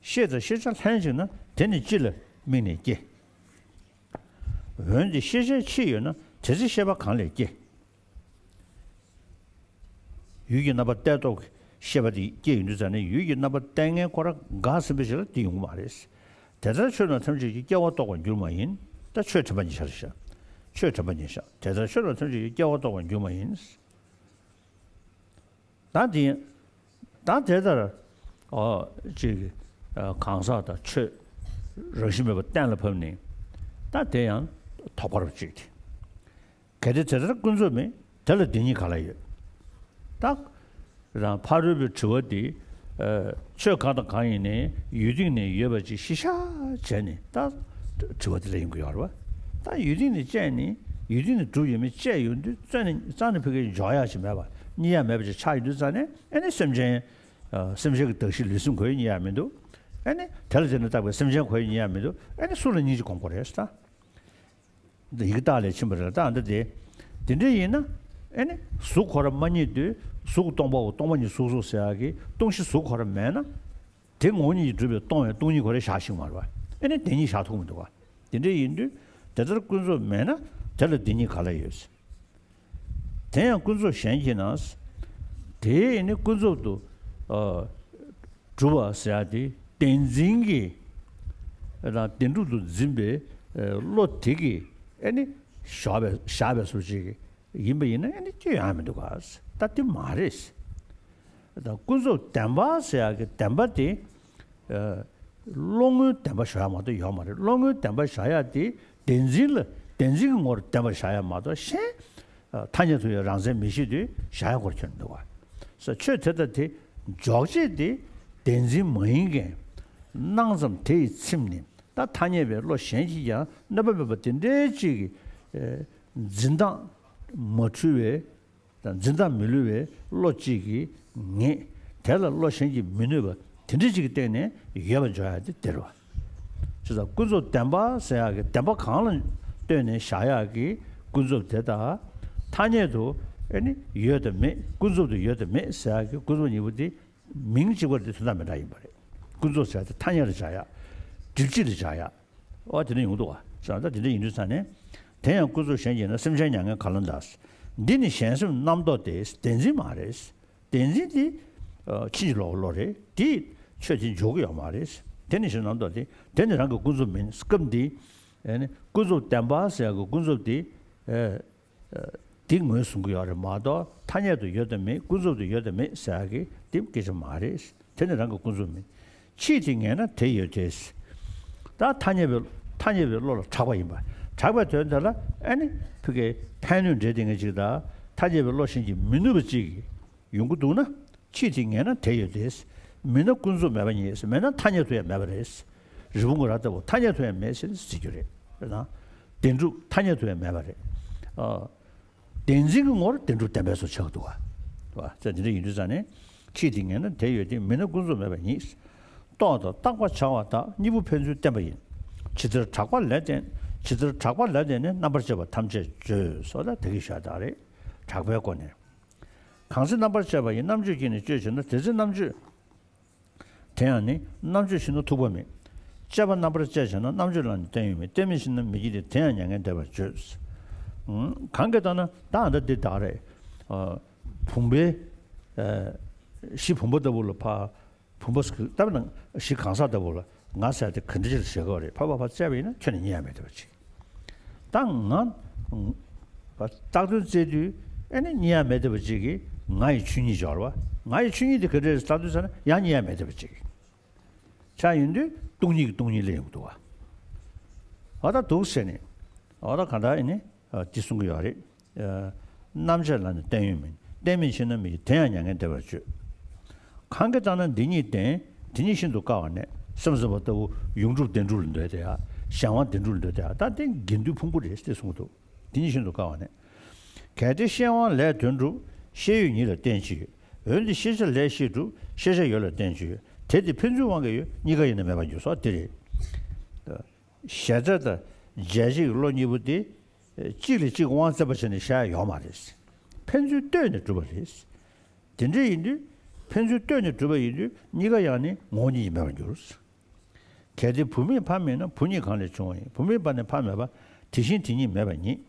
ཤེས་དང་ཤེས་བྱ་ལྷན་ཅིག་ན་དེ་ནི་སྤྱི་ལ་དམིགས་ནས་སྐྱེ། འོན་ཏེ་ཤེས་བྱའི་ཕྱི་ཡོད་ན་དེ་ཚེ་ཤེས་པ་གང་ལས་སྐྱེ། ཡུལ་གྱི་རྣམ་པར་གཏད་རྟོགས་ཀྱི་ཤེས་པ་དེ་སྐྱེ་ཡོང་དུས་ཙང་ནས་ཡུལ་གྱི་རྣམ་པར་གཏད་མཁན་ཁོ་རང་འགག་ཟིན་པའི་ཕྱིར་ལ་དེ་ཡོང་གི་མ་རེད། དེ་ལྟར་ཆོས་རྣམས་ཐམས་ཅད་ཀྱི་སྐྱེ་བ་རྟོགས་པར་འགྱུར་མ་ཡིན། ད་ཆོས་དྲན་པ་ཉིད་ཤར་ཤར། ཆོས་དྲན་པ་ཉིད་ཤར། དེ་ལྟར་ཆོས་རྣམས་ཐམས་ཅད་ཀྱི་སྐྱེ་བ་རྟོགས་པར་འགྱུར་མ་ཡིན། ད་དེ། ད་དེ་ལྟར། ཨོ། ཅིག་ཨ། གང་ཟག་དང་ཆོས་རང་བཞིན་མེད་པ་གཏན་ལ་ཕབ་ནས། ད་དེ་ཡང་དོགས་པ་རུ་བྱེད་དེ། གལ་ཏེ་དེ་ལྟར་ཀུན་རྫོབ་མེད། དེ་ལ་བདེན་གཉིས་ག་ལ་ཡོད། ད་རང་ཕ་རོལ་པོའི་དྲི་བ་འདི། ཨ། ཆོས་གང་དང་གང་ཡིན་ནའི་ཡུལ་སྟེང་ནས་ཡོད་པ་ཅིག་གཞི་བཞག་བྱས་ནས་ད་དྲི་བ་དེ་ལ་ཡོང་གི་ཡོད་རེད་བ། ད་ཡུལ་སྟེང་ནས་དཔྱད་ནས་ཡུལ་སྟེང་ནས་གྲུབ་ཡོད་མེད་དཔྱད་ཡོང་དུས་རྩ་ནས་རྩ་ནས་ཕ་གིར་འཇོག་ཡག་ཅིག་མེད་པ། རྙེད་ཡག་མེད་པ་ཅིག་ཆགས་ཡོང་དུས་རྩ་ནས་ཨེ་ནི་སེམས་ཅན། ཨ། སེམས་ཅན་གྱི་གདགས་གཞི་ལུས་སེམས་གོ་ཡག་རྙེད་ཡག་མི་འདུག་ཨེ་ནི་དེ་ལ་བརྟེན་ནས་བཏགས་པའི་སེམས་ཅན་གོ་ཡག་རྙེད་ཡག་མི་འདུག་ཨེ་ནི་སུ་ལ་སྙིང་རྗེ་སྒོམ་དགོས་རེད་ད། འདི་ཡི་གེ་རྟགས་ལས་ཕྱིན་པ་རེད། ད་འདི་དེ། དེ་འདྲ་ཡིན་ན། ཨེ་ནི་གཟུགས་ཁོ་རང་མ་རྙེད་དུས་གཟུགས་སྟོང་པའོ། སྟོང་པ་ཉིད་གཟུགས་སོ་ཟེར་ཡག་གི་སྟོང་གཞི་གཟུགས་ཁོ་རང་མེད་ན། དེ་ངོ་བོ་ཉིད་ཀྱིས་གྲུབ་པའི་སྟོང་བའི་སྟོང་ཉིད་ཁོ་རང་བཞག་ཤེས་མ་རེད་བ། ཨེ་ནི་བདེན་གཉིས་བཞག་ཐུབ་མི་འདུག་བ། དེ་འདྲ་ཡིན་དུས་དེ་ལྟར་ཀུན་རྫོབ་མེད་ན་དེ་ལ་བདེན་གཉིས་ག་ལ་ཡོད། དེ་ཡང་ཀུན་རྫོབ་གཞན་གྱིས་ན། དེ་ནི་ཀུན་རྫོབ་ཏུ། ཨ། གྲུབ་པ་ཟེར་ཡག་དེ་བདེན་འཛིན་གྱི་དང་བདེན་གྲུབ་ཏུ་འཛིན་པའི། ཨ། བློ་དེ་གིས་ཨེ་ནི་བཞག་པའི་བཞག་པའི་བཟོ་ཅིག་ཡིན་པ་ཡིན་ན་ཨེ་ནི་སྐྱོན་ཡོང་ཡག་མི་འདུག་ག་ད་དེ་མ་རེད། ད་ཀུན་རྫོབ་བདེན་པ་ཟེར་ཡག་གི་བདེན་པ་དེ། ཨ། བློ་ངོའི་བདེན་པ་བཞག་ཡག་མ་གཏོགས་ཡོད་མ་རེད། བློ་ངོའི་བདེན་པ་བཞག་ཡག་དེ་བདེན་འཛིན་ལ་བདེན་འཛིན་གྱི་ངོར་བདེན་པ་བཞག་ཡག་མ་གཏོགས་གཞན། ཨ། ཐ་སྙད་དུ་ཡང་རང་མཚན་མི་ཤེས་དུས་བཞག་ཡག་སྐོར་ཁྱོན་འདུག་བ། ས་ཆོས་དེ་ལྟ་དེ་འཇོག་བྱེད་དེ་བདེན་འཛིན་མ་ཡིན་མཁན། སྣང་ཙམ་དེ་ཡི་ཚིམ་ནས་ད་ཐ་སྙད་པའི་བློ་གཞན་གྱིས་ཀྱང་གནོད་པ་མེད་པ་དེ་འདྲའི་ཅིག་གི། ཨ། འཛིན་སྟངས་མ་འཁྲུལ་བའི། དང་འཛིན་སྟངས་མི་བསླུ་བའི་བློ་གཅིག་གིས་ངེས། དེ་ལ་བློ་གཞན་གྱིས་མི་གནོད་པ་དེ་འདྲ་གཅིག་གི་སྟེང་ནས་ཡོད་པར་འཇོག་ཡག་དེ་དེ་རེད་བ། བྱས་ཙང་ཀུན་རྫོབ་བདེན་པ་ཟེར་ཡག་གི་བདེན་པ་གང་ལ་ལྟོས་ནས་བཞག་ཡག་གི་ཀུན་རྫོབ་དེ་དང་། ཐ་སྙད་དུ་ཨེ་ནི་ཡོད་དང་མེད། ཀུན་རྫོབ་ཏུ་ཡོད་དང་མེད་ཟེར་ཡག་གི་ཀུན་རྫོབ་གཉིས་པོ་དེ་མིང་གཅིག་པ་དེ་དོན་དག་མི་འདྲ་ཡིན་པ་རེད། ཀུན་རྫོབ་ཟེར་ཡག་དེ་ཐ་སྙད་ལ་བཞག་ཡག་སྒྲིབ་བྱེད་ལ་བཞག་ཡག་ཨོ་དེ་འདྲ་ཡོང་འདུག་བ། ས་ད་དེ་འདྲ་ཡིན་དུས་ཙང་ནས། དེ་ཡང་ཀུན་རྫོབ་གཞན་གྱིས་ན། སེམས་ཅན་མྱ་ངན་ག་ལ་འདའ། འདི་ནི་གཞན་སེམས་རྣམ་རྟོག་སྟེ། བདེན་འཛིན་མ་རེད། བདེན་འཛིན་དེ། ཨ། ཕྱིན་ཅི་ལོག་གི་བློ་རེད། དེས་ཆོས་དེ་འཇོག་གི་ཡོད་མ་རེད། དེ་ནི་གཞན་རྣམ་རྟོག་སྟེ། དེ་ནི་རང་གི་ཀུན་རྫོབ་མིན། སྐབས་འདིའི། ཨ་ནི་ཀུན་རྫོབ་བདེན་པ་ཟེར་ཡག་གི་ཀུན་རྫོབ་དེ། ཨ། དེ་ངོས་བཟུང་གི་ཡོད་རེད་མ་གཏོགས་ཐ་སྙད་དུ་ཡོད་དམ་མེད། ཀུན་རྫོབ་ཏུ་ཡོད་དམ་མེད་ཟེར་ཡག་གི་དེ་སྐད་ཆ་མ་རེད། དེ་ནི་རང་གི་ཀུན་རྫོབ་མིན། ཕྱིས་དེ་ངེས་ན་དེ་ཡོད་དེ། ད་ཐ་སྙད་པའི་ཐ་སྙད་པའི་བློ་ལ་གྲགས་པ་ཡིན་པ། གྲགས་པའི་དོན་དེ་ལ་ཨ་ནི་ཕ་གིའི་ཕན་གནོད་འབྲེལ་དེ་ངེས་ཅིག་དང་། ཐ་སྙད་པའི་བློ་གཞན་གྱིས་མི་གནོད་པ་ཅིག་ཡོང་གི་འདུག་ན། ཕྱིས་དེ་ངེས་ན་དེ་ཡོད་དེ། མེད་ན་ཀུན་རྫོབ་མེད་པ་ཉིད། མེད་ན་ཐ་སྙད་དུ་ཡང་མེད་པ་རེད། རི་བོང་གི་རྭ་ལྟ་བུ་ཐ་སྙད་དུ་ཡང་མེད་ཟེར་ནས་ཟེར་རྒྱུ་རེད། རེད་དང་། བདེན་གྲུབ་ཐ་སྙད་དུ་ཡང་མེད་པ་རེད། ཨ། བདེན་འཛིན་གྱི་ངོར་བདེན་གྲུབ་བདེན་པའི་བཟོ་ཆགས་འདུག་བ། བ། ཙེ་འདི་འདྲ་ཡིན་དུས་ཙང་ནས། ཕྱིས་དེ་ངེས་ན་དེ་ཡོད་དེ། མེད་ན་ཀུན་རྫོབ་མེད་པ་ཉིད། རྟོག་དང་བརྟག་པ་བྱ་བ་དག་གཉིས་པོ་ཕན་ཚུན་བརྟེན་པ་ཡིན། ཇི་ལྟར་གྲགས་པ་ལ་བརྟེན། ཇི་ལྟར་གྲགས་པ་ལ་བརྟེན་ནས་རྣམ་པར་དཔྱད་པ་ཐམས་ཅད་བརྗོད་སོགས་ལ་དེ་གི་ཞར་དག་རེད། གྲགས་པའི་སྒོ་ནས། གང་ཚེ་རྣམ་པར་དཔྱད་པ་ཡི། རྣམ་དཔྱོད་ཀྱིས་ནི་དཔྱོད་བྱེད་ན། དེ་ཚེ་རྣམ་དཔྱོད། དེ་ཡང་ནི། རྣམ་དཔྱོད་ཕྱིན་ན་ཐུག་པ་མེད། དཔྱད་པ་རྣམ་པར་དཔྱད་བྱས་ན། རྣམ་དཔྱོད་ལ་ནི་བརྟན་གཡོ་མེད། བརྟན་མི་ཤེས་ན་མི་བགྱིད་དེ། དེ་ཡང་མྱ་ངན་འདས་པར་བརྗོད། ཨང་། གང་གིས་བལྟས་ན་ད་ཨ་ད་འདི་དག་རེད། ཨ། བུམ་པའི་ཨ། གཞི་བུམ་པ་ལྟ་བུ་ལ་ཕ། བུམ་པ་ཟེར་ལྟ་བུ་ན་གཞི་གང་ཟག་ལྟ་བུ་ལ་ང་ཟེར་དེ་ག་འདྲ་ཅིག་ལ་བཞག་གི་རེད། ཕ་ཕ་ཕ་བཙལ་བ་ཡིན་ན་ཁྱོན་ནས་རྙེད་ཡ་མེད་བསྡད་པ་ཅིག་ད་ང་། ཨ། བཏགས་དོན་བཙལ་དུས་ཨེ་ནི་རྙེད་ཡ་མེད་བསྡད་པ་ཅིག་གིས་ང་ཡི་ཆོས་ཉིད་སྦྱོར་བ། ང་ཡི་ཆོས་ཉིད་དེ་ག་འདྲ་རེད་ལྟ་དུས་ཙ་ན་ཡང་རྙེད་ཡ་མེད་བསྡད་པ་ཅིག་ཆ་ཡིན་དུས་སྟོང་ཉིད་ཀྱི་སྟོང་ཉིད་སླེབས་ཡོང་གི་འདུག་བ། འོ་ད་འདུག་ཟེར་ནས། འོ་ད་གང་ལྟར་ཨེ་ནི། ཨ། འདི་གསུང་གི་ཡོད་རེད། ཨ། རྣམ་དཔྱོད་ལ་ནི་བརྟན་གཡོ་མེད། བརྟན་མི་ཤེས་ན་མི་བགྱིད་དེ། ཡང་མྱ་ངན་འདས་པར་བརྗོད། གང་གིས་བལྟས་ན་འདི་ཉིད་བདེན། དེ་ཉིད་ཤིན་ཏུ་དཀའ་བ་ནས། སེམས་ཙམ་པ་ལྟ་བུ་ཡོངས་གྲུབ་བདེན་གྲུབ་ལ་འདོད་དེ་ཡ། གཞན་དབང་བདེན་གྲུབ་ལ་འདོད་དེ་ཡ། ད་དེ་དགེ་འདུན་ཕུང་པོ་རེད་ཟེར་གསུངས་འདུག་དེ་ཉིད་ཤིན་ཏུ་དཀའ་བ་ནས། གལ་ཏེ་ཤེས་དབང་ལས་དོན་གྲུབ། ཤེས་ཡུལ་ཉིད་ལ་བརྟེན་ཅིང་ཡོད། འོན་ཏེ་ཤེས་བྱ་ལས་ཤེས་གྲུབ། ཤེས་བྱ་ཡོད་ལ་བརྟེན་ཅིང་ཡོད། དེ་དེ་ཕན་ཚུན་དབང་གིས་ཡོད། གཉིས་ཀ་ཡིན་ན་མེད་པར་འགྱུར་སོགས་དེ་རེད། གཞལ་བྱ་དང་འཇལ་བྱེད་ཀྱི་བློ་གཉིས་པོ་དེ། གཅིག་ལ་གཅིག་དབང་བཙན་པོ་བྱས་ནས་བཞག་ཡ་ཡོད་མ་རེད། ཕན་ཚུན་ལྟོས་ནས་གྲུབ་པ་རེད། དེ་འདྲ་ཡིན་དུས། ཕན་ཚུན་ལྟོས་ནས་གྲུབ་པ་ཡིན་དུས་གཉིས་ཀ་ཡང་ནི་ངོ་བོ་ཉིད་ཀྱིས་མེད་པར་འགྱུར། གལ་ཏེ་བུ་མེད་ཕ་མེད་ན། བུ་ཉིད་གང་ལས་བྱུང་བ་ཡིན། བུ་མེད་པ་ནི་ཕ་མེད་པ། དེ་བཞིན་དེ་ཉིད་མེད་པ་ཉིད།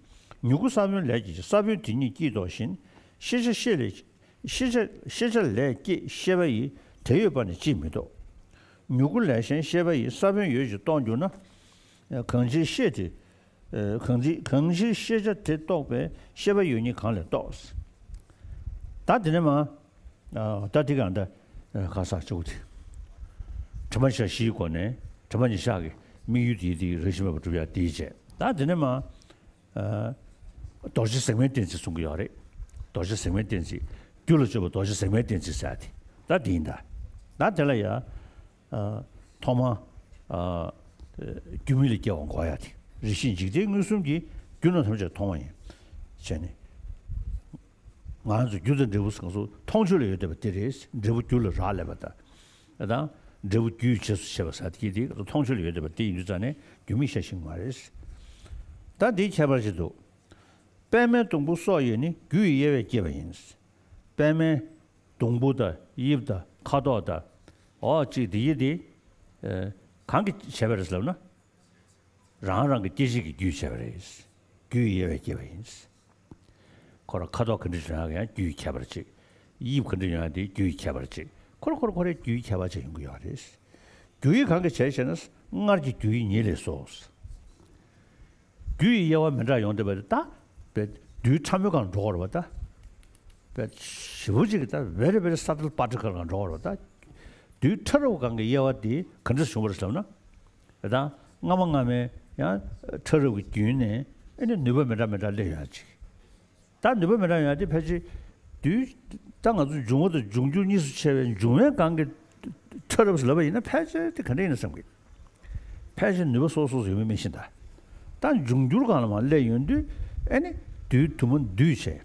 མྱུ་གུ་ས་བོན་ལས་སྐྱེས་ཤིང་། ས་བོན་དེ་ཉིད་སྐྱེས་རྟོགས་ཤིང་། ཤེས་བྱ་ཤེས་ལས། ཤེས་བྱ། ཤེས་བྱ་ལས་སྐྱེས་ཤེས་པ་ཡིས། དེ་ཡོད་པ་ནི་ཅིས་མི་རྟོགས། མྱུ་གུ་ལས་གཞན་ཤེས་པ་ཡིས། ས་བོན་ཡོད་ཅེས་རྟོགས་འགྱུར་ན། གང་ཕྱིར་ཤེས་དེ། གང་ཕྱིར། གང་ཕྱིར་ཤེས་བྱ་དེ་རྟོགས་པས། ཤེས་པ་ཡོད་ཉིད་གང་ལས་རྟོགས། ད་དེ་ནས་མ། ད་དེ་གང་ད། ཁ་ས་གཅིག་པུ་དེ། དྲི་མ་ཉིད་བཞག་གཞིའི་སྒོ་ནས། དྲི་མ་ཉིད་བཞག་གི་དམིགས་ཡུལ་དེ་ཡི་དེ་རང་བཞིན་མེད་པར་སྒྲུབ་ཡ་དེའི་བྱས། ད་དེ་ནས་མ། རྡོ་རྗེ་ཟེགས་མའི་གཏན་ཚིགས་གསུང་གི་ཡོད་རེད། རྡོ་རྗེ་ཟེགས་མའི་གཏན་ཚིགས། རྒྱུ་ལ་དཔྱོད་པ་རྡོ་རྗེ་ཟེགས་མའི་གཏན་ཚིགས་ཟེར་ཡ་དེ། ད་དེ་ཡིན་ད། ད་དེ་ལ་ཡ། ཐོག་མ། རྒྱུ་མིན་ལས་སྐྱེ་བ་འགོག་ཡ་དེ། རེ་ཞིག་འཇིག་རྟེན་མངོན་སུམ་གྱིས། རྒྱུ་རྣམས་ཐམས་ཅད་མཐོང་བ་ཡིན། བྱས་ནས། ང་ཚོ་རྒྱུ་དང་འབྲས་བུ་ཟེར་མཁན་ཚོ་མཐོང་ཆོས་ལ་ཡོད་བསྡད་པ་དེ་རེད། འབྲས་བུ་རྒྱུ་ལ་རག་ལས་པ་དང་། དང་། འབྲས་བུ་རྒྱུའི་རྗེས་སུ་བྱེད་པ་ཟེར་དེ་དེ་མཐོང་ཆོས་ལ་ཡོད་བསྡད་པ་དེ་ཡིན་དུས་ཙང་ནས་རྒྱུ་མིན་ཤ་ཞིག་མ་རེད། ད་འདིའི་ཁྱད་པར་ཞིག་འདུག་པདྨའི་སྡོང་པོ་སོགས་ཡོད་ནི། རྒྱུ་ཡི་དབྱེ་བས་སྐྱེས་པ་ཡིན། པདྨའི་སྡོང་པོ་དང་དབྱིབས་དང་ཁ་དོག་དང་། འོ་གཅིག་དེ་ཡི་དེ། གང་གིས་བྱས་པ་རེད་ལབ་ན། རང་རང་གི་སྐྱེ་མཆེད་ཀྱི་རྒྱུས་བྱས་པ་རེད། རྒྱུ་ཡི་དབྱེ་བས་སྐྱེས་པ་ཡིན། ཁོ་རང་ཁ་དོག་ག་འདྲ་ཡོང་ཡང་རྒྱུ་ཡི་ཁྱད་པར་གཅིག་དབྱིབས་ག་འདྲ་ཡོང་ཡང་དེ་རྒྱུ་ཡི་ཁྱད་པར་གཅིག་ཁོ་རང་ཁོ་རང་ཁོ་རའི་རྒྱུ་ཡི་ཁྱད་པར་གཅིག་ཡོང་གི་ཡོད་རེད། རྒྱུ་ཡི་གང་གིས་བྱས་ཞེ་ན། སྔར་གྱི་རྒྱུ་ཡི་ཉིད་ལས་སོ། རྒྱུ་ཡི་དབྱེ་བ་མི་འདྲ་ཡོང་བསྡད་པ་རེད་ད། བས་རྡུལ་ཕྲ་མོའི་སྒང་འགྲོ་བར་བ་ད། བས་ཞེ་པོ་ཅིག་གི་ད་very very subtle particle་སྒང་འགྲོ་བར་བ་ད། རྡུལ་ཕྲ་རབ་སྒང་གི་དབྱེ་བ་དེ་ག་འདྲ་བྱུང་བ་རེད་ཟེར་ན། དང་། སྔ་མ་སྔ་མའི་ཡང་ཕྲ་རབ་ཀྱི་རྒྱུན་ནས་ཨེ་ནི་ནུས་པ་མི་འདྲ་མི་འདྲ་སླེབས་ཡོང་ཡ་ཅིག་ད་ནུས་པ་མི་འདྲ་ཡོང་ཡ་དེ་ཕལ་ཆེར་དུས་ད་ང་ཚོ་འབྱུང་བ་དང་འབྱུང་འགྱུར་གཉིས་སུ་ཕྱེ་བའི་འབྱུང་བའི་སྒང་གི་ཕྲ་རབ་ཟེར་ལབ་པ་ཡིན་ན་ཕལ་ཆེར་དེ་ག་འདྲ་ཡིན་ན་བསམ་གི་ཕལ་ཆེར་ནུས་པ་སོ་སོ་སོ་ཡོད་མེད་མི་ཤེས་ད། ད་འབྱུང་འགྱུར་སྒང་ལ་མར་སླེབས་ཡོང་དུས་ཨེ་ནི་རྡུལ་དུ་མ་འདུས་བྱས།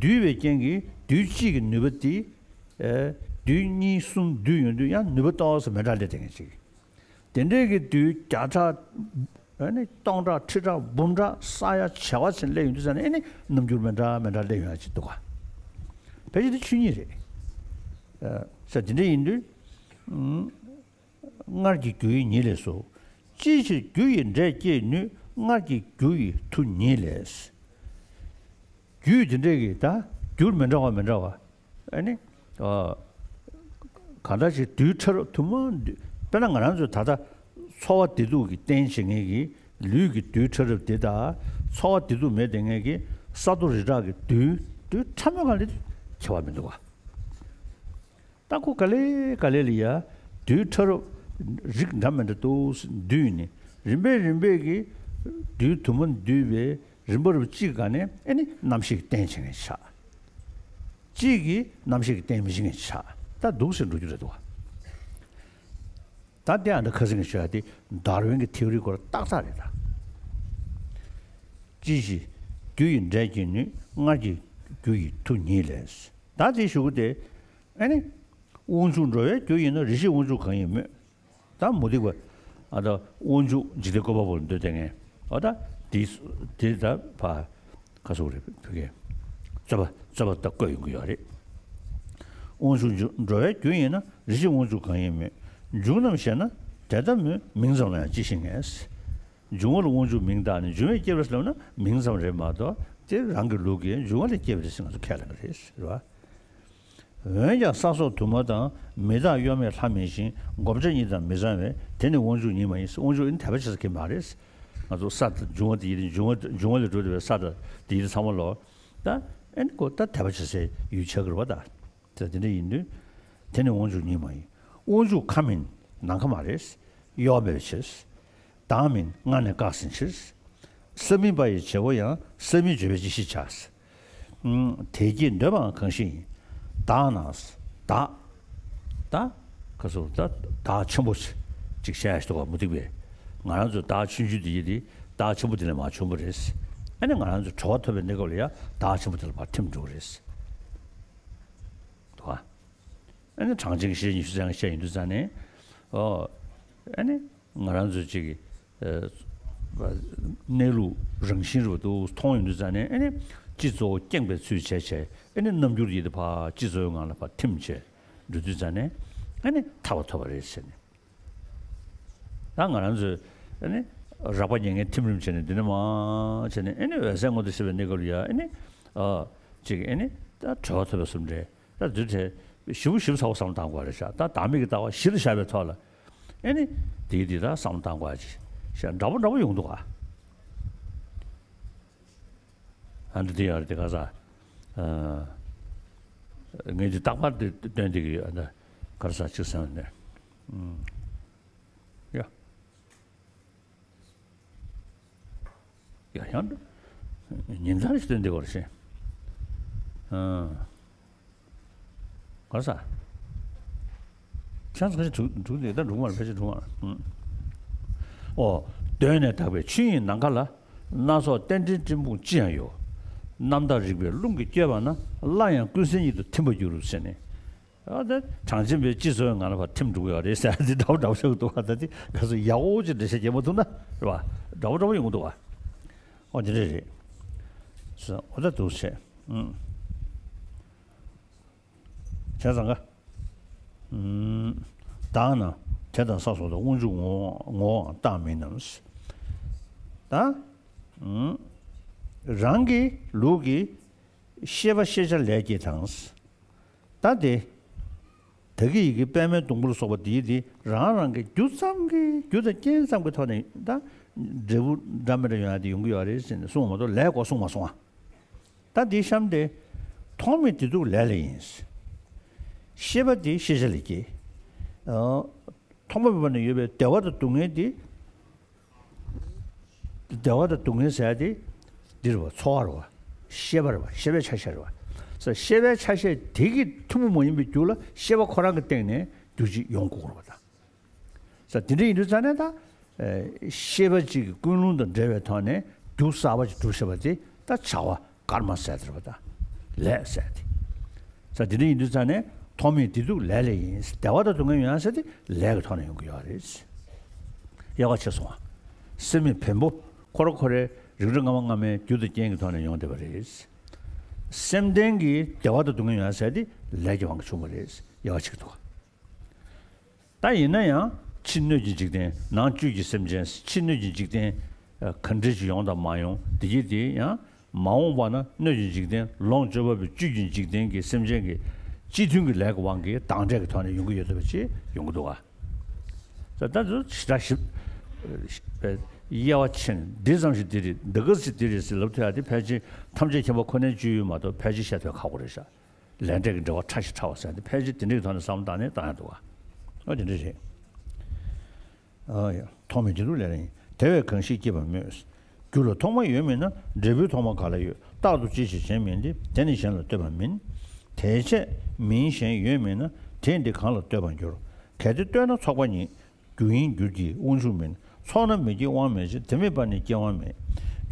འདུས་པའི་རྐྱེན་གྱིས་རྡུལ་གཅིག་གི་ནུས་པ་དེ། རྡུལ་གཉིས་གསུམ་འདུས་ཡོང་དུས་ཡང་ནུས་པ་ཏོག་ཙམ་མི་འདྲ་སླེབས་བསྡད་མཁན་ཅིག་དེ་འདྲའི་གི་རྡུལ་བརྒྱ་ཕྲག་ཨ་ནི་སྟོང་ཕྲག་ཁྲི་ཕྲག་འབུམ་ཕྲག་ས་ཡ་བྱེ་བ་ཅན་སླེབས་ཡོང་དུས་ཙང་ནས་ཨ་ནི་རྣམ་འགྱུར་མི་འདྲ་མི་འདྲ་སླེབས་ཡོང་ཡ་ཅིག་འདུག་ག་ཕལ་ཆེར་དེ་ཆོས་ཉིད་རེད། ས་དེ་འདྲ་ཡིན་དུས། སྔར་གྱི་རྒྱུ་ཡི་ཉིད་ལས་སོ། ཅིའི་ཕྱིར་རྒྱུ་ཡི་འབྲས་སྐྱེད་ནུས། སྔར་གྱི་རྒྱུ་ཡི་མཐུ་ཉིད་ལས། རྒྱུ་དེ་འདྲས་ཀྱི་ད་རྒྱུ་མི་འདྲ་བ་མི་འདྲ་བ། ཨ་ནི། གང་ལྟར་ཅིག་རྡུལ་ཕྲ་རབ་དུ་མ་འདུས། དཔེར་ན་ང་རང་ཚོས་ད་ལྟ་ཚོར་བ་བདེ་སྡུག་གི་རྟེན་བྱེད་མཁན་གྱི་ལུས་ཀྱི་རྡུལ་ཕྲ་རབ་དེ་དང་ཚོར་བ་བདེ་སྡུག་མེད་བསྡད་མཁན་གྱི་ས་རྡོ་རི་བྲག་གི་རྡུལ་རྡུལ་ཕྲ་མོའི་སྒང་ལ་ཁྱད་པར་མི་འདུག་ག་ད་ཁོ་ག་ལེ་ག་ལེ་ལ་ཡ་རྡུལ་ཕྲ་རབ་རིགས་འདྲ་མི་འདྲ་འདུག་འདུས་ནས་རིམ་པས་རིམ་པས་ཀྱི་རྡུལ་དུ་མ་འདུས་པའི་རིམ་པ་རུ་གཅིག་ག་ནས་ཨེ་ནི་རྣམ་ཤེས་ཀྱི་རྟེན་བྱེད་མཁན་ཆགས། གཅིག་གིས་རྣམ་ཤེས་ཀྱི་རྟེན་མི་བྱེད་མཁན་ཆགས། ད་འདུག་ཟེར་འགྲོ་རྒྱུ་རེད་འདུག་ག་ད་དེ་ཨ་འདྲ་ཁ་སང་གི་ཤོད་ཡ་དེ་ཌར་ཝིན་གྱི་ཐེའུ་རི་སྐོར་ཏག་ཏག་རེད་ད། ཅི་ཞིག་རྒྱུ་ཡི་འབྲས་སྐྱེད་ནུས། སྔར་གྱི་རྒྱུ་ཡི་མཐུ་ཉིད་ལས། ད་དེའི་གཞུག་གུ་དེ། ཨ་ནི། དབང་ཕྱུག་འགྲོ་བའི་རྒྱུ་ཡིན་ནོ། རེ་ཞིག་དབང་ཕྱུག་གང་ཡིན་སྨོད། ད་མུ་སྟེགས་པ། ཨ་ད་དབང་ཕྱུག་འཇིག་རྟེན་བཀོད་པ་པོ་ལ་འདོད་དེ་ངས། ཨ་ད་དེ་དེ་ད་ཕ། ཁ་སོག་རེད་བུ་གས། རྩོད་པ་རྩོད་པ་ད་བཀོད་ཡོང་གི་ཡོད་རེད། དབང་ཕྱུག་འཇུ་འགྲོ་བའི་རྒྱུ་ཡིན་ན། རེ་ཞིག་དབང་ཕྱུག་གང་ཡིན་སྨོད། འབྱུང་རྣམས་ཞེ་ན། དེ་ལྟ་མོད་མིང་ཙམ་ལ་ཡང་ཅི་ཞིག་ངེས། འབྱུང་བ་ལ་དབང་ཕྱུག་མིང་བཏགས་ནས། འབྱུང་བས་སྐྱེ་བར་ལབ་ན་མིང་ཙམ་རེད་མ་གཏོགས་དེ་རང་གི་ལུགས་ཀྱི་འབྱུང་བ་ལས་སྐྱེ་བ་རེད་ཟེར་ང་ཚོ་ཁས་ལེན་གྱི་རེད། རེད་བ། འོན་ཀྱང་ས་སོགས་དུ་མ་དང་། མི་རྟག་གཡོ་མེད་ལྷ་མིན་ཞིང་། བགོ་བྲ་གཉིས་དང་མི་གཙང་བས། དེ་ནི་དབང་ཕྱུག་ཉིད་མ་ཡིན། དབང་ཕྱུག་ཨེ་ནི་དད་པ་བྱེད་ས་གང་ཡང་མ་རེད། ང་ཚོ་ས་དང་འབྱུང་བ་དེ་ཡིན། འབྱུང་བ་འབྱུང་བ་ལས་གྲུབ་པའི་ས་དང་དེ་ཡིན་ཚང་མ་ལོ། ད་ཨེ་ནི་ཁོ་ད་དད་པ་བྱེད་སའི་ཡུལ་ཆགས་ཀྱི་རེད་བ་ད། ད་དེ་འདྲ་ཡིན་དུས། དེ་ནི་དབང་ཕྱུག་ཉིད་མ་ཡིན། དབང་ཕྱུག་ཁ་མིན་ནམ་མཁའ་མ་རེད། གཡོ་མེད་པའི་ཕྱིར། བདག་མིན་སྔ་ནས་བཀག་ཟིན་ཕྱིར། ས་མིན་པ་ཡི་བྱེད་པོ་ཡང་། ས་མིན་བརྗོད་པས་ཅི་ཞིག་བྱ། ཨུམ། དེ་སྐྱེས་འདོད་པའང་གང་ཞིག་ཡིན། བདག་ན། བདག་ད་ག་ཚོད་ད་བདག་ཆེན་པོ་ཅིག་བཤད་ཡ་ཞིག་འདུག་ག་མུ་སྟེགས་པས། ང་རང་ཚོའི་བདག་ཆུང་ཆུང་དེ་ཡིན་དེ། བདག་ཆེན་པོ་དེ་ལས་མར་བྱུང་བ་རེད། ཨ་ནི་ང་རང་ཚོ་གྲོལ་བ་ཐོབ་པའི་གནས་སྐབས་ལ་ཡང་བདག་ཆེན་པོ་དེ་ལ་ཕར་ཐིམ་འགྲོ་གི་རེད། འདུག་ག་ཨ་ནི་གྲངས་ཅན་གྱི་བཤད་ཉི་ཤུ་རྩ་ལྔ་བཤད་ཡོང་དུས་ཙང་ནས། ཨོ། ཨ་ནི་ང་རང་ཚོ་གཅིག་གི་ཨ་གནས་ལུགས་རང་བཞིན་རུ་དུ་མཐོང་ཡོང་དུས་ཙང་ནས། ཨ་ནི་སྤྱི་གཙོ་བོ་སྐྱེངས་པའི་ཚུལ་བྱས་བྱས། ཨ་ནི་རྣམ་འགྱུར་ཡིད་དུ་ཕར་སྤྱི་གཙོ་བོའི་ངང་ལ་ཕར་ཐིམ་བྱས་འགྲོ་དུས་ཙང་ནས། ཨ་ནི་ཐར་པ་ཐོབ་པ་རེད་ཟེར་ནས། ད་ང་རང་ཚོས་ཨ་ནི་རགས་པ་ཉན་མཁན་ཐིམ་རིམ་བྱས་ནས་འདི་ནས་མར་བྱས་ནས། ཨ་ནི་འོད་གསལ་མངོན་དུ་བྱེད་པའི་གནས་སྐབས་ལ་ཡ། ཨ་ནི་ཨ་གཅིག་ཨ་ནི་ད་གྲོལ་བ་ཐོབ་པའི་གསུམ་འདྲ། ད་འདི་འདྲ་ཞིབ་པོ་ཞིབ་ཚགས་པོ་བསམ་བློ་བཏང་དགོས་རེད་ཤག་ད་བདག་མེད་ཀྱི་ལྟ་བ་གཞི་ལ་བཞག་པའི་ཐོག་ལ། ཨ་ནི་དེའི་དེ་ད་བསམ་བློ་བཏང་དགོས་ཅིག་ཤག་འདྲ་པོ་འདྲ་པོ་ཡོང་འདུག་ག་ཨ་འདི་དེ་ཡང་རེད་དེ། ག་ས། ཨ། ངས་འདི་རྟག་པར་འདི་སྟོན་བསྡད་ཀྱི་ཡོད། ཨ་ནི་ག་རེ་ཟ་ཅིག་ཟེར་ནས། ཨུམ། ཡ། ཡ་ཡང་འདི་ཉིན་ལྟར་ཞིག་སྟོན་བསྡད་ཀྱི་ཡོད་རེད་ཤག་ཨ། ག་རེ་ཟ། ཆང་ས་ཁ་ཅིག་འགྲོ་འགྲོ་འདི་ད་འགྲོ་གི་མ་རེད། ཕལ་ཆེར་འགྲོ་གི་མ་རེད། ཨུམ། ཨོ། གདོད་ནས་དག་པའི་ཆོས་ཉིད་ནམ་མཁའ་ལ། སྣ་ཚོགས་རྟེན་འབྲེལ་སྤྲིན་ཕུང་ཅི་ཡང་ཡོད། རྣམ་དག་རིག་པའི་རླུང་གིས་བསྐྱོད་པ་ན། སླར་ཡང་ཀུན་གསལ་ཉིད་དུ་ཐིམ་པར་འགྱུར་ཟེར་ནས། ཨ་ད་གྲངས་ཅན་པའི་སྤྱི་གཙོ་བོའི་ངང་ལ་ཕར་ཐིམ་འགྲོ་གི་ཡོད་རེད་ཟེར། འདི་འདྲ་པོ་འདྲ་པོ་ཞིག་འདུག་ག་ད་འདི་ག་ཚོད་ཡག་པོ་ཅིག་འགྲེལ་བཤད་རྒྱག་མ་ཐུབ་ན་རེད་བ། འདྲ་པོ་འདྲ་པོ་ཡོང་གི་འདུག་ག་ཨོ་འདི་འདྲ་རེད། ཟེར་ཨོ་ད་འདུག་བྱས། ཨུམ། བྱས་ཙང་ག་ཨུམ། བདག་ན་དེ་དང་ས་སོགས་དང་། དབང་ཕྱུག་ངོ་བོའང་བཏགས་མིན་ནམ། ད་ཨུམ། རང་གི་ལུགས་ཀྱི་ཤེས་པ་ཤེས་བྱ་ལས་ཀྱི་དང་། ད་དེ། ད་གི་ཡི་གེ་པད་མའི་སྡོང་པོ་ལ་སོགས་པ་འདིའི་དེ་རང་རང་གི་རྒྱུ་ཙམ་གྱི། རྒྱུ་དང་རྐྱེན་ཙམ་གྱི་ཐོག་ནས་ད་འབྲས་བུ་འདྲ་མི་འདྲ་ཡོང་ཡ་དེ་ཡོང་གི་ཡོད་རེད་ཟེར་ནས་གསུངས་པ་མ་གཏོགས་ལས་ཀྱི་སྐོར་གསུངས་མ་སོང་ང་། ད་འདི་གཤམ་དེ། མཐོང་མིན་བདེ་སྡུག་ལས་ལས་ཡིན། ཤེས་པ་དེ་ཤེས་བྱ་ལས་སྐྱེ། ཨ། ཐོག་མ་མེད་པ་ནས་ཡོད་པའི་བདེ་བ་དང་སྡུག་བསྔལ་དེ། བདེ་བ་དང་སྡུག་བསྔལ་ཟེར་ཡ་དེ་འདི་རེད་བ། ཚོར་བ་རེད་བ། ཤེས་པ་རེད་བ། ཤེས་པའི་ཆ་ཤས་རེད་བ། ཟེར་ཤེས་པའི་ཆ་ཤས་དེ་གི་ཐུན་མོང་མ་ཡིན་པའི་རྒྱུ་ལ་ཤེས་པ་ཁོ་རང་གི་སྟེང་ནས་རྒྱུ་གཅིག་ཡོང་དགོས་རེད་བ་ད། ཟེར་དེ་འདྲ་ཡིན་དུས་ཙང་ནས་ད། ཨེ། ཤེས་པ་གཅིག་གི་ཀུན་སློང་དང་འབྲེལ་བའི་ཐོག་ནས་རྒྱུ་གསར་པ་ཅིག་གྲུབ་ཤེས་པ་དེ་ད་བྱ་བ། ཀརྨ་ཟེར་དེ་རེད་བ་ད། ལས་ཟེར་དེ། ཟེར་དེ་འདྲ་ཡིན་དུས་ཙང་ནས་མཐོང་མིན་བདེ་སྡུག་ལས་ལས་ཡིན། བདེ་བ་དང་སྡུག་བསྔལ་ཡོང་ཡ་ཟེར་དེ་ལས་ཀྱི་ཐོག་ནས་ཡོང་གི་ཡོད་རེད། དབྱེ་བ་ཕྱེ་སོང་བ། སེམས་མེད་བེམ་པོ་ཁོ་ར་ཁོ་རའི་རིགས་འགྲེ་ལྔ་པ་སྔ་མའི་རྒྱུ་དང་རྐྱེན་གྱི་ཐོག་ནས་ཡོང་བསྡད་པ་རེད། སེམས་ལྡན་གྱི་བདེ་བ་དང་སྡུག་བསྔལ་ཡོང་ཡ་ཟེར་དེ་ལས་ཀྱི་དབང་གིས་བྱུང་བ་རེད། དབྱེ་བ་ཕྱེ་གི་འདུག་ད་ཡིན་ན་ཡང་ཕྱི་སྣོད་ཀྱི་འཇིག་རྟེན། ནང་བཅུད་ཀྱི་སེམས་ཅན། ཕྱི་སྣོད་ཀྱི་འཇིག་རྟེན་ག་འདྲ་ཞིག་ཡོང་དང་མ་ཡོང་འདི་གི་དེ་ཡང་མ་འོངས་པ་ན་སྣོད་ཀྱི་འཇིག་རྟེན། ལོངས་སྤྱོད་པ་པོའི་བཅུད་ཀྱི་འཇིག་རྟེན་གྱི་སེམས་ཅན་གྱི་སྤྱི་མཐུན་གྱི་ལས་ཀྱི་དབང་གིས་དང་འབྲས་ཀྱི་ཐོག་ནས་ཡོང་གི་ཡོད་བསྡད་པ་ཅིག་ཡོང་གི་འདུག་ག་ད་ད་དུ་ཞེ་དྲག་ཞིབ་དབྱེ་བ་ཕྱེ་ནས་འདི་ཙམ་ཞིག་འདི་རེད། འདི་ག་ཙམ་ཞིག་འདི་རེད་ཟེར་ལབ་ཐུབ་ཡ་དེ་ཕལ་ཆེར་ཐམས་ཅད་མཁྱེན་པ་ཁོ་ནའི་སྤྱོད་ཡུལ་མ་གཏོགས་ཕལ་ཆེར་བཤད་ཐུབ་ཡ་ཁག་པོ་རེད་ཤག་ལས་འབྲས་ཀྱི་འབྲེལ་བ་ཕྲ་ཞིང་ཕྲ་བ་ཟེར་ཏེ། ཕལ་ཆེར་དེ་འདྲའི་ཐོག་ནས་བསམ་བློ་བཏང་ནས་བཏང་ཡ་འདུག་ག་ཨོ་དེ་འདྲ་རེད། ཨ་ཡ། མཐོང་མིན་བདེ་སྡུག་ལས་ལས་ཡིན། དེ་བས་གང་ཞིག་སྐྱེས་པ་སྨོས། རྒྱུ་ལ་ཐོག་མ་ཡོད་མིན་ན། འབྲས་བུའི་ཐོག་མ་ག་ལ་ཡོད། རྟག་ཏུ་སྐྱེ་ཞིང་གཞན་མིན་ཏེ། དེ་ནི་གཞན་ལ་ལྟོས་པ་མིན། དེ་ཆད་མིན་གཞན་ཡོད་མིན་ན། དེས་འདི་གང་ལ་ལྟོས་པར་འགྱུར། གལ་ཏེ་ལྟོས་ན་ཚོགས་པ་ཉིད། རྒྱུ་ཡིན་རྒྱུར་སྐྱེ་དབང་ཕྱུག་མིན། ཚོགས་ན་མི་སྐྱེ་དབང་མེད་ཕྱིར། དེ་མེད་པ་ནི་སྐྱེ་དབང་མེད།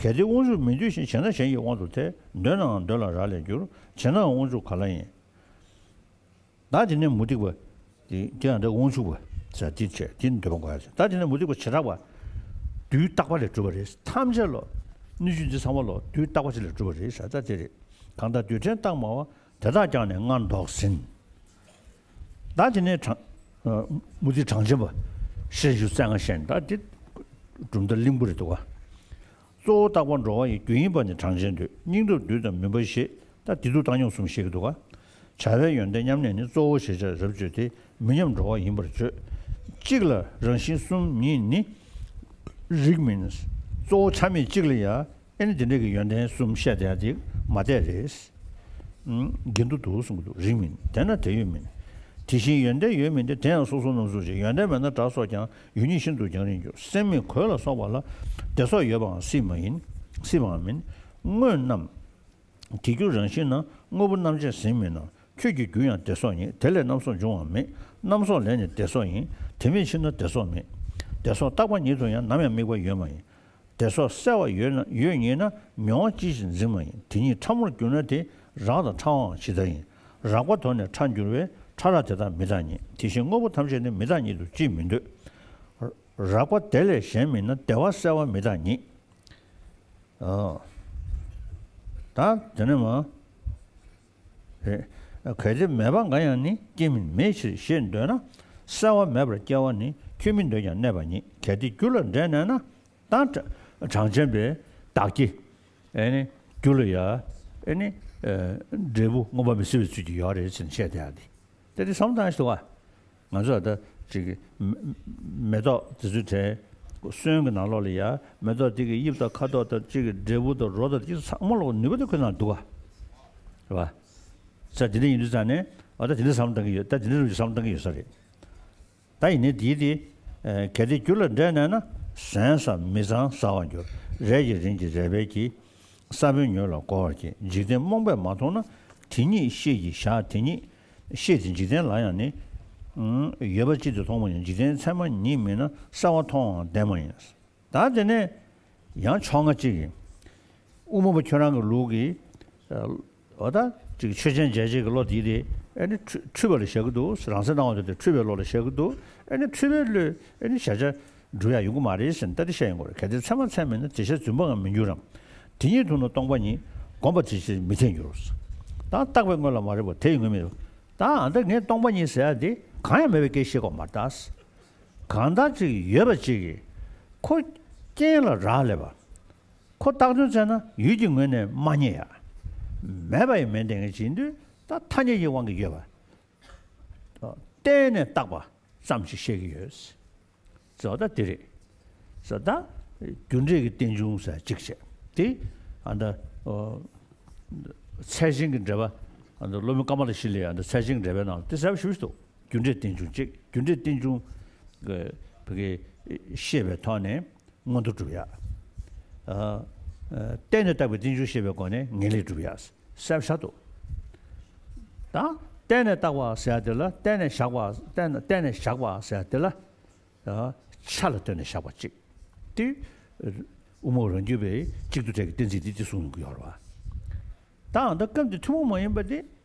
གལ་ཏེ་དབང་ཕྱུག་མི་འདོད་བཞིན། བྱས་ན་གཞན་གྱི་དབང་དུ་ཐལ། འདོད་ནའང་འདོད་ལ་རག་ལས་འགྱུར། བྱས་ནའང་དབང་ཕྱུག་ག་ལ་ཡིན། ད་དེ་ནས་མུ་སྟེགས་པ། དེ་དེ་ཡང་འདྲ་དབང་ཕྱུག་པ་ཟེར་དེ་བྱས་དེ་འདོད་པ་འགོག་ཡ་ཟེར། ད་དེ་ནས་མུ་སྟེགས་པ་བྱེ་བྲག་པ། དུས་རྟག་པ་ལས་གྲུབ་པ་རེད། ཐམས་ཅད་ལོ། སྣོད་བཅུད་འདི་ཚང་མ་ལོ་དུས་རྟག་པ་ཅིག་ལས་གྲུབ་པ་རེད་ཟེར། ད་དེ་རེད། གང་ལྟར་རྡུལ་ཕྲན་རྟག་སྨྲ་བ། དེ་དག་ཀྱང་ནི་སྔར་འདོགས་ཟིན། ད་དེ་ནས་གྲངས། ཨ། མུ་སྟེགས་གྲངས་ཅན་པ། ཤེར་ཕྱིན་རྩ་ལྔ་བཤད་ནས་ད་འདི་གྲུབ་མཐའ་གླིང་བུ་རེད་འདུག་ག། གཙོ་བོ་རྟག་པར་འགྲོ་བ་ཡི། རྒྱུ་ཡིན་པ་ནི་གྲངས་ཅན་འདོད། སྙིང་སྟོབས་བདུད་དང་མུན་པ་ཞེས། ད་བདེ་སྡུག་བཏང་སྙོམས་གསུམ་བཤད་ཀྱི་འདུག་ག། བྱ་བའི་ཡོན་ཏན་མཉམ་གནས་ནི། གཙོ་བོ་ཞེས་བྱར་རབ་བརྗོད་དེ། མི་མཉམ་འགྲོ་བ་ཡིན་པར་བརྗོད། གཅིག་ལ་རང་བཞིན་གསུམ་ཉིད་ནི་རིགས་མིན། གཙོ་བོ་ཆ་མེད་གཅིག་ལ་ཡང་ཨེ་ནི་དེ་འདྲ་གི་ཡོན་ཏན་གསུམ་བཤད་བསྡད་ཡ་དེ་མ་བསྡད་རེད། ཨུམ། འགལ་འདུ་འདུག་གསུང་གི་འདུག། རིགས་མིན། དེས་ན་དེ་ཡོད་མིན། དེ་བཞིན་ཡོན་ཏན་ཡོད་མིན་ཏེ། དེ་ཡང་སོ་སོ་རྣམས་སུ་འབྱེད། ཡོན་ཏན་མེད་ན་བྲག་སོགས་ཀྱང་། ཡོད་ཉིད་ཤིན་ཏུ་རྒྱང་རིང་འགྱུར། སེམས་མེད་གོས་ལ་སོགས་པ་ལ། བདེ་སོགས་ཡོད་པའང་སྲིད་མ་ཡིན། སྲིད་པའང་མིན། དངོས་རྣམས་དེ་རྒྱུ་རང་བཞིན་ན། དངོས་པོ་རྣམ་བཅད་ཟིན་མིན་ནོ། ཁྱོད་ཀྱི་རྒྱུ་ཡང་བདེ་སོགས་ཉིད། དེ་ལས་རྣམ་སོགས་འབྱུང་བ་མེད། རྣམ་སོགས་ལས་ནི་བདེ་སོགས་ཡིན། དེ་མེད་ཕྱིར་ན་བདེ་སོགས་མེད། བདེ་སོགས་རྟག་པ་ཉིད་དུ་ཡང་། ནམ་ཡང་དམིགས་པ་ཡོད་མ་ཡིན། བདེ་སོགས་གསལ་བ་ཡོད་ན་ཡོད་ཉིད་ན། མྱོང་བ་ཅི་ཞིག་འཛིན་མ་ཡིན། དེ་ཉིད་ཕྲ་མོར་གྱུར་ན་དེ། རགས་དང་ཕྲའང་ཇི་ལྟར་ཡིན། རགས་པ་དོར་ནས་ཕྲ་འགྱུར་བས། ཕྲ་རགས་དེ་དག་མི་རྟག་ཉིད། དེ་བཞིན་དངོས་པོ་ཐམས་ཅད་ནི། མི་རྟག་ཉིད་དུ་ཅིས་མི་འདོད། རགས་པ་དེ་ལས་གཞན་མིན་ན། བདེ་བ་གསལ་བ་མི་རྟག་ཉིད། ཨོ། ད་དེ་ནས་མ། རེད། གལ་ཏེ་མེད་པ་འགའ་ཡང་ནི། སྐྱེ་མིན་མེད་ཕྱིར་ཞེས་འདོད་ན། གསལ་བ་མེད་པར་སྐྱེ་བ་ནི། ཁྱོད་མི་འདོད་ཀྱང་གནས་པ་ཉིད། གལ་ཏེ་རྒྱུ་ལ་འབྲས་གནས་ན། ད་གྲངས་ཅན་པའི་བདག་གི་ཨེ་ནི་རྒྱུ་ལ་ཡ་ཨེ་ནི་འབྲས་བུ་མངོན་པ་མི་སྲིད་པའི་ཚུལ་གྱི་ཡོད་རེད་ཟེར་ནས་བཤད་བསྡད་ཡ་དེ། དེ་དེ་བསམ་བཏང་ཞིག་འདུག་བ། ང་ཚོ་ད་ཅིག་མེ་ཏོག་དེ་ཚོའི་གྲས་སོན་གྱི་ནང་ལོགས་ལ་ཡ་མེ་ཏོག་དེ་གི་དབྱིབས་དང་ཁ་དོག་དང་ཅིག་གི་འབྲས་བུ་དང་རོ་དང་ཅིག་ཚང་མ་ལོག་ནུས་པ་དེ་ཁོའི་ནང་འདུག་བ། རེད་བ། ས་དེ་འདྲ་ཡིན་དུས་ཙང་ནས་ཨ་ད་དེ་འདྲ་བསམ་བཏང་གི་ཡོད། ད་དེ་འདྲ་རུ་བསམ་བཏང་གི་ཡོད་ས་རེད། ད་ཡིན་ནའི་དེའི་དེ། གལ་ཏེ་རྒྱུ་ལ་འབྲས་གནས་ན། ཟན་ཟ་མི་ཚང་ཟ་བར་འགྱུར། རས་ཀྱི་རིན་གྱིས་རས་པའི་གྱི། ས་བོན་ཉོས་ལ་བགོ་བར་བྱེད། འཇིག་རྟེན་རྨོངས་པས་མ་མཐོང་ན། དེ་ཉིད་ཤེས་ཀྱི་བཞག་དེ་ཉིད། ཤེས་དེ་འཇིག་རྟེན་ལ་ཡང་ནི། ཡོད་པ་ཅི་སྟེ་མཐོང་བ་ཡིན། འཇིག་རྟེན་ཚད་མ་ཉིད་མིན་ན། གསལ་བ་མཐོང་བའང་བདེན་མ་ཡིན། ད་དེ་ནས་ཡང་ཕྱོགས་སྔ་གཅིག་གིས། དབུ་མ་པ་ཁྱོད་རང་གི་ལུགས་ཀྱི། འོ་ད་ཅིག་ཆོས་ཅན་འཇལ་བྱེད་ཀྱི་བློ་དེ་དེ་ཨེ་ནི་འཁྲུལ་འཁྲུལ་པ་ལ་བཞག་གི་འདུག། རང་སེམས་སྣང་བ་དེ་འཁྲུལ་པའི་བློ་ལ་བཞག་གི་འདུག། ཨེ་ནི་འཁྲུལ་པའི་བློས་ཨེ་ནི་གཞལ་བྱ་སྒྲུབ་ཡ་ཡོང་གི་མ་རེད་ཟེར་ནས་ད་དེ་བཤད་ཡོང་གི་རེད། གལ་ཏེ་ཚད་མ་ཚད་མིན་ན། དེ་ཤ་རྫུན་པའང་མི་འགྱུར་རམ། དེ་ཉིད་དུ་ནི་སྟོང་པ་ཉིད། བསྒོམ་པ་དེ་ཕྱིར་མི་འཐད་འགྱུར། ད་རྟག་པའི་དངོས་ལ་མ་རིག་པ། དེ་ཡི་དངོས་མེད། ད་ཨ་ད་ངས་སྟོང་པ་ཉིད་ཟེར་ཡ་དེ་གང་ཡང་མེད་པའི་སྐད་བཤད་དགོས་མ་རེད་ད། གང་ལྟར་ཅིག་ཡོད་པ་ཅིག་གིས་ཁོ་རྐྱེན་ལ་རག་ལས་པ། ཁོ་བཏགས་དོན་བཙལ་ན་ཡུལ་གྱི་ངོས་ནས་མ་རྙེད་ཡ། མེད་པ་ཡི་མེད་བསྡད་མཁན་ཅིག་ཡིན་དུས་ད་ཐ་སྙད་ཀྱི་དབང་གིས་ཡོད་པ། གཏན་ནས་བཏགས་པ་ཙམ་ཞིག་བཤད་ཀྱི་ཡོད། ཟེར་བ་ད་དེ་རེད། ཟེར་ད་རྒྱུ་འབྲས་ཀྱི་རྟེན་འབྱུང་ཟེར་གཅིག་བྱས། དེ་ཨ་ད་ཚད་ཆེན་གྱི་འགྲེལ་པ། ཨ་ད་སློབ་དཔོན་ཀ་མ་ལ་ཤཱི་ལའི་ཨ་ད་ཚད་ཆེན་གྱི་འགྲེལ་པའི་ནང་ལ་དེ་ཟེར་བ་ཞིག་འདུག། རྒྱུ་འབྲས་རྟེན་འབྱུང་གཅིག། རྒྱུ་འབྲས་རྟེན་འབྱུང་གི་བོད་ཀྱི་ཤེས་པའི་ཐོག་ནས་མངོན་མཐོ་སྒྲུབ་ཡ། ཨ་ཨ་གཏན་ནས་བཏགས་པའི་རྟེན་འབྱུང་ཤེས་པའི་སྒོ་ནས་ངེས་ལེགས་སྒྲུབ་ཡ། གསལ་པོ་ཆགས་འདུག། ད་གཏན་ནས་བཏགས་པ་ཟེར་ཡ་དེ་ལ་གཏན་ནས་བཞག་པ་གཏན་གཏན་ནས་བཞག་པ་ཟེར་ཡ་དེ་ལ་ཆ་ལ་ལྟོས་ནས་བཞག་པ་གཅིག། དེ་དབུ་མ་རང་རྒྱུད་པའི་གཅིག་ཏུ་འབྲེལ་གྱི་གཏན་ཚིགས་དེ་དེ་གསུངས་ཡོང་གི་ཡོད་རེད་བ། ད་ཨ་ད་སྐབས་དེ་ཐུན་མོང་མ་ཡིན་པ་དེ།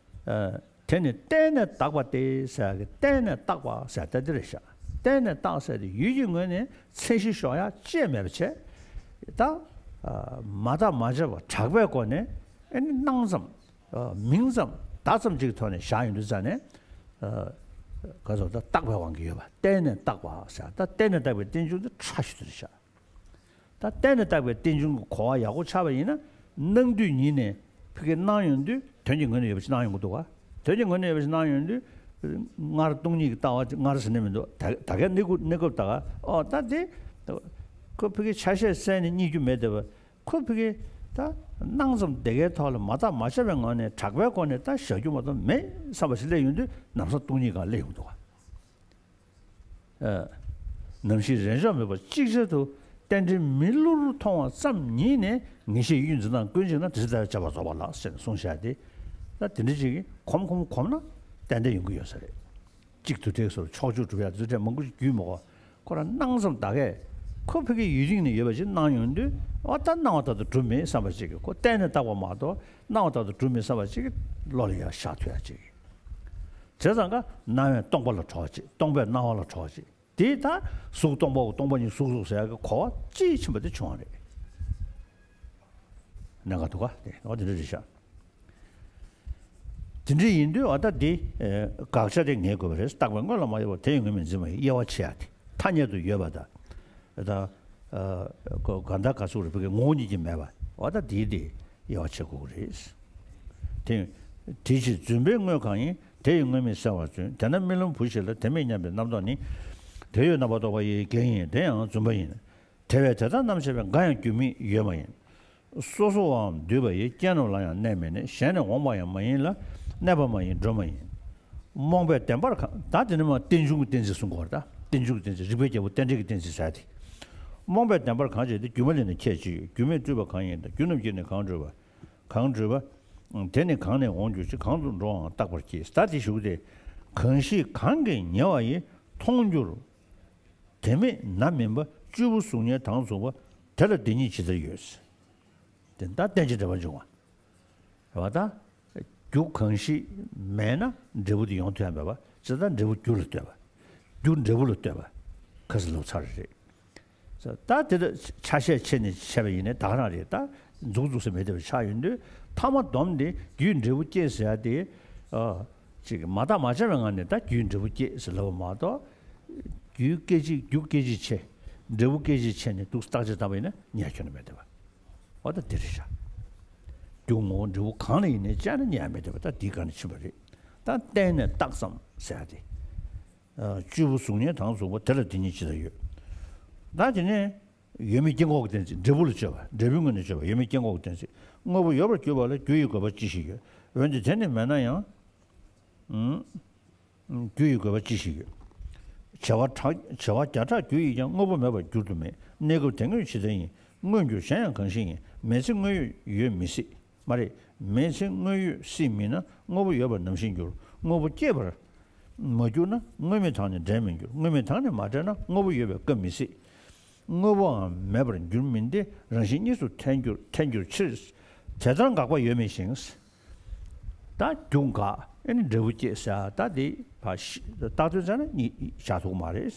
ཨ་དེ་ནི་གཏན་ནས་བཏགས་པ་སྟེ་ཟེར་གི་གཏན་ནས་བཏགས་པ་ཟེར་ད་འདི་རེད་ཤག། གཏན་ནས་བཏགས་ཟེར་དེ་ཡུལ་གྱི་ངོས་ནས་མཚན་གཞི་ཤོག་ཡ་ཅེས་མེད་པ་བྱས། ད་ཨ་མ་བརྟགས་མ་དཔྱད་པ་གྲགས་པའི་སྒོ་ནས་ཨེ་ནི་སྣང་ཙམ་ཨ་མིང་ཙམ་བརྡ་ཙམ་གཅིག་གི་ཐོག་ནས་བཞག་ཡོང་དུས་ཙ་ནས་ཨ་ག་ཚོད་ད་བཏགས་པའི་དབང་གིས་ཡོད་པ་གཏན་ནས་བཏགས་པ་ཟེར། ད་གཏན་ནས་བཏགས་པའི་རྟེན་འབྱུང་དེ་ཕྲ་ཞིག་ཏུ་རེད་ཤག། ད་གཏན་ནས་བཏགས་པའི་རྟེན་འབྱུང་གི་གོ་བ་ཡག་པོ་ཆགས་པ་ཡིན་ན་སྣང་དུས་ཉིད་ནས་ཕ་གི་སྣང་ཡོང་དུས་དོན་གྱི་ངོས་ནས་ཡོད་པ་ཞིག་སྣང་ཡོང་གི་འདུག་ག། དོན་གྱི་ངོས་ནས་ཡོད་པ་ཞིག་སྣང་ཡོང་དུས་སྔར་སྟོང་ཉིད་ཀྱི་ལྟ་བ་སྔར་ཟེར་ནས་མི་འདུག། ད་ད་གའི་གནས་སྐབས་གནས་སྐབས་ད་ག་ཨོ་ད་དེ་ཁོ་ཕ་གི་ཆ་ཤས་གསལ་ནས་རྙེད་རྒྱུ་མེད་བསྡད་པ། ཁོ་ཕ་གི་ད་སྣང་ཙམ་དེ་གའི་ཐོག་ལ་མ་བརྟགས་མ་དཔྱད་པའི་ངང་ནས་གྲགས་པའི་སྒོ་ནས་ད་བཞག་རྒྱུ་མ་གཏོགས་མེད་བསམ་པ་ཞིག་སླེབས་ཡོང་དུས་ལམ་སང་སྟོང་ཉིད་སྒང་སླེབས་ཡོང་འདུག་ག། ཨ། ནམ་ཞིག་རེས་འཇོག་མེད་པར་ཅིག་ཅར་དུ་རྟེན་འབྲེལ་མི་བསླུར་མཐོང་བ་ཙམ་ཉིད་ནས་ངེས་ཤེས་ཡུལ་འཛིན་སྟངས་ཀུན་བྱེད་ན། དེ་ཚེ་ལྟ་བས་ཁྱབ་པར་རྫོགས་པ་ལགས་ཟེར་ནས་གསུངས་བཞག་སྟེ། ད་དེ་འདྲ་ཅིག་གིས་གོམས་གོམས་གོམས་ན་ཏན་ཏན་ཡོང་གི་ཡོད་ས་རེད། གཅིག་ཏུ་འབྲེལ་སོགས་ཕྱོགས་ཆོས་སྒྲུབ་ཡ་དེ་ཚོ་གྲས་མང་པོ་ཞིག་རྒྱུད་མི་གོ། ཁོ་རང་སྣང་ཙམ་ད་གས་ཁོ་ཕ་གི་ཡུལ་དབྱིངས་ནས་ཡོད་པ་ཞིག་སྣང་ཡོང་དུས་ཨོ་ད་སྣང་བ་ལྟར་དུ་གྲུབ་མེད་བསམ་པ་ཅིག་གིས་ཁོ་གཏན་ནས་བཏགས་པ་མ་གཏོགས་སྣང་བ་ལྟར་དུ་གྲུབ་མེད་བསམ་པ་ཅིག་གིས་བློ་ལ་ཡར་བཞག་ཐུབ་ཡ་ཅིག། བྱས་ཙང་ཀ་སྣང་བས་སྟོང་པ་ལ་གྲོགས་བྱེད། སྟོང་པས་སྣང་བ་ལ་གྲོགས་བྱེད། དེ་ད་གཟུགས་སྟོང་པའོ། སྟོང་པ་ཉིད་གཟུགས་སོ་ཟེར་ཡག་གི་གོ་བ་དཔྱིས་ཕྱིན་པ་དེ་བྱུང་བ་རེད། གནད་འགག་འདུག་ག། དེ་འོ་དེ་འདྲ་རེད་ཤག། དེ་འདྲ་ཡིན་དུས་འོ་ད་དེ་དགག་བྱ་དེ་ངེས་དགོས་པ་རེད། བཏགས་པའི་དངོས་ལ་མ་ཡོད་པ་དེ་ཡི་དངོས་མེད་འཛིན་པ་ཡི་དབྱེ་བ་ཕྱེ་ཡ་དེ། ཐ་སྙད་དུ་ཡོད་པ་དང་། ད་ཨ་ག་ད་ག་ཚོད་རེད། བོད་སྐད་ངོ་བོ་ཉིད་ཀྱིས་མེད་པ། འོ་ད་དེའི་དེ་དབྱེ་བ་ཕྱེ་དགོས་ཀྱི་རེད། དེ་དེ་ཕྱིར་རྫུན་པའི་དངོས་གང་ཡིན། དེ་ཡི་དངོས་མེད་གསལ་བར་བརྫུན། དེས་ན་རྨི་ལམ་བུ་ཞིག་ལ། དེ་མེད་སྙམ་པའི་རྣམ་རྟོག་ནི། དེ་ཡོད་རྣམ་པར་རྟོག་པ་ཡི་རྐྱེན་ཡིན། དེ་ཡང་རྫུན་པ་ཡིན། དེ་བས་དེ་ལྟར་རྣམ་ཤེས་པས། འགའ་ཡང་རྒྱུ་མེད་ཡོད་མ་ཡིན། སོ་སོའང་འདུས་པ་ཡི། རྐྱེན་རྣམས་ལ་ཡང་གནས་མེད་ནས། གཞན་ནས་འོངས་པ་ཡང་མ་ཡིན་ལ། གནས་པ་མ་ཡིན་སྒྲོན་མ་ཡིན། རྨོངས་པས་བདེན་པར་གང་། ད་དེ་ནི་མ་རྟེན་འབྱུང་གི་གཏན་ཚིགས་གསུང་གི་ཡོད་རེད། ད་རྟེན་འབྱུང་གི་གཏན་ཚིགས། རིགས་པའི་རྒྱལ་པོ་རྟེན་འབྲེལ་གྱི་གཏན་ཚིགས་ཟེར་ཏེ། རྨོངས་པས་བདེན་པར་གང་བྱེད་དེ། སྒྱུ་མ་ལས་ནི་ཁྱད་ཅི་ཡོད། སྒྱུ་མས་སྤྲུལ་པ་གང་ཡིན་དང་། རྒྱུ་རྣམས་ཀྱིས་ནི་གང་སྤྲུལ་པ། གང་སྤྲུལ་པ། དེ་ནི་གང་ནས་འོང་གྱུར་ཅིག། གང་དུ་འགྲོའང་བརྟག་པར་གྱིས། ད་དེ་ཞུ་སྟེ། གང་ཞིག་གང་གིས་ཉེ་བ་ཡིས། མཐོང་འགྱུར་དེ་མེད་ན་མིན་པ། བཅུ་པོ་གཟུགས་བརྙན་དང་མཚུངས་པ། དེ་ལ་དེ་ཉིད་ཇི་ལྟར་ཡོད། དེ་ད་རྟེན་ཅིང་འབྲེལ་པར་འབྱུང་བ་རེད་བ། ད་རྒྱུ་གང་ཞིག་མེད་ན་འབྲས་བུ་དེ་ཡོང་ཐུབ་ཡ་མེད་པ། ཇི་ལྟར་འབྲས་བུ་རྒྱུ་ལ་ལྟོས་པ། རྒྱུ་འབྲས་བུ་ལ་ལྟོས་པ། ཁ་སང་ལབ་ཚར་རེད། ད་དེ་ལ་ཆ་ཤས་ཕྱེ་ནས་བཤད་པ་ཡིན་ནའི་ད་ག་རང་རེད། ད་མཛུག་མཛུག་ཟེར་མི་བདེ་བ་ཆགས་ཡོང་དུས། ཐ་མ་བསྡོམས་ཏེ་རྒྱུས་འབྲས་བུ་སྐྱེད་ཟེར་ཡ་དེ། ཨ་ཅིག་མ་བརྟགས་མ་དཔྱད་པའི་ངང་ནས་ད་རྒྱུས་འབྲས་བུ་སྐྱེད་ཟེར་ལབ་པ་མ་གཏོགས། རྒྱུ་སྐད་ཅིག་རྒྱུ་སྐད་ཅིག་ཕྱེ། འབྲས་བུ་སྐད་ཅིག་ཕྱེ་ནས་འདུག་བརྟག་དཔྱད་བཏང་བ་ཡིན་ན་ཉེས་ཁྱོན་ནས་མེད་བསྡད་པ། འོ་ད་འདི་རེད་ཤག། རྒྱུ་ངོ་བོ་འབྲས་བུ་གང་ལ་ཡིན་ནའི་དཔྱད་ན་ཉེས་མེད་བསྡད་པ། ད་འདིའི་སྒང་ནས་ཕྱིན་པ་རེད། ད་བརྟེན་ནས་བརྟགས་ཙམ་ཟེར་ཡ་དེ། ཨ་བཅུ་པོ་གཟུགས་བརྙན་དང་མཚུངས་པ། དེ་ལ་དེ་ཉིད་ཇི་ལྟར་ཡོད། ད་དེ་ནས་ཡོད་མེད་སྐྱེ་འགོག་གི་གཏན་ཚིགས། འབྲས་བུ་ལ་དཔྱད་པ། འབྲས་བུའི་ངོས་ནས་དཔྱད་པ། ཡོད་མེད་སྐྱེ་འགོག་གི་གཏན་ཚིགས། དངོས་པོ་ཡོད་པར་གྱུར་པ་ལ་རྒྱུ་ཡི་དགོས་པ་ཅི་ཞིག་ཡོད། འོན་ཏེ་དེ་ནི་མེད་ན་ཡང་། ཨུམ། རྒྱུ་ཡི་དགོས་པ་ཅི་ཞིག་ཡོད། བྱེ་བ་ཕྲག་བྱེ་བ་བརྒྱ་ཕྲག་རྒྱུ་ཡིས་ཀྱང་། དངོས་པོ་མེད་པར་འགྱུར་དུ་མེད། གནས་སྐབས་དེ་དངོས་ཇི་ལྟར་ཡིན། མངོན་གྱུར་གཞན་ཡང་གང་ཞིག་ཡིན། མེད་ཚེ་དངོས་ཡོད་ཡོད་མི་སྲིད། མ་རེད། མེད་ཚེ་དངོས་ཡོད་སྲིད་མིན་ན། དངོས་པོ་ཡོད་པར་ནམ་ཞིག་འགྱུར། དངོས་པོ་སྐྱེས་པར་མ་གྱུར་ན། དངོས་མེད་དང་ནི་འབྲལ་མི་འགྱུར། དངོས་མེད་དང་ནི་མ་བྲལ་ན། དངོས་པོ་ཡོད་པའི་སྐབས་མི་སྲིད། དངོས་པོའང་མེད་པར་འགྱུར་མིན་ཏེ། རང་བཞིན་གཉིས་སུ་ཐལ་འགྱུར་ཐལ་འགྱུར་ཕྱིར། དེ་ལྟར་འགག་པ་ཡོད་མིན་ཞིང་། ད་རྒྱུ་འགག་ཨེ་ནི་འབྲས་བུ་སྐྱེས་ཟེར་ཡ་ད་དེ་ཕར་ཤི་བརྟག་དཔྱད་བྱས་ན་གཉིས་བཞག་ཐུབ་མ་རེད།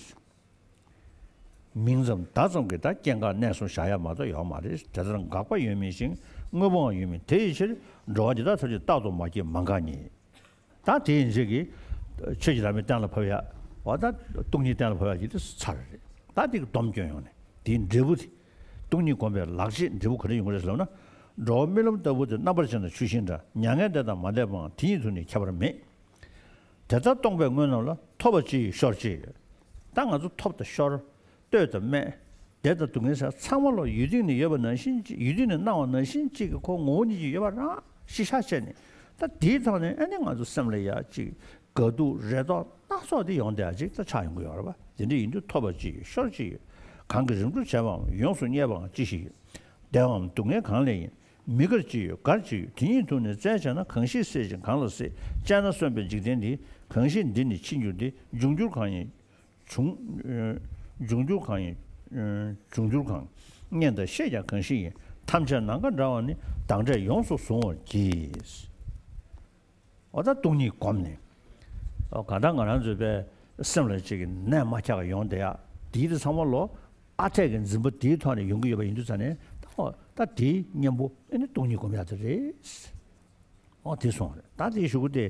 མིང་ཙམ་བརྡ་ཙམ་གྱིས་ད་སྐྱེ་འགག་གནས་གསུམ་བཞག་ཡ་མ་གཏོགས་ཡོད་མ་རེད། དེ་ལྟར་འགག་པ་ཡོད་མིན་ཞིང་། དངོས་པོའང་ཡོད་མིན་དེ་ཡི་ཕྱིར། འགྲོ་བ་འདི་དག་ཐམས་ཅད་རྟག་ཏུ་མ་སྐྱེས་མ་འགག་ཉིད། ད་དེ་ཡིན་ཚད་ཀྱི་ཆོས་ཀྱི་བླ་མས་གཏན་ལ་ཕབ་ཡ། འོ་ད་སྟོང་ཉིད་གཏན་ལ་ཕབ་ཡ་ཅིག་དེ་ཚར་རེད། ད་དེ་གི་སྡོམ་སྐྱོན་ཡོང་ནས་དེའི་འབྲས་བུ་དེ། སྟོང་ཉིད་སྒོམ་པའི་ལག་རྗེས་འབྲས་བུ་ག་རེ་ཡོང་གི་རེད་ཟེར་ལབ་ན། འགྲོ་བ་རྨི་ལམ་ལྟ་བུ་དེ། རྣམ་པར་དཔྱད་ན་ཆུ་ཤིང་འདྲ། མྱ་ངན་འདས་དང་མ་འདས་པའང་། དེ་ཉིད་དུ་ནི་ཁྱད་པར་མེད། དེ་ལྟར་སྟོང་པའི་དངོས་རྣམས་ལ། ཐོབ་པ་ཅི་ཡོད་ཤོར་ཅི་ཡོད། ད་ང་ཚོ་ཐོབ་དང་ཤོར། བསྟོད་དང་སྨད། བདེ་དང་སྡུག་བསྔལ་ཟེར་ཚང་མ་ལོ་ཡུལ་སྟེང་ནས་ཡོད་པ་ནང་བཞིན་ཅིག། ཡུལ་སྟེང་ནས་སྣང་བ་ནང་བཞིན་ཅིག་གི་ཁོ་ངོ་བོ་ཉིད་ཀྱིས་ཡོད་པ་རང་གཤིས་ཤག་བྱས་ནས། ད་དེའི་ཐོག་ནས་ཨ་ནི་ང་ཚོ་སེམས་ལ་ཡ་ཅིག་དགའ་སྡུག་རེ་དོགས་སྣ་ཚོགས་དེ་ཡོང་བསྡད་ཡ་ཅིག་ད་ཆགས་ཡོང་གི་ཡོད་རེད་པ། དེ་འདྲ་ཡིན་དུས་ཐོབ་པ་ཅི་ཡོད་ཤོར་ཅི་ཡོད། གང་གིས་རིམ་གྲོ་བྱས་པའམ། ཡོངས་སུ་བསྙད་པའང་ཅི་ཞིག་ཡོད། བདེའམ་སྡུག་བསྔལ་གང་ལས་ཡིན། མི་དགར་ཅི་ཡོད་དགར་ཅི་ཡོད། དེ་ཉིད་དུ་ནི་བཙལ་བྱས་ན། གང་ཞིག་སྲེད་ཅིང་གང་ལ་སྲེད། དཔྱད་ན་གསོན་པའི་འཇིག་རྟེན་འདི། གང་ཞིག་འདི་ནི་འཆི་འགྱུར་ཏེ། འབྱུང་འགྱུར་གང་ཡིན། འབྱུང་། ཨ་འབྱུང་འགྱུར་གང་ཡིན། ཨ་འབྱུང་འགྱུར་གང་། རྙེད་དང་ཤེས་ཀྱང་གང་ཞིག་ཡིན། ཐམས་ཅད་ནམ་མཁའ་འདྲ་བ་ནི། བདག་འབྲས་ཡོངས་སུ་བཟུང་བར་གྱིས། འོ་ད་སྟོང་ཉིད་བསྒོམས་ནས། འོ་གང་ལྟར་ང་རང་ཚོའི་པའི་སེམས་ལ་ཅིག་གི་གནད་མ་ཁྱག་ཡོང་བསྡད་ཡ། དེའི་དེ་ཚང་མ་ལོ་ཨ་འཐས་ཀྱི་འཛིན་པ་དེའི་ཐོག་ནས་ཡོང་གི་ཡོད་པ་ཡིན་དུས་ཙང་ནས། ད་འོ་ད་དེའི་གཉེན་པོ་ཨེ་ནི་སྟོང་ཉིད་བསྒོམ་ཡ་དེ་རེད། འོ་དེ་སོང་རེད། ད་དེའི་གཞུག་གུ་དེ།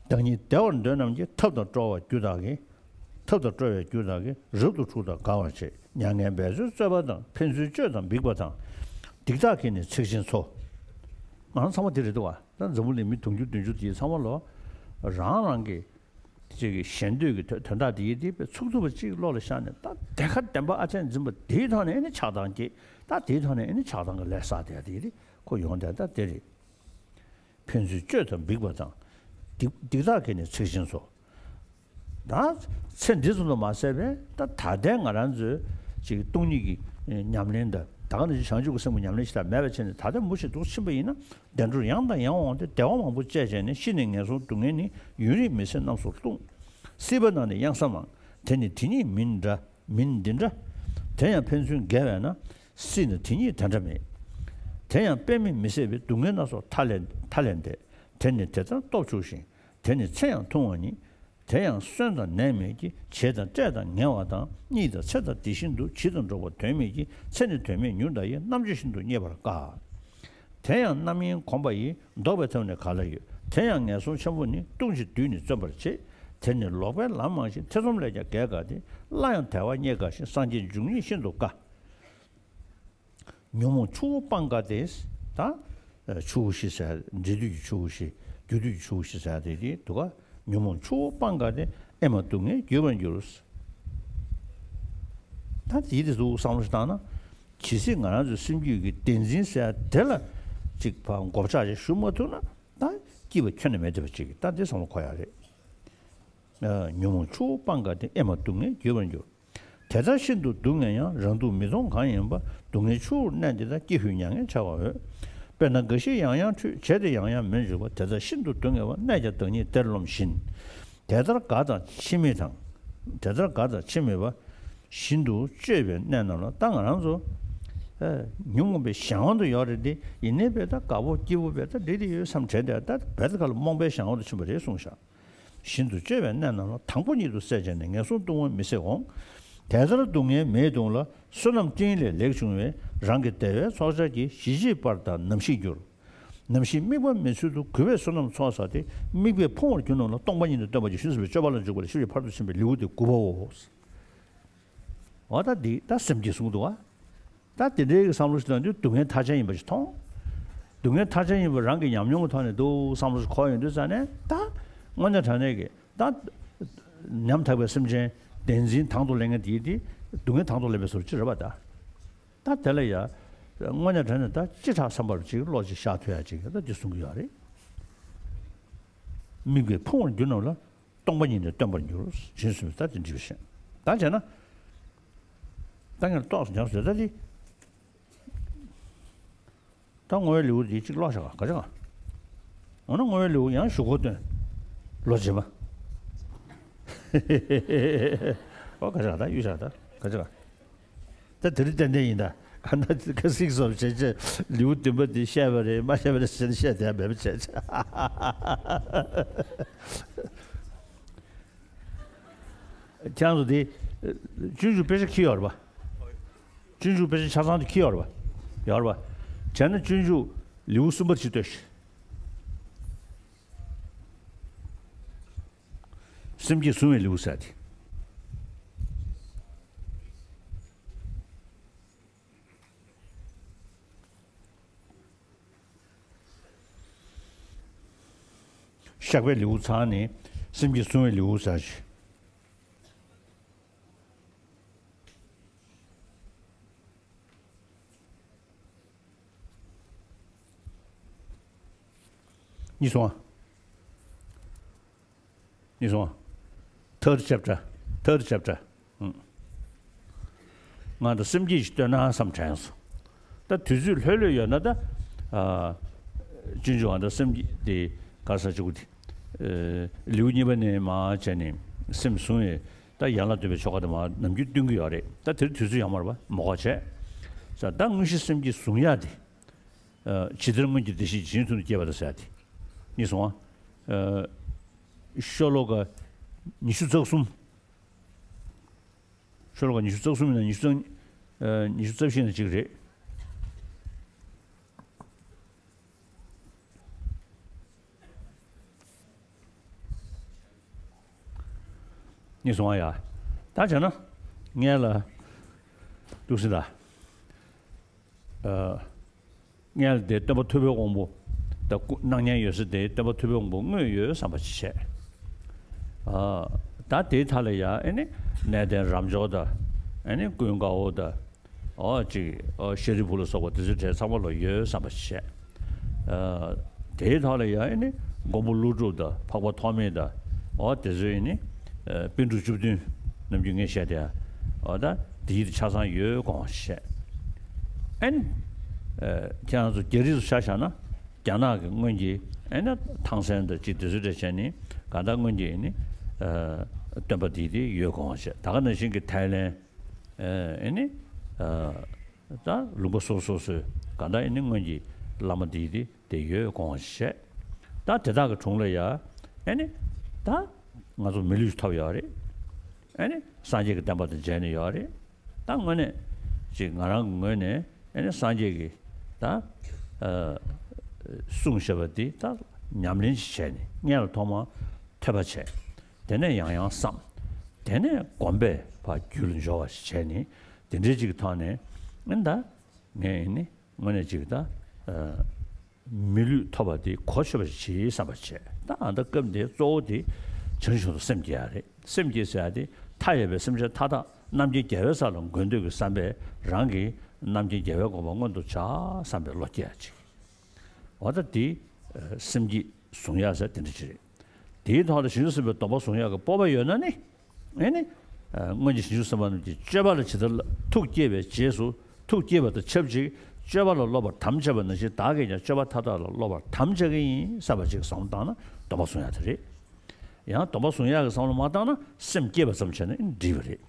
བདག་ཉིད་བདེ་བར་འདོད་རྣམས་ཀྱིས། ཐབས་དང་སྤྲོ་བའི་རྒྱུ་དག་གིས། ཐབས་དང་སྤྲོ་བའི་རྒྱུ་དག་གིས། རབ་ཏུ་འཁྲུགས་དང་དགའ་བར་བྱེད། མྱ་ངན་འབད་རྩོལ་རྩོད་པ་དང་། ཕན་ཚུན་བཅོས་དང་འབིགས་པ་དང་། སྡིག་བདག་གིས་ནི་ཚིག་ཆེན་འཚོ། ང་རང་ཚང་མ་དེ་རེད་འདུག་བ། ད་འཛམ་བུ་གླིང་མི་དུང་ཕྱུར་བདུན་ཅུ་དེ་ཚང་མ་ལོ། རང་རང་གི་ཅིག་གི་ཞེ་འདོད་ཀྱི་དོན་དོན་དག་དེ་ཡིན་དེ་ཚུགས་ཐུབ་པ་ཅིག་བློ་ལ་ཤར་ནས། ད་དེ་ཁ་བདེན་པ་ཨ་ཅན་འཛིན་པ་དེའི་ཐོག་ནས་ཨེ་ནི་ཆགས་སྡང་སྐྱེས། ད་དེའི་ཐོག་ནས་ཨེ་ནི་ཆགས་སྡང་གི་ལས་བསགས་དེ་ཡ་དེ་ཡིན་དེ་ཁོ་ཡོང་དེ་ད་དེ་རེད། ཕན་ཚུན་བཅོས་དང་འབིགས་པ་དང་། སྡིག་སྡིག་བདག་གིས་ནི་ཚིག་ཆེན་འཚོ། ད་ཚེ་འདི་ཙམ་དུ་མ་ཟད་པའི་ད་ད་ལྟའི་ང་རང་ཚོའི་ཅིག་སྟོང་ཉིད་ཀྱི་ཉམས་ལེན་དང་། ད་ག་ནང་བཞིན་བྱང་ཆུབ་ཀྱི་སེམས་ཀྱི་ཉམས་ལེན་ཞིག་ལ་མེད་པ་བྱས་ནས། ད་ལྟ་མུ་བཞི་འདུག་ཕྱིན་པ་ཡིན་ན། བདེ་འགྲོར་ཡང་དང་ཡང་འོངས་ཏེ། བདེ་བ་མང་པོ་སྤྱད་བྱས་ནས། ཤི་ནས་ངན་སོང་སྡུག་བསྔལ་ནི། ཡུན་རིང་མི་སྲིད་རྣམ་སྲོག་ལྟུང་། སྲིད་པ་ན་ནི་གཡང་ས་མང་། དེ་ནི་དེ་ཉིད་མིན་འདྲ། མིན་འདི་འདྲ། དེ་ཡང་ཕན་ཚུན་འགལ་བས་ན། སྲིད་ན་དེ་ཉིད་དེ་འདྲ་མེད། དེ་ཡང་པདྨས་མི་ཟད་པའི། སྡུག་བསྔལ་སྣ་ཚོགས་མཐའ་ལས་མཐའ་ལས་འདས། དེ་ནི་དེ་ལྟར་སྟོབས་ཆུང་ཞིང་། དེ་ནི་ཚེ་ཡང་ཐུང་བ་ཉིད། དེ་ཡང་གསོན་དང་ནད་མེད་ཀྱི། བྱེད་དང་བཀྲེས་དང་ངལ་བ་དང་། གཉིད་དང་འཚེ་དང་དེ་བཞིན་དུ། བྱིས་དང་འགྲོགས་པ་དོན་མེད་ཀྱི། ཚེ་ནི་དོན་མེད་མྱུར་འདའ་ཡི། རྣམ་དཔྱོད་ཤིན་ཏུ་རྙེད་པར་དཀའ། དེ་ཡང་རྣམ་གཡེང་གོམས་པ་ཡིས། བཟློག་པའི་ཐབས་ནི་ག་ལ་ཡོད། དེ་ཡང་ངན་སོང་ཆེན་པོ་ནི། ལྟུང་ཞིང་བདུད་ནི་བརྩོན་པར་བྱེད། དེར་ནི་ལོག་པའི་ལམ་མང་ཞིང་། ཐེ་ཚོམ་ལས་ཀྱང་བརྒལ་དཀའ་སྟེ། སླར་ཡང་དལ་བ་རྙེད་དཀའ་ཞིང་། སངས་རྒྱས་འབྱུང་ཉིད་ཤིན་ཏུ་དཀའ། ཉོན་མོངས་ཆུ་བོ་སྤང་དཀའ་སྟེ། ད་ཆུ་བོ་བཞི་ཟེར། འབྲས་དུས་ཀྱི་ཆུ་བོ་བཞི། རྒྱུ་དུས་ཀྱི་ཆུ་བོ་བཞི་ཟེར་དེ་དེ་འདུག་ག་ཉོན་མོངས་ཆུ་བོ་སྤང་དཀའ་སྟེ། ཨེ་མ་སྡུག་བསྔལ་རྒྱུ་བར་འགྱུར། ད་དེའི་དེ་ཚོ་བསམ་བློ་ཞིག་བཏང་ན། ཇི་སྲིད་ང་རང་ཚོའི་སེམས་རྒྱུད་ཀྱི་བདེན་འཛིན་ཟེར་དེ་ལ་ཅིག་ཕར་མགོ་བཅག་ཅིག་ཞུ་མ་ཐུབ་ན། ད་སྐྱིད་པ་ཁྱོན་ནས་མེད་བསྡད་པ་ཅིག་ད་འདི་བསམ་བློ་འཁོར་ཡག་རེད། ཨ། ཉོན་མོངས་ཆུ་བོ་སྤང་དཀའ་སྟེ། ཨེ་མ་སྡུག་བསྔལ་རྒྱུ་བར་འགྱུར། དེ་ལྟར་ཤིན་ཏུ་སྡུག་བསྔལ་ཡང་། རང་སྡུག་མིག་མཐོང་གང་ཡིན་པ། སྡུག་བསྔལ་ཆུ་བོར་གནས་འདི་དག་ཀྱེ་ཧུད་མྱ་ངན་འཆའ་བར་འོས། དཔེར་ན་རྒ་ཤིས་ཡང་ཡང་འཁྲུད། བྱས་ཏེ་ཡང་ཡང་མི་འཇུག་པ། དེ་ལྟར་ཤིན་ཏུ་སྡུག་བསྔལ་བ། གནས་ཀྱང་བདག་ཉིད་དེར་རློམ་བཞིན། དེ་ལྟར་དགའ་དང་ཕྱི་མིག་དང་། དེ་ལྟར་དགའ་དང་ཕྱི་མིག་པ། བཞིན་དུ་སྤྱོད་པའི་གནས་རྣམས་ལ། ད་ང་རང་ཚོ་ཨ་ཉོན་མོངས་པའི་གཞན་དབང་དུ་ཡོད་རེད་དེ། ཡིན་ནའི་བས་ད་དགའ་པོ་སྐྱིད་པོ་བས་ད་འགྲིག་དེ་ཡོད་བསམ་དྲན་དེ། ད་བས་ད་ག་ལ་རྨོངས་པའི་གཞན་དབང་དུ་ཕྱིན་པ་རེད་གསུངས་ཤག་བཞིན་དུ་སྤྱོད་པའི་གནས་རྣམས་ལ། དང་པོ་ཉིད་དུ་སྲེད་བྱས་ནས། ངན་སོང་ལྟུང་བ་མི་སྲིད་འོང་། དེ་ལྟར་སྡུག་བསྔལ་མེད་གདུང་ལ། བསོད་ནམས་སྤྲིན་ལས་ལེགས་བྱུང་བའི། རང་གི་བདེ་བའི་ཚོགས་བཅས་ཀྱིས། ཞི་བྱེད་པར་དང་ནམ་ཞིག་འགྱུར། ནམ་ཞིག་དམིགས་པ་མེད་ཚུལ་དུ། གུས་པས་བསོད་ནམས་ཚོགས་བསགས་ཏེ། དམིགས་པས་ཕུང་བར་འགྱུར་རྣམས་ལ། སྟོང་པ་ཉིད་དུ་སྟོན་པར་བགྱི། ཞེས་གསུངས་པའི་སྤྱོད་པ་ལ་འཇུག་པ་ལ་ཞིབ་ཅིང་ཕར་ཕྱིན་པའི་ལེའུ་སྟེ་དགུ་པའོ། འོ་ད་འདི་ད་སེམས་ཀྱིས་གསུངས་འདུག་བ། ད་དེ་འདྲའི་བསམ་བློ་ཞིག་བཏང་དུས་སྡུག་བསྔལ་མཐའ་ཅན་ཡིན་པ་ཞིག་མཐོང་། སྡུག་བསྔལ་མཐའ་ཅན་ཡིན་པ་རང་གི་ཉམས་མྱོང་གི་ཐོག་ནས་འདུག་བསམ་བློ་ཞིག་འཁོར་ཡོང་དུས་ཙང་ནས། ད་དངོས་གནས་དྲང་གནས་ཀྱི་ད་ཉམ་ཐག་པའི་སེམས་ཅན་བདེན་འཛིན་དང་དུ་ལེན་མཁན་དེའི་དེ་སྡུག་བསྔལ་དང་དུ་ལེན་པའི་བཟོ་ཅིག་རེད་པ། ད་ད་དེ་ལ་ཡ་དངོས་གནས་དྲང་གནས་ད་ཅི་ཕྲ་བསམ་པར་ཅིག་བློ་ཅིག་བཞག་ཐུབ་ཡ་ཅིག་ད་འདི་གསུང་གི་ཡོད་རེད། དམིགས་པས་ཕུང་བར་འགྱུར་རྣམས་ལ། སྟོང་པ་ཉིད་དུ་སྟོན་པར་འགྱུར། ཞེས་གསུངས་པས་ད་དེ་འདྲ་བཤད། ད་བྱས་ན། ད་ངས་ཏོག་ཙམ་ཉམས་སུ་ད་དེ། ད་བསྔོ་བའི་ལེའུ་འདི་གཅིག་ཀློག་བཞག་ག་ག་ཅི་ག་འོ་ན་བསྔོ་བའི་ལེའུ་ཡང་ཞུ་གོ་སྟོན། ལོ་རྗེས་མ། ཨོ་ག་ཅི་ག་ད་གཡུག་བཞག་ད་ག་ཅི་ག་ད་དེ་རིང་ཏན་ཏན་ཡིན་ད། ག་ན་ཁ་སིག་སོབ་བྱས་བྱས་ལེའུ་བདུན་པ་འདི་བཤད་པ་རེད་མ་བཤད་པ་རེད་ཟེར་ནས་བཤད་བསྡད་ཡ་མེད་པ་བྱས་བྱས། ཁྱེད་རང་ཚོ་དེ་སྤྱོད་འཇུག་དཔེ་ཆ་འཁྱེར་ཡོད་རེད་པ། སྤྱོད་འཇུག་དཔེ་ཆ་ཆ་ཚང་དེ་འཁྱེར་ཡོད་རེད་པ། ཡོད་རེད་པ། བྱས་ན་སྤྱོད་འཇུག་ལེའུ་གསུམ་པ་ཞིག་ལྟོས་ཤིག་སེམས་བསྐྱེད་བཟུང་བའི་ལེའུ་ཟེར་དེ། བཤགས་པའི་ལེའུ་ཚང་ནི་སེམས་བསྐྱེད་བཟུང་བའི་ལེའུ་ཟེར་ཞིག་གཉིས་སོང་ཨ། གཉིས་སོང་ཨ། Third chapter, third chapter. ང་ད་སེམས་བསྐྱེད་ཅིག་བཏོན་ན་བསམ་དྲན་སོང་། ད་དུས་ཚོད་ལྷོད་ལྷོད་ཡོད་ན་ད། ཨ། སྤྱོད་འཇུག་ཨ་ད་སེམས་བསྐྱེད་དེ་ག་ས་བཅུག་དེ། ཨ། ལེའུ་གཉིས་པ་ནས་མར་བྱས་ནས་སེམས་བཟུང་བའི་ད་ཡན་ལག་བདུན་པའི་ཆོ་ག་དེ་མར་ནམ་རྒྱུན་བཏོན་གྱི་ཡོད་རེད། ད་དེ་རིང་དུས་ཚོད་ཡོད་མ་རེད་པ་མོ་ཁ་བྱས། ས་ད་དངོས་གཞི་སེམས་བསྐྱེད་བཟུང་ཡ་དེ། ཨ། ཇི་ལྟར་སྔོན་གྱི་བདེ་གཤེགས་ཇི་བཞིན་དུ་སྐྱེས་པ་དང་ཟེར་ཡ་དེ། གཉིས་སོང་ཨ། ཨ། ཤོ་ལོ་ཀ་ཉི་ཤུ་རྩ་གསུམ། ཤོ་ལོ་ཀ་ཉི་ཤུ་རྩ་གསུམ་ཡིན་ན་ཉི་ཤུ་རྩ། ཨ། ཉི་ཤུ་རྩ་བཞི་ཡིན་ན་གཅིག་རེད། གཉིས་སོང་ཨ་ཡ། ད་བྱས་ན། སྔོན་ལ། འདུག་སེ་ལ། ཨ། སྔོན་ལ་དེ་སྟོན་པ་ཐུབ་པའི་དབང་པོ། ད་སྐུ་སྣང་བརྙན་ཡོད་ས་དེ་སྟོན་པ་ཐུབ་པའི་དབང་པོ་དངོས་ཡོད་བསམ་པ་ཞིག་བྱས། ཨ། ད་དེའི་མཐའ་ལ་ཡ་ཨེ་ནི་གནས་བརྟན་རབ་འབྱོར་དང་། ཨེ་ནི་ཀུན་དགའ་བོ་དང་། ཨོ་ཅིག་ཨོ་ཤཱ་རིའི་བུ་ལ་སོགས་པ་དེ་ཚོའི་གྲས་ཚང་མ་ལ་ཡོད་བསམ་པ་ཞིག་བྱས། ཨ། དེའི་ཐོག་ལ་ཡ་ཨེ་ནི་མགོན་པོ་ཀླུ་སྒྲུབ་དང་འཕགས་པ་ཐོགས་མེད་དང་། ཨོ་དེ་ཚོའི་ཨེ་ནི། ཨ། པཎ་གྲུབ་བཅུ་བདུན་ནམ་རྒྱུན་ངས་བཤད་དེ། ཨོ་ད་དེའི་ཆ་ཚང་ཡོད་དགོངས་བཞེས། ཨེ་ནི། ཨ། ཁྱེད་རང་ཚོ་རྒྱ་རིགས་ཚོ་ཆ་བཞག་ན་རྒྱ་ནག་གི་སྔོན་གྱི་ཨེ་ནི་ཐང་སན་དང་ཅིག་དེ་ཚོའི་གྲས་བྱས་ནི་གང་ལྟར་སྔོན་གྱི་ཨེ་ནི། ཨ། སྟོན་པ་དེའི་དེ་ཡོད་དགོངས་བཞེས། ད་ག་ནང་བཞིན་གྱི་ཐའི་ལན། ཨ། ཨེ་ནི། ཨ། ད་ལུང་པ་སོ་སོ་སོའི་གང་ལྟར་ཨེ་ནི་སྔོན་གྱི་བླ་མ་དེའི་དེ་དེ་ཡོད་དགོངས་བཞེས། ད་དེ་དག་གི་དྲུང་ལ་ཡ་ཨེ་ནི་ད་ང་ཚོ་མི་ལུས་ཐོབ་ཡོད་རེད། ཨེ་ནི་སངས་རྒྱས་ཀྱི་བསྟན་པ་དང་མཇལ་ནས་ཡོད་རེད། ད་དངོས་གནས་ཅིག་ང་རང་གི་ངོས་ནས་ཨེ་ནི་སངས་རྒྱས་ཀྱི་ད། ཨ། གསུངས་བཞག་པ་འདི་ད་ཉམས་ལེན་ཅིག་བྱས་ནས་སྔོན་ལ་ཐོག་མར་ཐོས་པ་བྱས། དེ་ནས་ཡང་ཡང་བསམ། དེ་ནས་གོམས་པས་ཕར་རྒྱུད་ལ་འབྱོར་བ་ཞིག་བྱས་ནས། དེ་འདྲའི་ཅིག་གི་ཐོག་ནས་ཨེ་ད་ངས་ནི་དངོས་གནས་ཅིག་ད་ཨ་མི་ལུས་ཐོབ་པ་དེ་གོ་ཆོད་པ་ཞིག་བྱེད་བསམ་པ་བྱས། ད་ཨ་ད་སྐབས་འདིའི་གཙོ་བོ་དེ་བྱང་ཆུབ་ཏུ་སེམས་བསྐྱེད་ཡ་རེད། སེམས་བསྐྱེད་ཟེར་ཡ་དེ་མཐའ་ཡས་པའི་སེམས་ཅན་མཐའ་དག་རྣམ་མཁྱེན་རྒྱལ་བའི་ས་ལ་འགོད་འདོད་ཀྱི་བསམ་པས་རང་གི་རྣམ་མཁྱེན་རྒྱལ་བའི་དགོངས་པ་མངོན་དུ་བྱ་བསམ་པའི་བློ་སྐྱེ་ཡ་ཅིག་འོ་ད་དེ་སེམས་བསྐྱེད་བཟུང་ཡག་ཟེར་དེ་འདྲ་ཅིག་རེད། དེའི་ཐོག་ལ་བྱང་ཆུབ་སེམས་དཔའི་སྡོམ་པ་བཟུང་ཡག་གི་སྤོབས་པ་ཡོད་ན་ནི། ཨེ་ནི། སྔོན་གྱི་བྱང་ཆུབ་སེམས་དཔའ་རྣམས་ཀྱིས་སྤྱོད་པ་ལ་ཇི་ལྟར་ཐུགས་བསྐྱེད་པའི་རྗེས་སུ་ཐུགས་བསྐྱེད་པ་དང་ཆབས་ཅིག་སྤྱོད་པ་ལ་སློབ་པར་དམ་བཅའ་བ་ནང་བཞིན་བདག་གིས་ཀྱང་སྤྱོད་པ་མཐའ་དག་ལ་སློབ་པར་དམ་བཅའ་གི་ཡིན་བསམ་པ་ཅིག་བསམ་བློ་བཏང་ན་སྡོམ་པ་བཟུང་ཡག་དེ་རེད། ཡང་སྡོམ་པ་བཟུང་ཡག་གི་བསམ་བློ་མ་བཏང་ན་སེམས་བསྐྱེད་པ་ཙམ་བྱས་ན་འགྲིག་པ་རེད།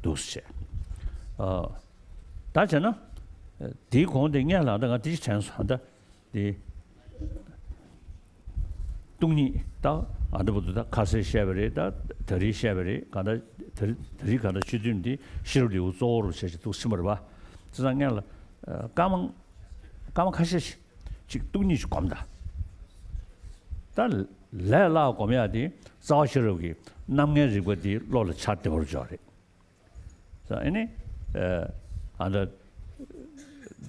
འདུག་སེ་བྱས། ཨ། ད་བྱས་ན། དེའི་གོང་དེ་སྔོན་ལ་ད་ང་དེ་ཅིག་དྲན་སོང་ད། དེ། སྟོང་ཉིད་ད་ཨ་འདྲ་པོ་འདུག་ད་ཁ་སང་བཤད་པ་རེད། ད་ད་རེས་བཤད་པ་རེད། གང་ལྟར་ད་རེས་ད་རེས་གང་ལྟར་ཆོས་ཐུན་འདི་ཤེས་རབ་ལེའུ་གཙོ་བོར་བྱས་ཅིག་འདུག་ཕྱིན་པ་རེད་པ། དེ་ཙང་སྔོན་ལ་ཨ་སྐར་མ་སྐར་མ་ཁ་ཤས་ཤིག་ཅིག་སྟོང་ཉིད་ཅིག་སྒོམ་ད། ད་ལས་སླ་བ་སྒོམ་ཡག་དེ་རྩ་བ་ཤེས་རབ་ཀྱི་རྣམ་ལྔའི་རིག་པ་འདི་བློ་ལ་འཆར་བདེ་བོར་འཇོག་རེད། ས་ཨེ་ནི། ཨ་ད།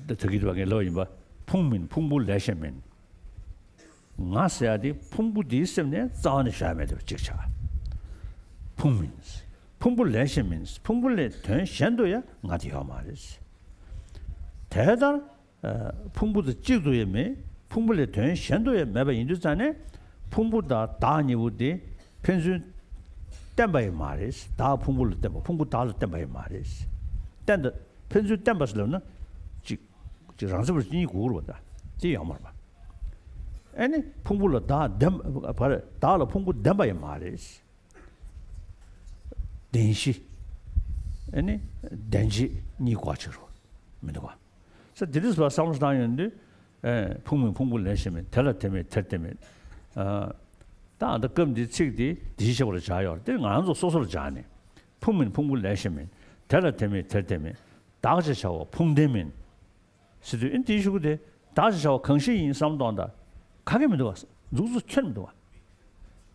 ད་ཐུག་གི་འདུག་པ་ངས་ལབ་ཡིན་པ། ཕུང་མིན་ཕུང་པོ་ལས་གཞན་མིན། ང་ཟེར་ཡ་དེ་ཕུང་པོ་འདིའི་སེམས་ནས་རྩ་བ་ནས་བཞག་མེད་དེ་གཅིག་ཆགས། ཕུང་མིན། ཕུང་པོ་ལས་གཞན་མིན། ཕུང་པོ་ལས་དོན་གཞན་དུ་ཡང་ང་དེ་ཡོད་མ་རེད། དེ་ལྟར། ཕུང་པོ་དང་གཅིག་ཏུ་ཡང་མེད། ཕུང་པོ་ལས་དོན་གཞན་དུ་ཡང་མེད་པ་ཡིན་དུས་ཙང་ནས། ཕུང་པོ་དང་བདག་གཉིས་པོ་དེ་ཕན་ཚུན་བརྟེན་པ་ཡང་མ་རེད། བདག་ཕུང་པོ་ལ་བརྟེན་པ། ཕུང་པོ་བདག་ལ་བརྟེན་པ་ཡང་མ་རེད། བརྟེན་ད་ཕན་ཚུན་བརྟེན་པ་ཟེར་ལབ་ན། གཅིག་གཅིག་རང་བཞིན་པར་གཅིག་གཉིས་དགོས་རེད་པ། ད་དེ་ཡོད་མ་རེད་པ། ཨེ་ནི་ཕུང་པོ་ལ་བདག་ལྡན་པ་རེད། བདག་ལ་ཕུང་པོ་ལྡན་པ་ཡང་མ་རེད། ལྡན་གཞི། ཨེ་ནི་ལྡན་གཞི་གཉིས་གོ་ཆེ་རུ་མི་འདུག་པ། ས་དེ་རིགས་པ་བསམ་བློ་བཏང་ཡོང་དུས། ཨེ་ཕུང་མིན་ཕུང་པོ་ལས་གཞན་མིན། དེ་ལ་དེ་མེད་དེར་དེ་མེད། ཨ། ད་ཨ་ད་སྐབས་འདིའི་ཚིག་འདི་དེ་བཞིན་གཤེགས་པ་ལ་སྦྱར་ཡོད་རེད། དེ་ང་རང་ཚོ་སོ་སོ་ལ་སྦྱར་ནས། ཕུང་མིན་ཕུང་པོ་ལས་གཞན་མིན། དེ་ལ་དེ་མེད་དེར་དེ་མེད། བདག་ཅེས་བྱ་བ་ཕུང་ལྡན་མིན། ཟེར་དུས་ཨེ་དེའི་གཞུག་གུ་དེ་བདག་ཅེས་བྱ་བ་གང་ཞིག་ཡིན་བསམ་བློ་གཏོང་ད། ག་གེ་མི་འདུག་པ། མཛུབ་གུ་ཁྱོན་མི་འདུག་པ།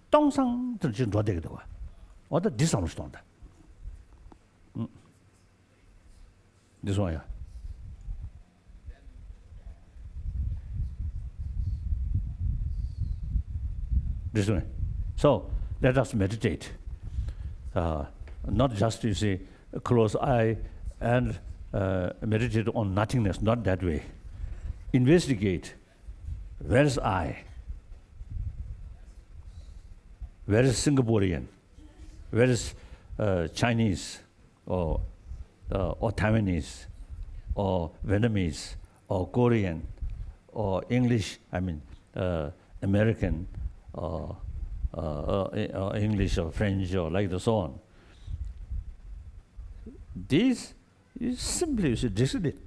སྟོང་སང་དེར་ཅིག་འགྲོ་བསྡད་ཀྱི་འདུག་པ། འོ་ད་འདི་བསམ་བློ་ཞིག་གཏོང་ད། ཨུ། This one, yeah. This one. So let us meditate. Uh, not just, you see, close eye and uh, meditate on nothingness, not that way. Investigate. Where is I? Where is Singaporean? Where is uh, Chinese? Or, uh, or Taiwanese, or Vietnamese, or Korean, or English, I mean, uh, American, or, uh, uh, or English, or French, or like the so on. This is simply, you see, designated,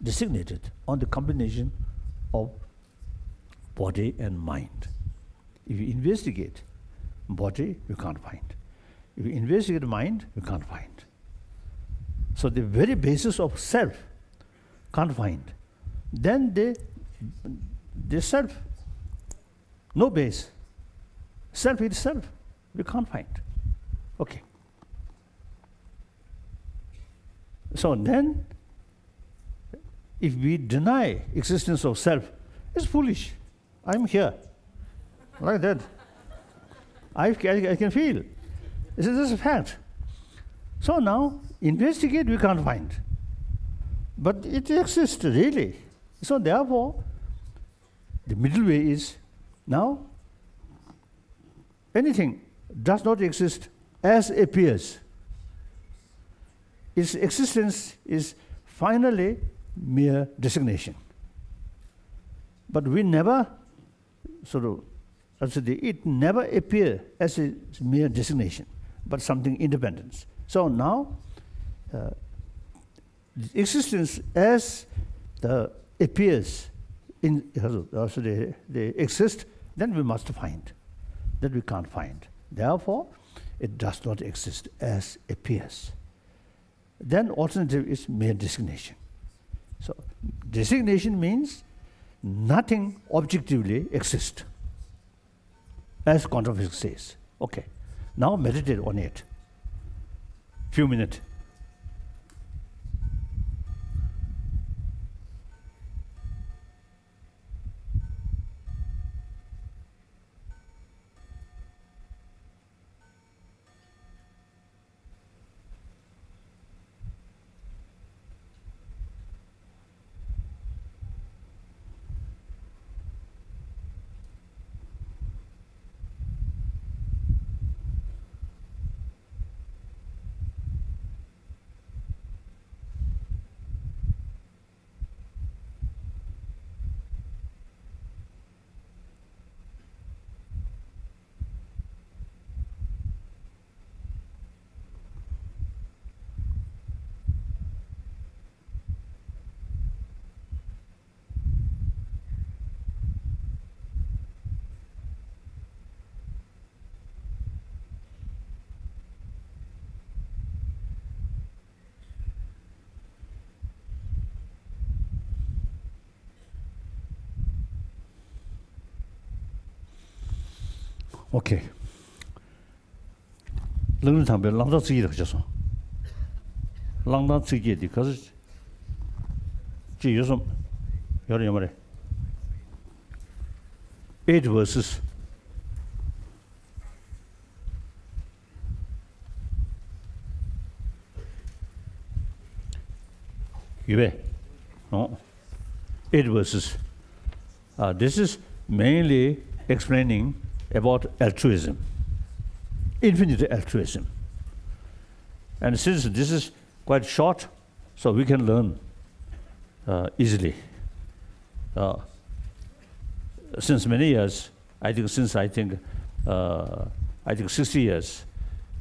designated on the combination of body and mind. If you investigate body, you can't find. If you investigate mind, you can't find. So the very basis of self can't find. Then the, the self, no base. Self itself, we can't find. Okay. So then, if we deny existence of self, it's foolish. I'm here. Like that. I, I, I can feel. This is just a fact. So now, investigate, we can't find. But it exists, really. So therefore, the middle way is now anything does not exist as appears. Its existence is finally mere designation. But we never sort of, as the, it never appear as a mere designation, but something independent. So now, uh, existence as the appears in, uh, so they, they exist, then we must find. That we can't find. Therefore, it does not exist as appears. Then alternative is mere designation. So, designation means nothing objectively exists, as quantum physics says. Okay. Now meditate on it. Few minutes. Okay. གླང་རི་ཐང་པའི་གླང་ཐང་ཚིག་བརྒྱད་རག་བྱས་སོང་། གླང་ཐང་ཚིག་བརྒྱད་འདི་ག་ཚོད་ཅིག་ཡོད་སོང་། ཡོད་རེད་ཡོད་མ་རེད། Eight verses. ཡོད་པས། ཨོ། Eight verses. Uh, this is mainly explaining about altruism, infinite altruism. And since this is quite short, so we can learn uh, easily. Uh, since many years, I think since I think uh, I think sixty years,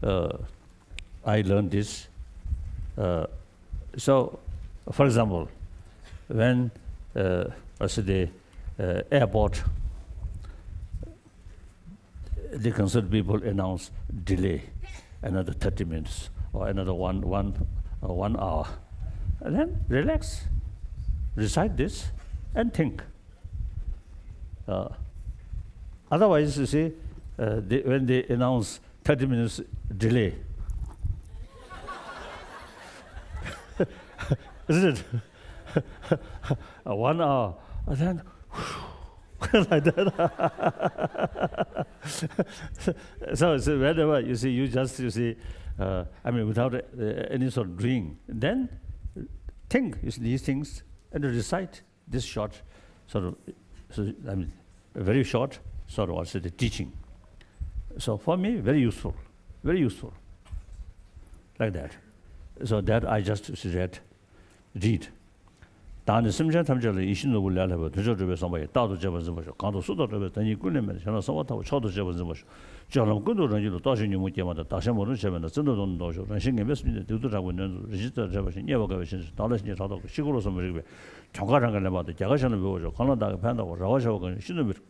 uh, I learned this. Uh, so, for example, when uh, I said the uh, airport, the concerned people announce delay another thirty minutes or another one, one, uh, one hour. And then relax, recite this, and think. Uh, otherwise, you see, uh, they, when they announce thirty minutes delay, isn't it? Uh, one hour, and then like that. So, so whenever you see, you just, you see, uh, I mean, without uh, any sort of doing, then think you see, these things and recite this short, sort of, so, I mean, very short, sort of, also the teaching. So for me, very useful, very useful, like that. So that I just read, read. བདག་ནི་སེམས་ཅན་ཐམས་ཅད་ལ་ཡིད་བཞིན་ནོར་བུ་ལས་ལྷག་པའི་དོན་མཆོག་སྒྲུབ་པའི་བསམ་པ་ཡིས། རྟག་ཏུ་གཅེས་པར་འཛིན་པར་ཤོག། གང་དུ་སུ་དང་འཕྲད་པའི་བདག་ཉིད་ཀུན་ལས་མེད་ན། གཞན་ལ་གསོལ་བ་བཏབ་པ་མཆོག་ཏུ་གཅེས་པར་འཛིན་པར་ཤོག། སྤྱོད་ལམ་ཀུན་ཏུ་རང་རྒྱུད་ལ། བརྟག་ཞིང་ཉོན་མོངས་སྐྱེས་མ་ཐག། བདག་གཞན་མ་ནོར་བྱས་པས་ན། བརྩེ་གདུང་དོན་དུ་འདོར་ཤོག། རང་བཞིན་ངན་པའི་སེམས་ཅན་དེ། སྡིག་ཏུ་དྲག་པོའི་གནས་ཚུལ། རིགས་ཅན་དང་བྲལ་བ་ཞིག། དམྱལ་བ་དགའ་བའི་གཤིན་རྗེ། བདག་ལ་གཤིན་རྗེའི་ཕྲག་དོག་གིས། ཤི་ཁོ་ལ་སོགས་མི་རིགས་པའི། གྱོང་ཁ་རང་གིས་ལེན་པར་འདོད། རྒྱལ་ཁ་གཞན་ལ་འབུལ་བར་ཤོག། གང་ལ་བདག་གིས་ཕན་བཏགས་པ། རེ་བ་བྱ་བ་གང་ཡིན་ཤིན་ཏུ་མི་འགྲུབ།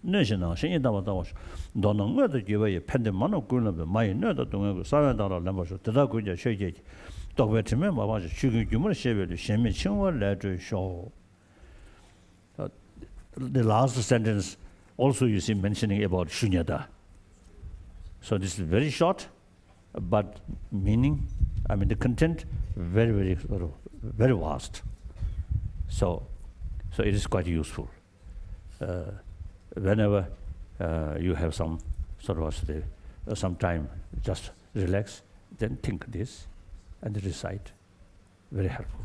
གནོད་བྱེད་ནའང་བཤེས་གཉེན་དམ་པར་བཏགས་པར་ཤོག། མདོར་ན་མངོན་དུ་གྱུར་པ་ཡི། ཕན་བདེ་མ་རྣམས་ཀུན་ལེན་པའི། མ་ཡི་གནོད་དང་སྡུག་བསྔལ་ཀུན། ས་བོན་དག་ལ་ལེན་པར་ཤོག། དེ་དག་ཀུན་ཀྱང་ཆོས་བརྒྱད་ཀྱི། རྟོག་པའི་དྲི་མས་མ་སྤངས་ཤིང་། ཆོས་ཀུན་སྒྱུ་མར་ཤེས་པའི་བློས། ཞེན་མེད་འཆིང་བ་ལས་གྲོལ་ཤོག། Uh, the last sentence also you see mentioning about Shunyata. So this is very short, but meaning, I mean the content, very, very, very vast. So, so it is quite useful. Uh, whenever uh, you have some sort of a, uh, some time, just relax, then think this and recite. Very helpful.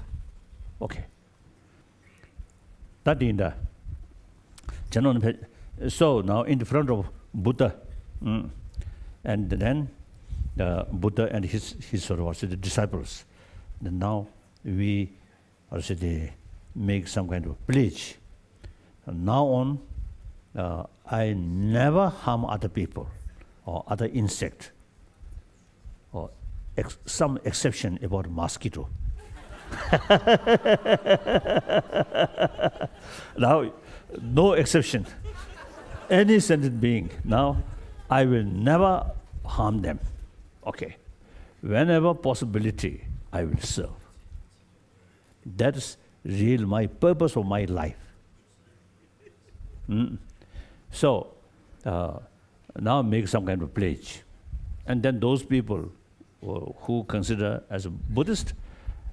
Okay. ད་འདི་ཡིན་ད། ཇ་ནང་ནས་ཕེབས། So now in the front of Buddha, mm, and then uh, Buddha and his, his sort of the disciples. Then now we, or say they make some kind of pledge. Now on, uh, I never harm other people or other insect. Or ex- some exception about mosquito. Now, no exception. Any sentient being, now I will never harm them. Okay. Whenever possibility, I will serve. That's real my purpose of my life. Mm. So, uh, now make some kind of pledge. And then those people uh, who consider as a Buddhist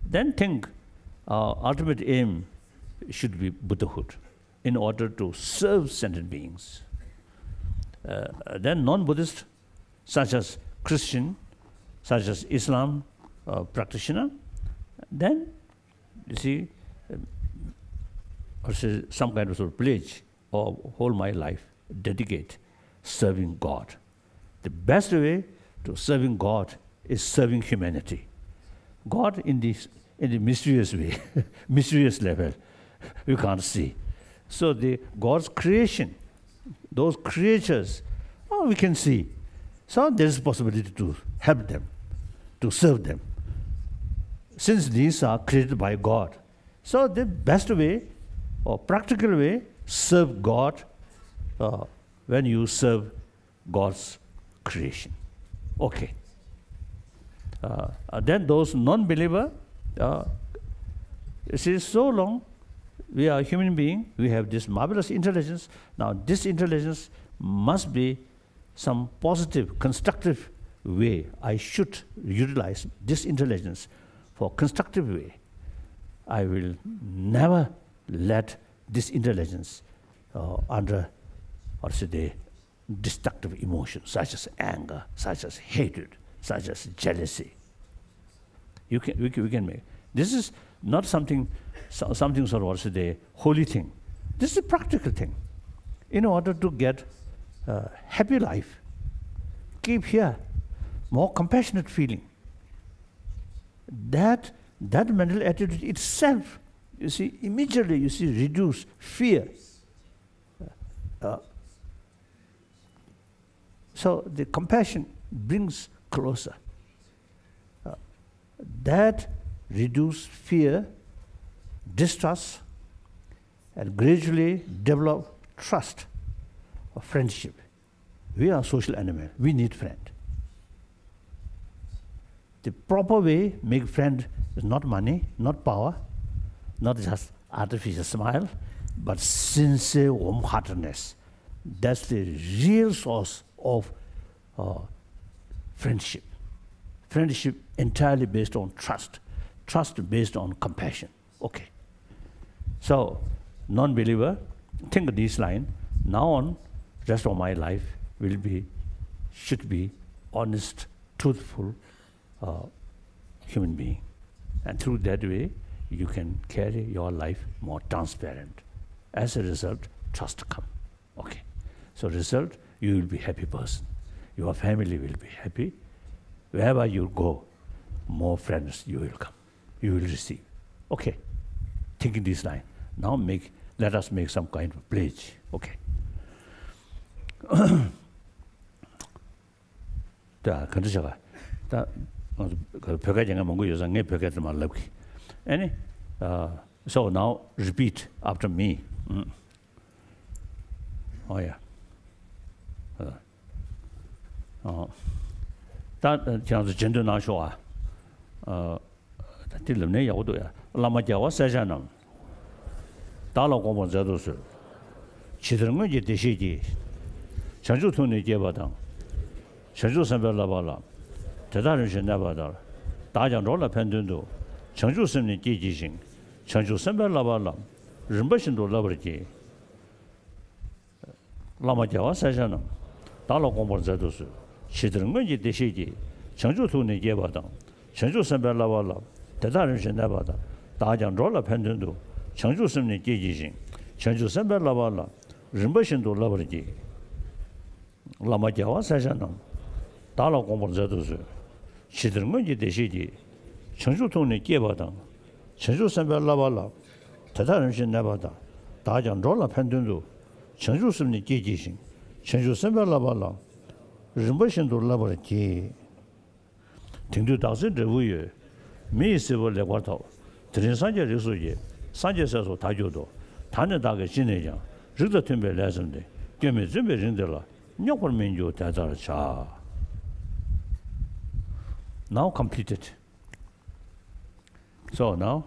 then think uh, ultimate aim should be Buddhahood in order to serve sentient beings. Uh, then non-Buddhist, such as Christian, such as Islam uh, practitioner, then you see, um, or say some kind of sort of pledge or whole my life dedicate serving God. The best way to serving God is serving humanity. God in this in the mysterious way, mysterious level, we can't see. So the God's creation, those creatures, oh, we can see. So there is possibility to help them, to serve them. Since these are created by God, so the best way or practical way, serve God uh, when you serve God's creation. Okay. Uh, uh, then those non-believer, uh, you see, so long we are human being, we have this marvelous intelligence. Now this intelligence must be some positive, constructive way. I should utilize this intelligence for constructive way. I will never let this intelligence uh, under, or say, the destructive emotions such as anger, such as hatred, such as jealousy. You can, we can, we can make. This is not something, so- something sort of, what should I say, holy thing. This is a practical thing. In order to get a happy life, keep here more compassionate feeling. That, that mental attitude itself, you see, immediately, you see, reduce fear. Uh, so the compassion brings closer. Uh, that reduce fear, distrust, and gradually develop trust or friendship. We are social animal. We need friend. The proper way make friend is not money, not power, not just artificial smile, but sincere warm-heartedness. That's the real source of uh, friendship. Friendship entirely based on trust. Trust based on compassion. Okay. So, non-believer, think this line. Now on, rest of my life will be, should be honest, truthful uh, human being. And through that way, you can carry your life more transparent. As a result, trust come. Okay. So result, you will be happy person. Your family will be happy. Wherever you go, more friends you will come. You will receive. Okay. Thinking this line. Now make, let us make some kind of pledge. Okay. ད་ག་འདྲ་བྱ་ག་ད་ང་ཚོ་བོད་སྐད་རྒྱག་མཁན་མང་པོ་ཡོད་ཙང་ངས་བོད་སྐད་དུ་མར་ལབ་གི་ཨ་ནི། uh, so now repeat after me. Mm. Oh yeah. Uh, oh. ད་ཁྱེད་རང་ཚོ་རྗེས་ཟློས་གནང་ཤོག་ཨ། ད་དེ་ལབ་ནས་ཡག་པོ་འདུག་ཡ། བླ་མ་རྒྱལ་བ་སྲས་བཅས་རྣམས། བདག་ལ་དགོངས་པར་མཛད་དུ་གསོལ། ཇི་ལྟར་སྔོན་གྱི་བདེ་གཤེགས་ཀྱིས། བྱང་ཆུབ་ཐུགས་ནི་བསྐྱེད་པ་དང་། བྱང་ཆུབ་སེམས་དཔའི་བསླབ་པ་ལ། དེ་དག་རིམ་བཞིན་གནས་པ་ལྟར། བདག་ཀྱང་འགྲོ་ལ་ཕན་དོན་དུ། བྱང་ཆུབ་སེམས་ནི་བསྐྱེད་བགྱི་ཞིང་། བྱང་ཆུབ་སེམས་དཔའི་བསླབ་པ་ལ། རིམ་པ་བཞིན་དུ་བསླབ་པར་བགྱི། བླ་མ་རྒྱལ་བ་སྲས་བཅས་རྣམས། བདག་ལ་དགོངས་པར་མཛད་དུ་གསོལ། ཇི་ལྟར་སྔོན་གྱི་བདེ་གཤེགས་ཀྱིས། བྱང་ཆུབ་ཐུགས་ནི་བསྐྱེད་པ་དང་། བྱང་ཆུབ་སེམས་དཔའི་བསླབ་པ་ལ། དེ་དག་རིམ་བཞིན་གནས་པ་དང་། བདག་ཀྱང་འགྲོ་ལ་ཕན་དོན་དུ། བྱང་ཆུབ་སེམས་ནི་བསྐྱེད་བགྱི་ཞིང་། བྱང་ཆུབ་སེམས་དཔའི་བསླབ་པ་ལ། རིམ་པ་བཞིན་དུ་བསླབ་པར་བགྱི། བླ་མ་རྒྱལ་བ་སྲས་བཅས་རྣམས། བདག་ལ་དགོངས་པར་མཛད་དུ་གསོལ། ཇི་ལྟར་སྔོན་གྱི་བདེ་གཤེགས་ཀྱིས། བྱང་ཆུབ་ཐུགས་ནི་བསྐྱེད་པ་དང་། བྱང་ཆུབ་སེམས་དཔའི་བསླབ་པ་ལ། དེ་དག་རིམ་བཞིན་གནས་པ་དང་། བདག་ཀྱང་འགྲོ་ལ་ཕན་དོན་དུ། བྱང་ཆུབ་སེམས་ནི་བསྐྱེད་བགྱི་ཞིང་། བྱང་ཆུབ་སེམས་དཔའི་བསླབ་པ་ལ། རིམ་པ་བཞིན་དུ་བསླབ་པར་བགྱི། དེང་དུས་བདག་འཛིན་འབྲས་བུ་ཡོད། མི་ཡི་སྲིད་པ་ལེགས་པར་ཐོབ། དེ་རིང་སངས་རྒྱས་རིགས་སུ་སྐྱེས། སངས་རྒྱས་སྲས་སུ་བདག་གྱུར་ཏོ། ད་ནི་བདག་གིས་ཅི་ནས་ཀྱང་། རིགས་དང་མཐུན་པའི་ལས་བརྩམས་ཏེ། སྐྱོན་མེད་བཙུན་པའི་རིགས་འདི་ལ། རྙོག་པར་མི་འགྱུར་དེ་ལྟར་བྱ། Now completed. So now,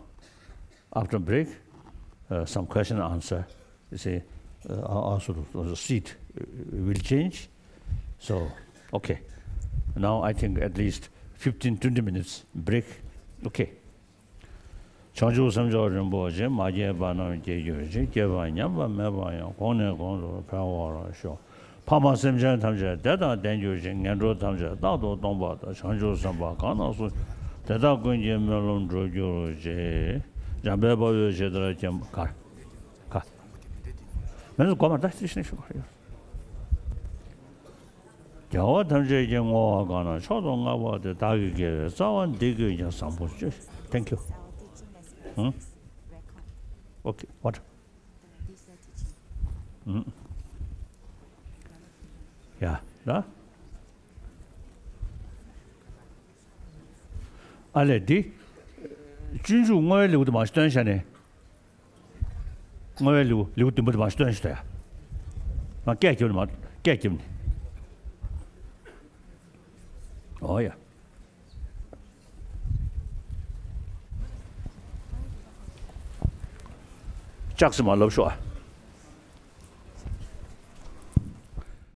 after break, uh, some question and answer. You see, uh, our, our sort of, uh, seat uh, will change. So, okay. Now I think at least fifteen twenty minutes break. Okay. བྱང་ཆུབ་སེམས་མཆོག་རིན་པོ་ཆེ། མ་སྐྱེས་པ་རྣམས་སྐྱེ་གྱུར་ཅིག། སྐྱེས་པ་ཉམས་པ་མེད་པ་ཡང་། གོང་ནས་གོང་དུ་འཕེལ་བར་ཤོག། ཕ་མ་སེམས་ཅན་ཐམས་ཅད་བདེ་དང་ལྡན་གྱུར་ཅིག། ངན་འགྲོ་ཐམས་ཅད་རྟག་ཏུ་སྟོངས་པ་དང་། བྱང་ཆུབ་སེམས་དཔའ་གང་རྣམས་སུ། དེ་དག་ཀུན་གྱི་སྨོན་ལམ་འགྲུབ་གྱུར་ཅིག། འཇམ་དཔལ་དཔའ་བོས་ཇི་ལྟར་མཁྱེན་པ། ག་ག་མེད་ཚོ་གོ་མ་ད་ཅི་ཞིག་ནས་ཞུ་བ་ཡོད། རྒྱལ་བ་ཐམས་ཅད་ཀྱི་བསྔོ་བ་གང་རྣམས་མཆོག་ཏུ་བསྔགས་པ་དེ། བདག་གིས་དགེ་བའི་རྩ་བ་འདི་ཀུན་ཀྱང་། བཟང་པོ་སྤྱོད། Thank you. ཧུམ། Okay, what? ཧུམ། ཡ། ད། ཨ་ལས་འདི། སྤྱོད་འཇུག་བསྔོ་བའི་ལེའུ་དེ་མ་ཞིག་སྟོན་བྱས་ནས། བསྔོ་བའི་ལེའུ་ལེའུ་བདུན་པ་དེ་མ་ཞིག་སྟོན་ཞིག་ད་ཡ། ང་སྐད་རྒྱབ་ནས་མ་སྐད་རྒྱབ་ནས། ཨོ་ཡ། ལྕགས་སེ་མ་ལབ་ཤོག་ཨ།